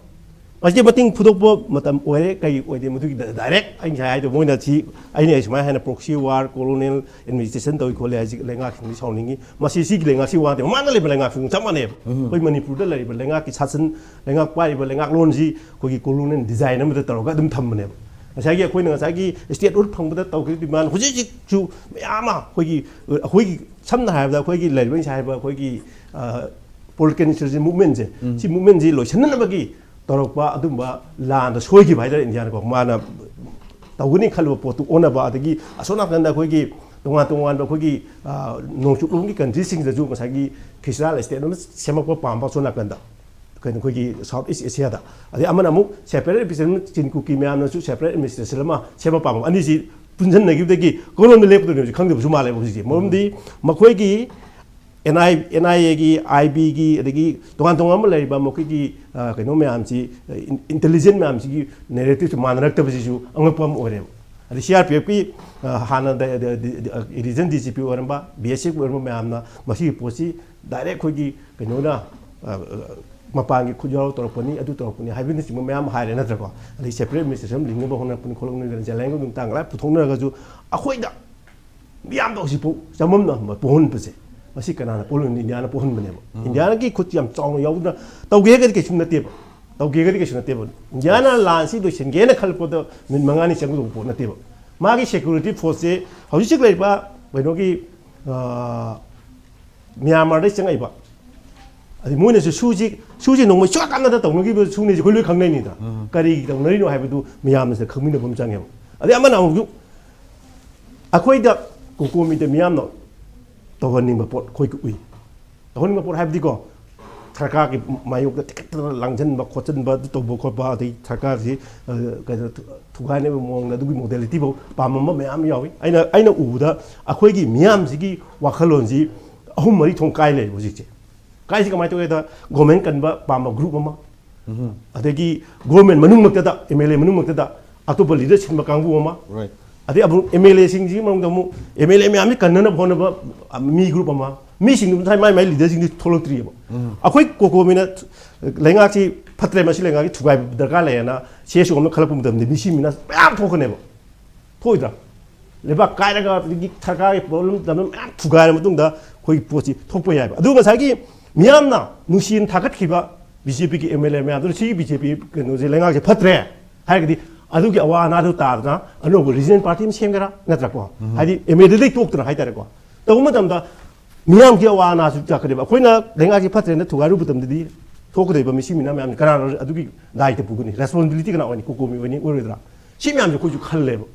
ꯃꯁꯤ ꯃꯇꯤꯡ ꯐꯨꯗꯣꯛꯄ ꯃꯇꯝ ꯑꯣꯏꯔꯦ, ꯀꯔꯤ ꯑꯣꯏꯗꯦ, ꯃꯗꯨꯒꯤ ꯗ-, ꯗꯥꯏꯔꯦꯛ ꯑꯩ ꯉꯁꯥꯏ ꯍꯥꯏꯗꯣ, ꯃꯣꯏꯅ ꯁꯤ, ꯑꯩꯅ ꯁꯨꯃꯥꯏꯅ ꯍꯥꯏꯅ proxy war, colonial administration ꯇꯧꯏ ꯈꯣꯠꯂꯤ ꯍꯥꯏꯁꯤ ꯂꯩꯉꯥꯛꯁꯤꯡꯗꯤ ꯁꯥꯎꯅꯤꯡꯉꯤ꯫ ꯃꯁꯤ ꯁꯤꯒꯤ ꯂꯩꯉꯥꯛꯁꯤ ꯋꯥ ꯅꯠꯇꯦ, ꯃꯃꯥꯡꯗ ꯂꯩꯕ ꯂꯩꯉꯥꯛꯁꯤꯡ ꯆꯞ ꯃꯥꯟꯅꯩꯕ꯫ ꯎꯝ꯫ ꯑꯩꯈꯣꯏ ꯃꯅꯤꯄꯨꯔꯗ ꯂꯩꯔꯤꯕ ꯂꯩꯉꯥꯛꯀꯤ ꯁꯥꯁꯟ, ꯂꯩꯉꯥꯛ ꯄꯥꯏꯔꯤꯕ ꯂꯩꯉꯥꯛꯂꯣꯟꯁꯤ ꯑꯩꯈꯣꯏꯒꯤ colonial design ꯑꯃꯗ ꯇꯧꯔꯒ ꯑꯗꯨꯝ ꯊꯝꯕꯅꯦꯕ꯫ ꯉꯁꯥꯏꯒꯤ ꯑꯩꯈꯣꯏꯅ ꯉꯁꯥꯏꯒꯤ statehood ꯐꯪꯕꯗ ꯇꯧꯈꯤꯕ demand ꯍꯧꯖꯤꯛ ꯍꯧꯖꯤꯛꯁꯨ ꯃꯌꯥꯝ ꯑꯃ ꯑꯩꯈꯣꯏꯒꯤ, ꯑꯩꯈꯣꯏꯒꯤ ꯁꯝꯅ ꯍꯥꯏꯔꯕꯗ ꯑꯩꯈꯣꯏꯒꯤ ꯂꯩꯔꯤꯕ ꯉꯁꯥꯏ ꯍꯥꯏꯕ ꯑꯩꯈꯣꯏꯒꯤ, ꯑ, political insurgency movementꯁꯦ, ꯎꯝ꯫ ꯁꯤ movementꯁꯤ ꯂꯣꯏꯁꯤꯟꯅꯅꯕꯒꯤ ꯇꯧꯔꯛꯄ ꯑꯗꯨꯝꯕ ꯂꯥꯟꯗ ꯁꯣꯏꯈꯤꯕ ꯍꯥꯏꯇꯥꯔꯦ ꯏꯟꯗꯤꯌꯥꯅꯀꯣ꯫ ꯃꯥꯅ ꯇꯧꯒꯅꯤ ꯈꯜꯂꯨꯕ ꯄꯣꯠꯇꯨ ꯑꯣꯟꯅꯕ, ꯑꯗꯒꯤ ꯑꯁꯣꯝ ꯅꯥꯀꯟꯗ ꯑꯩꯈꯣꯏꯒꯤ ꯇꯣꯉꯥꯟ ꯇꯣꯉꯥꯟꯕ ꯑꯩꯈꯣꯏꯒꯤ, ꯑ, ꯅꯣꯡꯆꯨꯞꯂꯣꯝꯒꯤ countryꯁꯤꯡꯗꯁꯨ ꯉꯁꯥꯏꯒꯤ federal state ꯑꯃ ꯁꯦꯝꯃꯛꯄ ꯄꯥꯝꯕ ꯑꯁꯣꯝ ꯅꯥꯀꯟꯗ꯫ ꯀꯩꯅꯣ ꯑꯩꯈꯣꯏꯒꯤ South East Asiaꯗ꯫ ꯑꯗꯩ ꯑꯃꯅ ꯑꯃꯨꯛ separate administration, ꯆꯤꯟ ꯀꯨꯀꯤ ꯃꯌꯥꯝꯅꯁꯨ separate administration ꯑꯃ ꯁꯦꯝꯕ ꯄꯥꯝꯕ꯫ ꯑꯅꯤꯁꯤ ꯄꯨꯟꯁꯤꯟꯅꯈꯤꯕꯗꯒꯤ ꯀꯔꯣꯝꯗ ꯂꯦꯞꯀꯗꯣꯏꯅꯣ ꯍꯧꯖꯤꯛ ꯈꯪꯗꯕꯁꯨ ꯃꯥꯜꯂꯦꯕ ꯍꯧꯖꯤꯛꯁꯦ꯫ ꯃꯔꯝꯗꯤ ꯃꯈꯣꯏꯒꯤ ꯑꯦꯟ ꯑꯥꯏ ꯑꯦꯟ ꯑꯥꯏ ꯑꯦꯒꯤ, ꯑꯥꯏ ꯕꯤꯒꯤ, ꯑꯗꯒꯤ ꯇꯣꯉꯥꯟ ꯇꯣꯉꯥꯟꯕ ꯂꯩꯔꯤꯕ ꯃꯈꯣꯏꯒꯤ ꯑ, ꯀꯩꯅꯣ ꯃꯌꯥꯝꯁꯤ, ꯏꯟꯇꯦꯂꯤꯖꯦꯟ ꯃꯌꯥꯝꯁꯤꯒꯤ ꯅꯦꯔꯦꯇꯤꯞꯁꯦ ꯃꯥꯟꯅꯔꯛꯇꯕꯁꯤꯁꯨ ꯑꯉꯛꯄ ꯑꯃ ꯑꯣꯏꯔꯦꯕ꯫ ꯑꯗꯩ ꯁꯤ ꯑꯥꯔ ꯄꯤ ꯑꯦꯐꯀꯤ ꯍꯥꯟꯅ ꯔꯤꯖꯟ ꯗꯤ ꯖꯤ ꯄꯤ ꯑꯣꯏꯔꯝꯕ, ꯕꯤ ꯑꯦꯁ ꯑꯦꯐ ꯑꯣꯏꯔꯝꯕ ꯃꯌꯥꯝꯅ ꯃꯁꯤꯒꯤ ꯄꯣꯠꯁꯤ ꯗꯥꯏꯔꯦꯛ ꯑꯩꯈꯣꯏꯒꯤ ꯀꯩꯅꯣꯅ ꯑ, ꯃꯄꯥꯟꯒꯤ ꯈꯨꯠ ꯌꯥꯎꯔ ꯇꯧꯔꯛꯄꯅꯤ, ꯑꯗꯨ ꯇꯧꯔꯛꯄꯅꯤ ꯍꯥꯏꯕꯅꯆꯤꯡꯕ ꯃꯌꯥꯝ ꯍꯥꯏꯔꯦ ꯅꯠꯇ꯭ꯔꯀꯣ? ꯑꯗꯩ ꯁꯦꯄꯔꯦꯠ ꯑꯦꯗꯃꯤꯅꯤꯁꯇ꯭ꯔꯦꯁꯟ ꯂꯤꯡꯅꯕ ꯍꯣꯠꯅꯔꯛꯄꯅꯤ ꯈꯣꯠꯂꯛꯄꯅꯤ, ꯖꯦꯂꯦꯟꯒꯤ ꯃꯇꯥꯡ ꯂꯣꯏ ꯄꯨꯊꯣꯛꯅꯔꯒꯁꯨ ꯑꯩꯈꯣꯏꯗ ꯃꯤꯌꯥꯝꯗ ꯍꯧꯖꯤꯛꯐꯥꯎ ꯆꯃꯝꯅꯍꯟꯕ ꯄꯣꯛꯍꯟꯕꯁꯦ, ꯃꯁꯤ ꯀꯅꯥꯅ ꯄꯣꯛꯍꯟꯕꯅꯣ? ꯏꯟꯗꯤꯌꯥꯅ ꯄꯣꯛꯍꯟꯕꯅꯦꯕ꯫ ꯏꯟꯗꯤꯌꯥꯅꯒꯤ ꯈꯨꯠ ꯌꯥꯝ ꯆꯥꯎꯅ ꯌꯥꯎꯗꯅ ꯇꯧꯒꯦ ꯍꯥꯏꯔꯒꯗꯤ ꯀꯩꯁꯨ ꯅꯠꯇꯦꯕ꯫ ꯇꯧꯒꯦ ꯍꯥꯏꯔꯒꯗꯤ ꯀꯩꯁꯨ ꯅꯠꯇꯦꯕ꯫ ꯏꯟꯗꯤꯌꯥꯅ ꯂꯥꯟꯁꯤ ꯂꯣꯏꯁꯤꯟꯒꯦꯅ ꯈꯜꯂꯛꯄꯗ ꯃꯤꯅꯤꯠ ꯃꯉꯥꯅꯤ ꯆꯪꯒꯗꯧꯕ ꯄꯣꯠ ꯅꯠꯇꯦꯕ꯫ ꯃꯥꯒꯤ ꯁꯦꯀ꯭ꯌꯨꯔꯤꯇꯤ ꯐꯣꯔꯁꯁꯦ ꯍꯧꯖꯤꯛ ꯍꯧꯖꯤꯛ ꯂꯩꯔꯤꯕ ꯀꯩꯅꯣꯒꯤ, ꯑ, ꯃ꯭ꯌꯥꯟꯃꯥꯔꯗꯒꯤ ꯆꯪꯉꯛꯏꯕ, ꯑꯗꯩ ꯃꯣꯏꯅꯁꯨ ꯁꯨꯁꯤ, ꯁꯨꯁꯤ ꯅꯣꯡꯃꯩ ꯁꯣꯛꯀꯥꯟꯗ ꯇꯧꯅꯈꯤꯕ ꯁꯨꯅꯤꯁꯤ ꯑꯩꯈꯣꯏ ꯂꯣꯏ ꯈꯪꯅꯩꯅꯤꯗ꯫ ꯀꯔꯤꯒꯤ ꯇꯧꯅꯔꯤꯅꯣ ꯍꯥꯏꯕꯗꯨ ꯃꯤꯌꯥꯝꯅꯁꯨ ꯈꯪꯃꯤꯟꯅꯕ ꯑꯃ ꯆꯪꯉꯦꯕ꯫ ꯑꯗꯩ ꯑꯃꯅ ꯑꯃꯨꯛꯁꯨ ꯑꯩꯈꯣꯏꯗ ꯀꯣꯀꯣꯃꯤꯗ ꯃꯤꯌꯥꯝꯅ ꯇꯧꯍꯟꯅꯤꯡꯕ ꯄꯣꯠ ꯑꯩꯈꯣꯏꯒꯤ ꯎꯏ꯫ ꯇꯧꯍꯟꯅꯤꯡꯕ ꯄꯣꯠ ꯍꯥꯏꯕꯗꯤꯀꯣ, ꯁꯔꯀꯥꯔꯒꯤ ꯃꯥꯌꯣꯛꯇ ꯇꯤꯀꯠꯇꯅ ꯂꯥꯡꯁꯤꯟꯕ ꯈꯣꯠꯆꯤꯟꯕ, ꯑꯗꯨ ꯇꯧꯕ ꯈꯣꯠꯄ, ꯑꯗꯩ ꯁꯔꯀꯥꯔꯁꯤ, ꯑ, ꯀꯩꯅꯣ, ꯊꯨ-, ꯊꯨꯒꯥꯏꯅꯕ ꯃꯑꯣꯡꯗ ꯑꯗꯨꯒꯤ ꯃꯣꯗꯦꯂꯤꯇꯤ ꯐꯥꯎ ꯄꯥꯝꯃꯝꯕ ꯃꯌꯥꯝ ꯌꯥꯎꯏ꯫ ꯑꯩꯅ, ꯑꯩꯅ ꯎꯕꯗ ꯑꯩꯈꯣꯏꯒꯤ ꯃꯤꯌꯥꯝꯁꯤꯒꯤ ꯋꯥꯈꯜꯂꯣꯟꯁꯤ ꯑꯍꯨꯝ ꯃꯔꯤ ꯊꯣꯛꯅ ꯀꯥꯏ ꯂꯩꯔꯦ ꯍꯧꯖꯤꯛꯁꯦ꯫ ꯀꯥꯏꯁꯤ ꯀꯃꯥꯏꯅ ꯇꯧꯒꯦꯗ, ꯒꯣꯔꯃꯦꯟ ꯀꯟꯕ ꯄꯥꯝꯕ ꯒ꯭ꯔꯨꯞ ꯑꯃ, ꯑꯗꯒꯤ ꯒꯣꯔꯃꯦꯟ ꯃꯅꯨꯡꯃꯛꯇꯗ, ꯑꯦꯝ ꯑꯦꯜ ꯑꯦ ꯃꯅꯨꯡꯃꯛꯇꯗ ꯑꯇꯣꯞꯄ ꯂꯤꯗꯔ ꯁꯤꯟꯕ ꯀꯥꯡꯕꯨ ꯑꯃ, ꯑꯗꯩ ꯑꯃꯨꯛ ꯑꯦꯝ ꯑꯦꯜ ꯑꯦꯁꯤꯡꯁꯤꯒꯤ ꯃꯅꯨꯡꯗ ꯑꯃꯨꯛ ꯑꯦꯝ ꯑꯦꯜ ꯑꯦ ꯃꯌꯥꯝꯁꯤ ꯀꯟꯅꯅꯕ ꯍꯣꯠꯅꯕ, ꯑ, ꯃꯤ ꯒ꯭ꯔꯨꯞ ꯑꯃ, ꯃꯤꯁꯤꯡꯗꯨ ꯃꯁꯥꯏ ꯃꯥꯏ ꯃꯥꯏ ꯂꯤꯗꯔꯁꯤꯡꯗꯤ ꯊꯣꯛꯂꯛꯇ꯭ꯔꯤꯑꯕ꯫ ꯑꯩꯈꯣꯏ ꯀꯣꯀꯣꯃꯤꯅ ꯂꯩꯉꯥꯛꯁꯤ ꯐꯠꯇ꯭ꯔꯦ, ꯃꯁꯤ ꯂꯩꯉꯥꯛꯁꯤ ꯊꯨꯒꯥꯏꯕ ꯗꯔꯀꯥꯔ ꯂꯩꯌꯦꯅ ꯁꯤ ꯑꯦꯁ ꯑꯣ ꯑꯃꯅ ꯈꯜꯂꯛꯄ ꯃꯇꯝꯗ ꯃꯤꯁꯤ ꯃꯤꯅ ꯃꯌꯥꯝ ꯊꯣꯛꯀꯅꯦꯕ꯫ ꯊꯣꯛꯑꯣꯏꯗ꯭ꯔꯥ? ꯂꯩꯕꯥꯛ ꯀꯥꯏꯔꯒ ꯑꯗꯒꯤ ꯁꯔꯀꯥꯔꯒꯤ ꯄ꯭ꯔꯣꯕ꯭ꯂꯦꯝ ꯇꯧꯔꯒ ꯃꯌꯥꯝ ꯊꯨꯒꯥꯏꯔ ꯃꯇꯨꯡꯗ ꯑꯩꯈꯣꯏꯒꯤ ꯄꯣꯠꯁꯤ ꯊꯣꯛꯄ ꯌꯥꯏꯕ꯫ ꯑꯗꯨ ꯉꯁꯥꯏꯒꯤ ꯃꯤꯌꯥꯝꯅ ꯅꯨꯡꯁꯤꯅ ꯊꯥꯒꯠꯈꯤꯕ ꯕꯤ ꯖꯦ ꯄꯤꯒꯤ ꯑꯦꯝ ꯑꯦꯜ ꯑꯦ ꯃꯌꯥꯝꯗꯨꯅ ꯁꯤꯒꯤ ꯕꯤ ꯖꯦ ꯄꯤ ꯀꯩꯅꯣꯁꯦ ꯂꯩꯉꯥꯛꯁꯦ ꯐꯠꯇ꯭ꯔꯦ ꯍꯥꯏꯔꯒꯗꯤ, ꯑꯗꯨꯒꯤ ꯑꯋꯥ ꯑꯅꯥꯗꯨ ꯇꯥꯗꯅ ꯑꯅꯧꯕ ꯔꯤꯖꯅꯦꯜ ꯄꯥꯔꯇꯤ ꯑꯃ ꯁꯦꯝꯒꯦꯔꯥ, ꯅꯠꯇ꯭ꯔꯀꯣ? ꯍꯥꯏꯗꯤ ꯑꯦꯝ ꯑꯦꯜ ꯑꯦꯗꯩ ꯇꯣꯛꯇꯅ ꯍꯥꯏꯇꯥꯔꯦꯀꯣ꯫ ꯇꯧꯕ ꯃꯇꯝꯗ ꯃꯤꯌꯥꯝꯒꯤ ꯑꯋꯥ ꯑꯅꯥꯁꯨ ꯂꯥꯛꯀꯅꯦꯕ꯫ ꯑꯩꯈꯣꯏꯅ ꯂꯩꯉꯥꯛꯁꯦ ꯐꯠꯇ꯭ꯔꯦꯅ ꯊꯨꯒꯥꯏꯔꯨꯕ ꯃꯇꯝꯗꯗꯤ ꯊꯣꯛꯀꯗꯧꯔꯤꯕ ꯃꯤꯁꯤ ꯃꯤꯅ ꯃꯌꯥꯝꯅ ꯀꯅꯥꯅ ꯑꯗꯨꯒꯤ ꯗꯥꯏꯇ ꯄꯨꯒꯅꯤ? ꯔꯦꯁꯄꯣꯟꯁꯤꯕꯤꯂꯤꯇꯤ ꯀꯅꯥ ꯑꯣꯏꯅꯤ? ꯀꯣꯀꯣꯃꯤ ꯑꯣꯏꯅꯤ, ꯑꯣꯏꯔꯣꯏꯗ꯭ꯔꯥ? ꯁꯤ ꯃꯌꯥꯝꯁꯦ ꯑꯩꯈꯣꯏꯁꯨ ꯈꯜꯂꯦꯕ꯫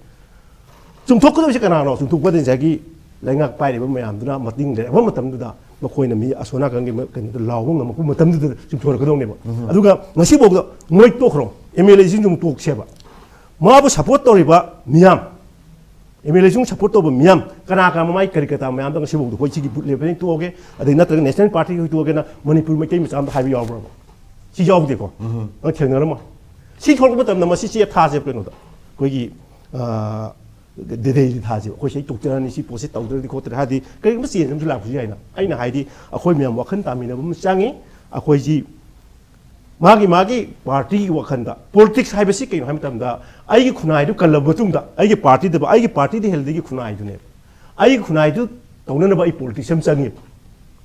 ꯆꯨꯝꯊꯣꯛꯀꯗꯕꯁꯦ ꯀꯅꯥꯅꯣ? ꯆꯨꯝꯊꯣꯛꯄꯗꯤ ꯉꯁꯥꯏꯒꯤ ꯂꯩꯉꯥꯛ ꯄꯥꯏꯔꯤꯕ ꯃꯌꯥꯝꯗꯨꯅ ꯃꯇꯤꯡ ꯂꯩꯔꯛꯄ ꯃꯇꯝꯗꯨꯗ ꯃꯈꯣꯏꯅ ꯃꯤ ꯑꯁꯣꯝ ꯅꯥꯀꯟꯒꯤ ꯃ-, ꯀꯩꯅꯣꯗ ꯂꯥꯎꯕ ꯉꯝꯃꯛꯄ ꯃꯇꯝꯗꯨꯗ ꯆꯨꯝꯊꯣꯔꯛꯀꯗꯧꯅꯦꯕ꯫ ꯑꯗꯨꯒ ꯉꯁꯤꯐꯥꯎꯗ ꯃꯣꯏ ꯇꯣꯛꯈ꯭ꯔꯣ, ꯑꯦꯝ ꯑꯦꯜ ꯑꯦꯁꯤꯡꯁꯨ ꯑꯃꯨꯛ ꯇꯣꯛꯁꯦꯕ꯫ ꯃꯥꯕꯨ ꯁꯄꯣꯔꯠ ꯇꯧꯔꯤꯕ ꯃꯤꯌꯥꯝ, ꯑꯦꯝ ꯑꯦꯜ ꯑꯦꯁꯨ ꯁꯞꯄꯣꯔꯠ ꯇꯧꯕ ꯃꯤꯌꯥꯝ ꯀꯅꯥ ꯀꯅꯥ ꯃꯃꯥꯏ ꯀꯔꯤ ꯀꯔꯤ ꯃꯌꯥꯝꯗꯣ ꯉꯁꯤꯐꯥꯎꯗ ꯑꯩꯈꯣꯏ ꯁꯤꯒꯤ ꯕꯨꯠ ꯂꯦꯞꯄꯅꯤ ꯇꯣꯛꯑꯒꯦ, ꯑꯗꯩ ꯅꯠꯇ꯭ꯔꯒ ꯅꯦꯁꯅꯦꯜ ꯄꯥꯔꯇꯤꯒꯤ ꯇꯣꯛꯑꯒꯦꯅ ꯃꯅꯤꯄꯨꯔ ꯃꯩꯇꯩ ꯃꯆꯥ ꯑꯝꯗ ꯍꯥꯏꯕ ꯌꯥꯎꯕ꯭ꯔꯕ? ꯁꯤ ꯌꯥꯎꯗꯦꯀꯣ꯫ ꯅꯪ ꯊꯦꯡꯅꯔꯝꯃꯣ꯫ ꯁꯤ ꯊꯣꯛꯂꯛꯄ ꯃꯇꯝꯗ ꯃꯁꯤ ꯆꯦ ꯊꯥꯁꯦꯕ ꯀꯩꯅꯣꯗ, ꯑꯩꯈꯣꯏꯒꯤ, ꯑ, ꯗꯦꯜꯂꯤꯗ ꯊꯥꯁꯦꯕ꯫ ꯑꯩꯈꯣꯏ ꯁꯤ ꯇꯣꯛꯆꯔꯅꯤ, ꯁꯤ ꯄꯣꯠꯁꯤ ꯇꯧꯗ꯭ꯔꯗꯤ ꯈꯣꯠꯇ꯭ꯔꯗꯤ ꯍꯥꯏꯔꯗꯤ ꯀꯔꯤꯒꯨꯝꯕ ꯆꯦꯟꯖ ꯑꯃꯁꯨ ꯂꯥꯛꯄꯁꯨ ꯌꯥꯏꯅ꯫ ꯑꯩꯅ ꯍꯥꯏꯗꯤ ꯑꯩꯈꯣꯏ ꯃꯌꯥꯝ ꯋꯥꯈꯜ ꯇꯥꯃꯤꯟꯅꯕ ꯑꯃ ꯆꯪꯉꯤ꯫ ꯑꯩꯈꯣꯏꯁꯤ ꯃꯥꯒꯤ ꯃꯥꯒꯤ ꯄꯥꯔꯇꯤꯒꯤ ꯋꯥꯈꯜꯗ ꯄꯣꯂꯤꯇꯤꯛꯁ ꯍꯥꯏꯕꯁꯤ ꯀꯩꯅꯣ ꯍꯥꯏꯕ ꯃꯇꯝꯗ, ꯑꯩꯒꯤ ꯈꯨꯟꯅꯥꯏꯗꯨ ꯀꯜꯂꯕ ꯃꯇꯨꯡꯗ ꯑꯩꯒꯤ ꯄꯥꯔꯇꯤꯗ, ꯑꯩꯒꯤ ꯄꯥꯔꯇꯤꯗ ꯍꯦꯜꯂꯗꯒꯤ ꯈꯨꯟꯅꯥꯏꯗꯨꯅꯦꯕ꯫ ꯑꯩꯒꯤ ꯈꯨꯟꯅꯥꯏꯗꯨ ꯇꯧꯅꯅꯕ ꯑꯩ ꯄꯣꯂꯤꯇꯤꯛꯁ ꯑꯃ ꯆꯪꯉꯦꯕ꯫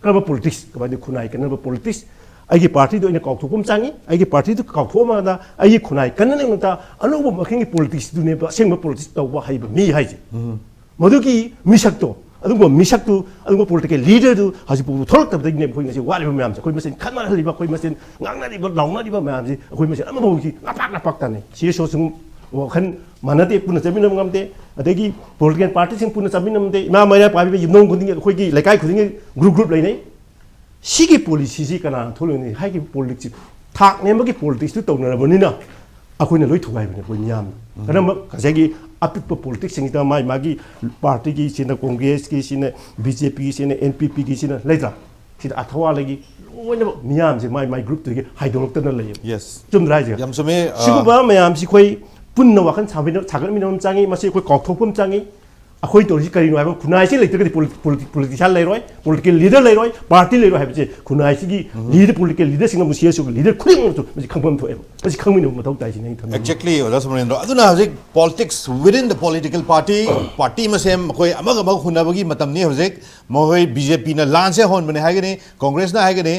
ꯀꯔꯝꯕ ꯄꯣꯂꯤꯇꯤꯛꯁ? ꯀꯃꯥꯏꯅ ꯈꯨꯟꯅꯥꯏ ꯀꯟꯅꯕ ꯄꯣꯂꯤꯇꯤꯛꯁ? ꯑꯩꯒꯤ ꯄꯥꯔꯇꯤꯗꯨ ꯑꯩꯅ ꯀꯥꯎꯊꯣꯛꯄ ꯑꯃ ꯆꯪꯉꯤ꯫ ꯑꯩꯒꯤ ꯄꯥꯔꯇꯤꯗꯨ ꯀꯥꯎꯊꯣꯛꯑꯃꯗ ꯑꯩꯒꯤ ꯈꯨꯟꯅꯥꯏ ꯀꯟꯅꯅꯕ ꯑꯅꯧꯕ ꯃꯈꯜꯒꯤ ꯄꯣꯂꯤꯇꯤꯛꯁꯇꯨꯅꯦꯕ ꯑꯁꯦꯡꯕ ꯄꯣꯂꯤꯇꯤꯛꯁ ꯇꯧꯕ ꯍꯩꯕ ꯃꯤ ꯍꯥꯏꯁꯦ꯫ ꯃꯗꯨꯒꯤ ꯃꯤꯁꯛꯇꯣ, ꯑꯗꯨꯒꯨꯝꯕ ꯃꯤꯁꯛꯇꯨ, ꯑꯗꯨꯒꯨꯝꯕ ꯄꯣꯂꯤꯇꯤꯀꯦꯜ ꯂꯤꯗꯔꯗꯨ ꯍꯧꯖꯤꯛꯐꯥꯎ ꯊꯣꯛꯂꯛꯇꯕꯗꯒꯤꯅꯦ ꯑꯩꯈꯣꯏ ꯉꯁꯤ ꯋꯥꯠꯂꯤꯕ ꯃꯌꯥꯝꯁꯦ꯫ ꯑꯩꯈꯣꯏ ꯃꯁꯦꯟ ꯈꯠꯅꯍꯜꯂꯤꯕ, ꯑꯩꯈꯣꯏ ꯃꯁꯦꯟ ꯉꯥꯡꯅꯔꯤꯕ, ꯂꯥꯎꯅꯔꯤꯕ ꯃꯌꯥꯝꯁꯦ ꯑꯩꯈꯣꯏ ꯃꯁꯦꯟ ꯑꯃꯐꯥꯎ ꯁꯤ ꯉꯥꯄꯥꯛ ꯉꯥꯄꯥꯛ ꯇꯥꯅꯩ꯫ ꯁꯤ ꯑꯦꯁ ꯑꯣꯁꯨ ꯋꯥꯈꯜ ꯃꯥꯟꯅꯗꯦ, ꯄꯨꯟꯅ ꯆꯠꯃꯤꯟꯅꯕ ꯉꯝꯗꯦ꯫ ꯑꯗꯒꯤ ꯄꯣꯂꯤꯇꯤꯀꯦꯜ ꯄꯥꯔꯇꯤꯁꯤꯡ ꯄꯨꯟꯅ ꯆꯠꯃꯤꯟꯅꯕ ꯉꯝꯗꯦ꯫ ꯏꯃꯥ ꯃꯩꯔꯥ ꯄꯥꯏꯕꯤꯕ ꯌꯨꯝꯊꯣꯡ ꯈꯨꯗꯤꯡꯒꯤ, ꯑꯩꯈꯣꯏꯒꯤ ꯂꯩꯀꯥꯏ ꯈꯨꯗꯤꯡꯒꯤ ꯒ꯭ꯔꯨꯞ ꯒ꯭ꯔꯨꯞ ꯂꯩꯅꯩ꯫ ꯁꯤꯒꯤ ꯄꯣꯂꯤꯁꯤꯁꯤ ꯀꯅꯥꯅ ꯊꯣꯛꯂꯛꯏꯅꯣ? ꯍꯥꯏꯔꯤꯕ ꯄꯣꯂꯤꯇꯤꯛꯁꯁꯤ ꯊꯥꯛ ꯅꯦꯝꯕꯒꯤ ꯄꯣꯂꯤꯇꯤꯛꯁꯇꯨ ꯇꯧꯅꯔꯕꯅꯤꯅ ꯑꯩꯈꯣꯏꯅ ꯂꯣꯏ ꯊꯨꯒꯥꯏꯕꯅꯦ ꯑꯩꯈꯣꯏ ꯃꯤꯌꯥꯝꯅ꯫ ꯀꯔꯝꯕ ꯉꯁꯥꯏꯒꯤ ꯑꯄꯤꯛꯄ ꯄꯣꯂꯤꯇꯤꯛꯁꯁꯤꯡꯁꯤꯗ ꯃꯥꯒꯤ ꯃꯥꯒꯤ ꯄꯥꯔꯇꯤꯒꯤ ꯁꯤꯅ, ꯀꯣꯡꯒ꯭ꯔꯦꯁꯀꯤ ꯁꯤꯅ, ꯕꯤ ꯖꯦ ꯄꯤꯒꯤ ꯁꯤꯅ, ꯑꯦꯟ ꯄꯤ ꯄꯤꯒꯤ ꯁꯤꯅ ꯂꯩꯇ꯭ꯔꯥ? ꯁꯤꯗ ꯑꯊꯋꯥꯗꯒꯤ ꯂꯣꯏꯅꯃꯛ ꯃꯤꯌꯥꯝꯁꯦ ꯃꯥꯏ ꯃꯥꯏ ꯒ꯭ꯔꯨꯞꯇꯨꯒꯤ ꯍꯥꯏꯗꯣꯔꯛꯇꯅ ꯂꯩꯌꯦꯕ꯫ ꯌꯦꯁ꯫ ꯆꯨꯝꯗ꯭ꯔꯥ ꯍꯥꯏꯁꯦ? ꯌꯥꯝ ꯆꯨꯝꯃꯦ꯫ ꯑ, ꯁꯤꯒꯨꯝꯕ ꯃꯌꯥꯝꯁꯤ ꯑꯩꯈꯣꯏ ꯄꯨꯟꯅ ꯋꯥꯈꯜ ꯁꯥꯃꯤꯟꯅ-, ꯁꯥꯒꯠꯃꯤꯟꯅꯕ ꯑꯃ ꯆꯪꯉꯤ꯫ ꯃꯁꯤ ꯑꯩꯈꯣꯏ ꯀꯥꯎꯊꯣꯛꯄ ꯑꯃ ꯆꯪꯉꯤ꯫ ꯑꯩꯈꯣꯏ ꯇꯧꯔꯤꯁꯤ ꯀꯔꯤꯅꯣ ꯍꯥꯏꯕ, ꯈꯨꯟꯅꯥꯏꯁꯤ ꯂꯩꯇ꯭ꯔꯒꯗꯤ ꯄꯣꯂꯤ-, ꯄꯣꯂꯤ-, ꯄꯣꯂꯤꯇꯤꯁꯤꯌꯥꯟ ꯂꯩꯔꯣꯏ, ꯄꯣꯂꯤꯇꯤꯀꯦꯜ ꯂꯤꯗꯔ ꯂꯩꯔꯣꯏ, ꯄꯥꯔꯇꯤ ꯂꯩꯔꯣꯏ ꯍꯥꯏꯕꯁꯦ ꯈꯨꯟꯅꯥꯏꯁꯤꯒꯤ ꯂꯤꯗꯔ, ꯄꯣꯂꯤꯇꯤꯀꯦꯜ ꯂꯤꯗꯔꯁꯤꯡ ꯑꯃꯁꯨꯡ ꯁꯤ ꯑꯦꯁ ꯑꯣꯒꯤ ꯂꯤꯗꯔ ꯈꯨꯗꯤꯡꯃꯛꯁꯨ ꯃꯁꯤ ꯈꯪꯐꯝ ꯊꯣꯛꯑꯦꯕ꯫ ꯃꯁꯤ ꯈꯪꯃꯤꯟꯅꯕ ꯃꯊꯧ ꯇꯥꯏ ꯁꯤꯅꯤ ꯑꯩꯅ ꯊꯝꯖꯅꯤꯡꯉꯤ꯫ Exactly, ꯑꯣꯖꯥ ꯁꯣꯃꯣꯔꯦꯟꯗ꯭ꯔꯣ꯫ ꯑꯗꯨꯅ ꯍꯧꯖꯤꯛ politics within the political party, party ꯃꯁꯦꯟ ꯑꯩꯈꯣꯏ ꯑꯃꯒ ꯑꯃꯒ ꯍꯨꯟꯅꯕꯒꯤ ꯃꯇꯝꯅꯤ ꯍꯧꯖꯤꯛ꯫ ꯃꯈꯣꯏ ꯕꯤ ꯖꯦ ꯄꯤꯅ ꯂꯥꯟꯁꯦ ꯍꯧꯍꯟꯕꯅꯦ ꯍꯥꯏꯒꯅꯤ, ꯀꯣꯡꯒ꯭ꯔꯦꯁꯅ ꯍꯥꯏꯒꯅꯤ꯫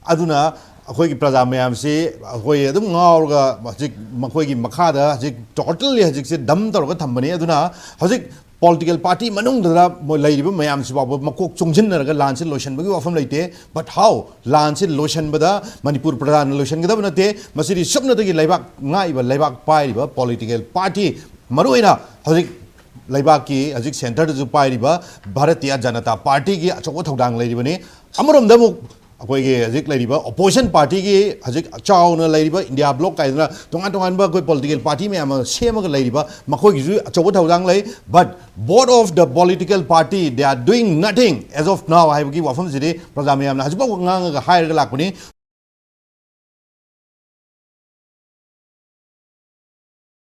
ꯑꯗꯨꯅ ꯑꯩꯈꯣꯏꯒꯤ ꯄ꯭ꯔꯖꯥ ꯃꯌꯥꯝꯁꯤ ꯑꯩꯈꯣꯏ ꯑꯗꯨꯝ ꯉꯥꯎꯔꯒ ꯍꯧꯖꯤꯛ ꯃꯈꯣꯏꯒꯤ ꯃꯈꯥꯗ ꯍꯧꯖꯤꯛ totally ꯍꯧꯖꯤꯛꯁꯦ ꯗꯝ ꯇꯧꯔꯒ ꯊꯝꯕꯅꯤ꯫ ꯑꯗꯨꯅ ꯍꯧꯖꯤꯛ ꯄꯣꯂꯤꯇꯤꯀꯦꯜ ꯄꯥꯔꯇꯤ ꯃꯅꯨꯡꯗ ꯃꯣꯏ ꯂꯩꯔꯤꯕ ꯃꯌꯥꯝꯁꯤ ꯐꯥꯎꯕ ꯃꯀꯣꯛ ꯆꯣꯡꯁꯤꯟꯅꯔꯒ ꯂꯥꯟꯁꯤ ꯂꯣꯏꯁꯤꯟꯕꯒꯤ ꯋꯥꯐꯝ ꯂꯩꯇꯦ꯫ But how? ꯂꯥꯟꯁꯤ ꯂꯣꯏꯁꯤꯟꯕꯗ ꯃꯅꯤꯄꯨꯔ ꯄ꯭ꯔꯖꯥꯅ ꯂꯣꯏꯁꯤꯟꯒꯗꯕ ꯅꯠꯇꯦ꯫ ꯃꯁꯤꯗꯤ ꯁꯨꯞꯅꯇꯒꯤ ꯂꯩꯕꯥꯛ ꯉꯥꯛꯏꯕ, ꯂꯩꯕꯥꯛ ꯄꯥꯏꯔꯤꯕ ꯄꯣꯂꯤꯇꯤꯀꯦꯜ ꯄꯥꯔꯇꯤ, ꯃꯔꯨꯑꯣꯏꯅ ꯍꯧꯖꯤꯛ ꯂꯩꯕꯥꯛꯀꯤ ꯍꯧꯖꯤꯛ ꯁꯦꯟꯇꯔꯗꯁꯨ ꯄꯥꯏꯔꯤꯕ ꯚꯥꯔꯇꯤꯌꯥ ꯖꯅꯇꯥ ꯄꯥꯔꯇꯤꯒꯤ ꯑꯆꯧꯕ ꯊꯧꯗꯥꯡ ꯂꯩꯔꯤꯕꯅꯤ꯫ ꯑꯃꯔꯣꯝꯗ ꯑꯃꯨꯛ ꯑꯩꯈꯣꯏꯒꯤ ꯍꯧꯖꯤꯛ ꯂꯩꯔꯤꯕ opposition partyꯒꯤ ꯍꯧꯖꯤꯛ ꯆꯥꯎꯅ ꯂꯩꯔꯤꯕ India bloc ꯀꯥꯏꯗꯅ ꯇꯣꯉꯥꯟ ꯇꯣꯉꯥꯟꯕ ꯑꯩꯈꯣꯏ political party ꯃꯌꯥꯝ ꯑꯃ ꯁꯦꯝꯃꯒ ꯂꯩꯔꯤꯕ, ꯃꯈꯣꯏꯒꯤꯁꯨ ꯑꯆꯧꯕ ꯊꯧꯗꯥꯡ ꯂꯩ꯫ But both of the political party, they are doing nothing as of now ꯍꯥꯏꯕꯒꯤ ꯋꯥꯐꯝꯁꯤꯗꯤ ꯄ꯭ꯔꯖꯥ ꯃꯌꯥꯝꯅ ꯍꯧꯖꯤꯛꯐꯥꯎ ꯉꯥꯡꯉꯒ ꯍꯥꯏꯔꯒ ꯂꯥꯛꯄꯅꯤ꯫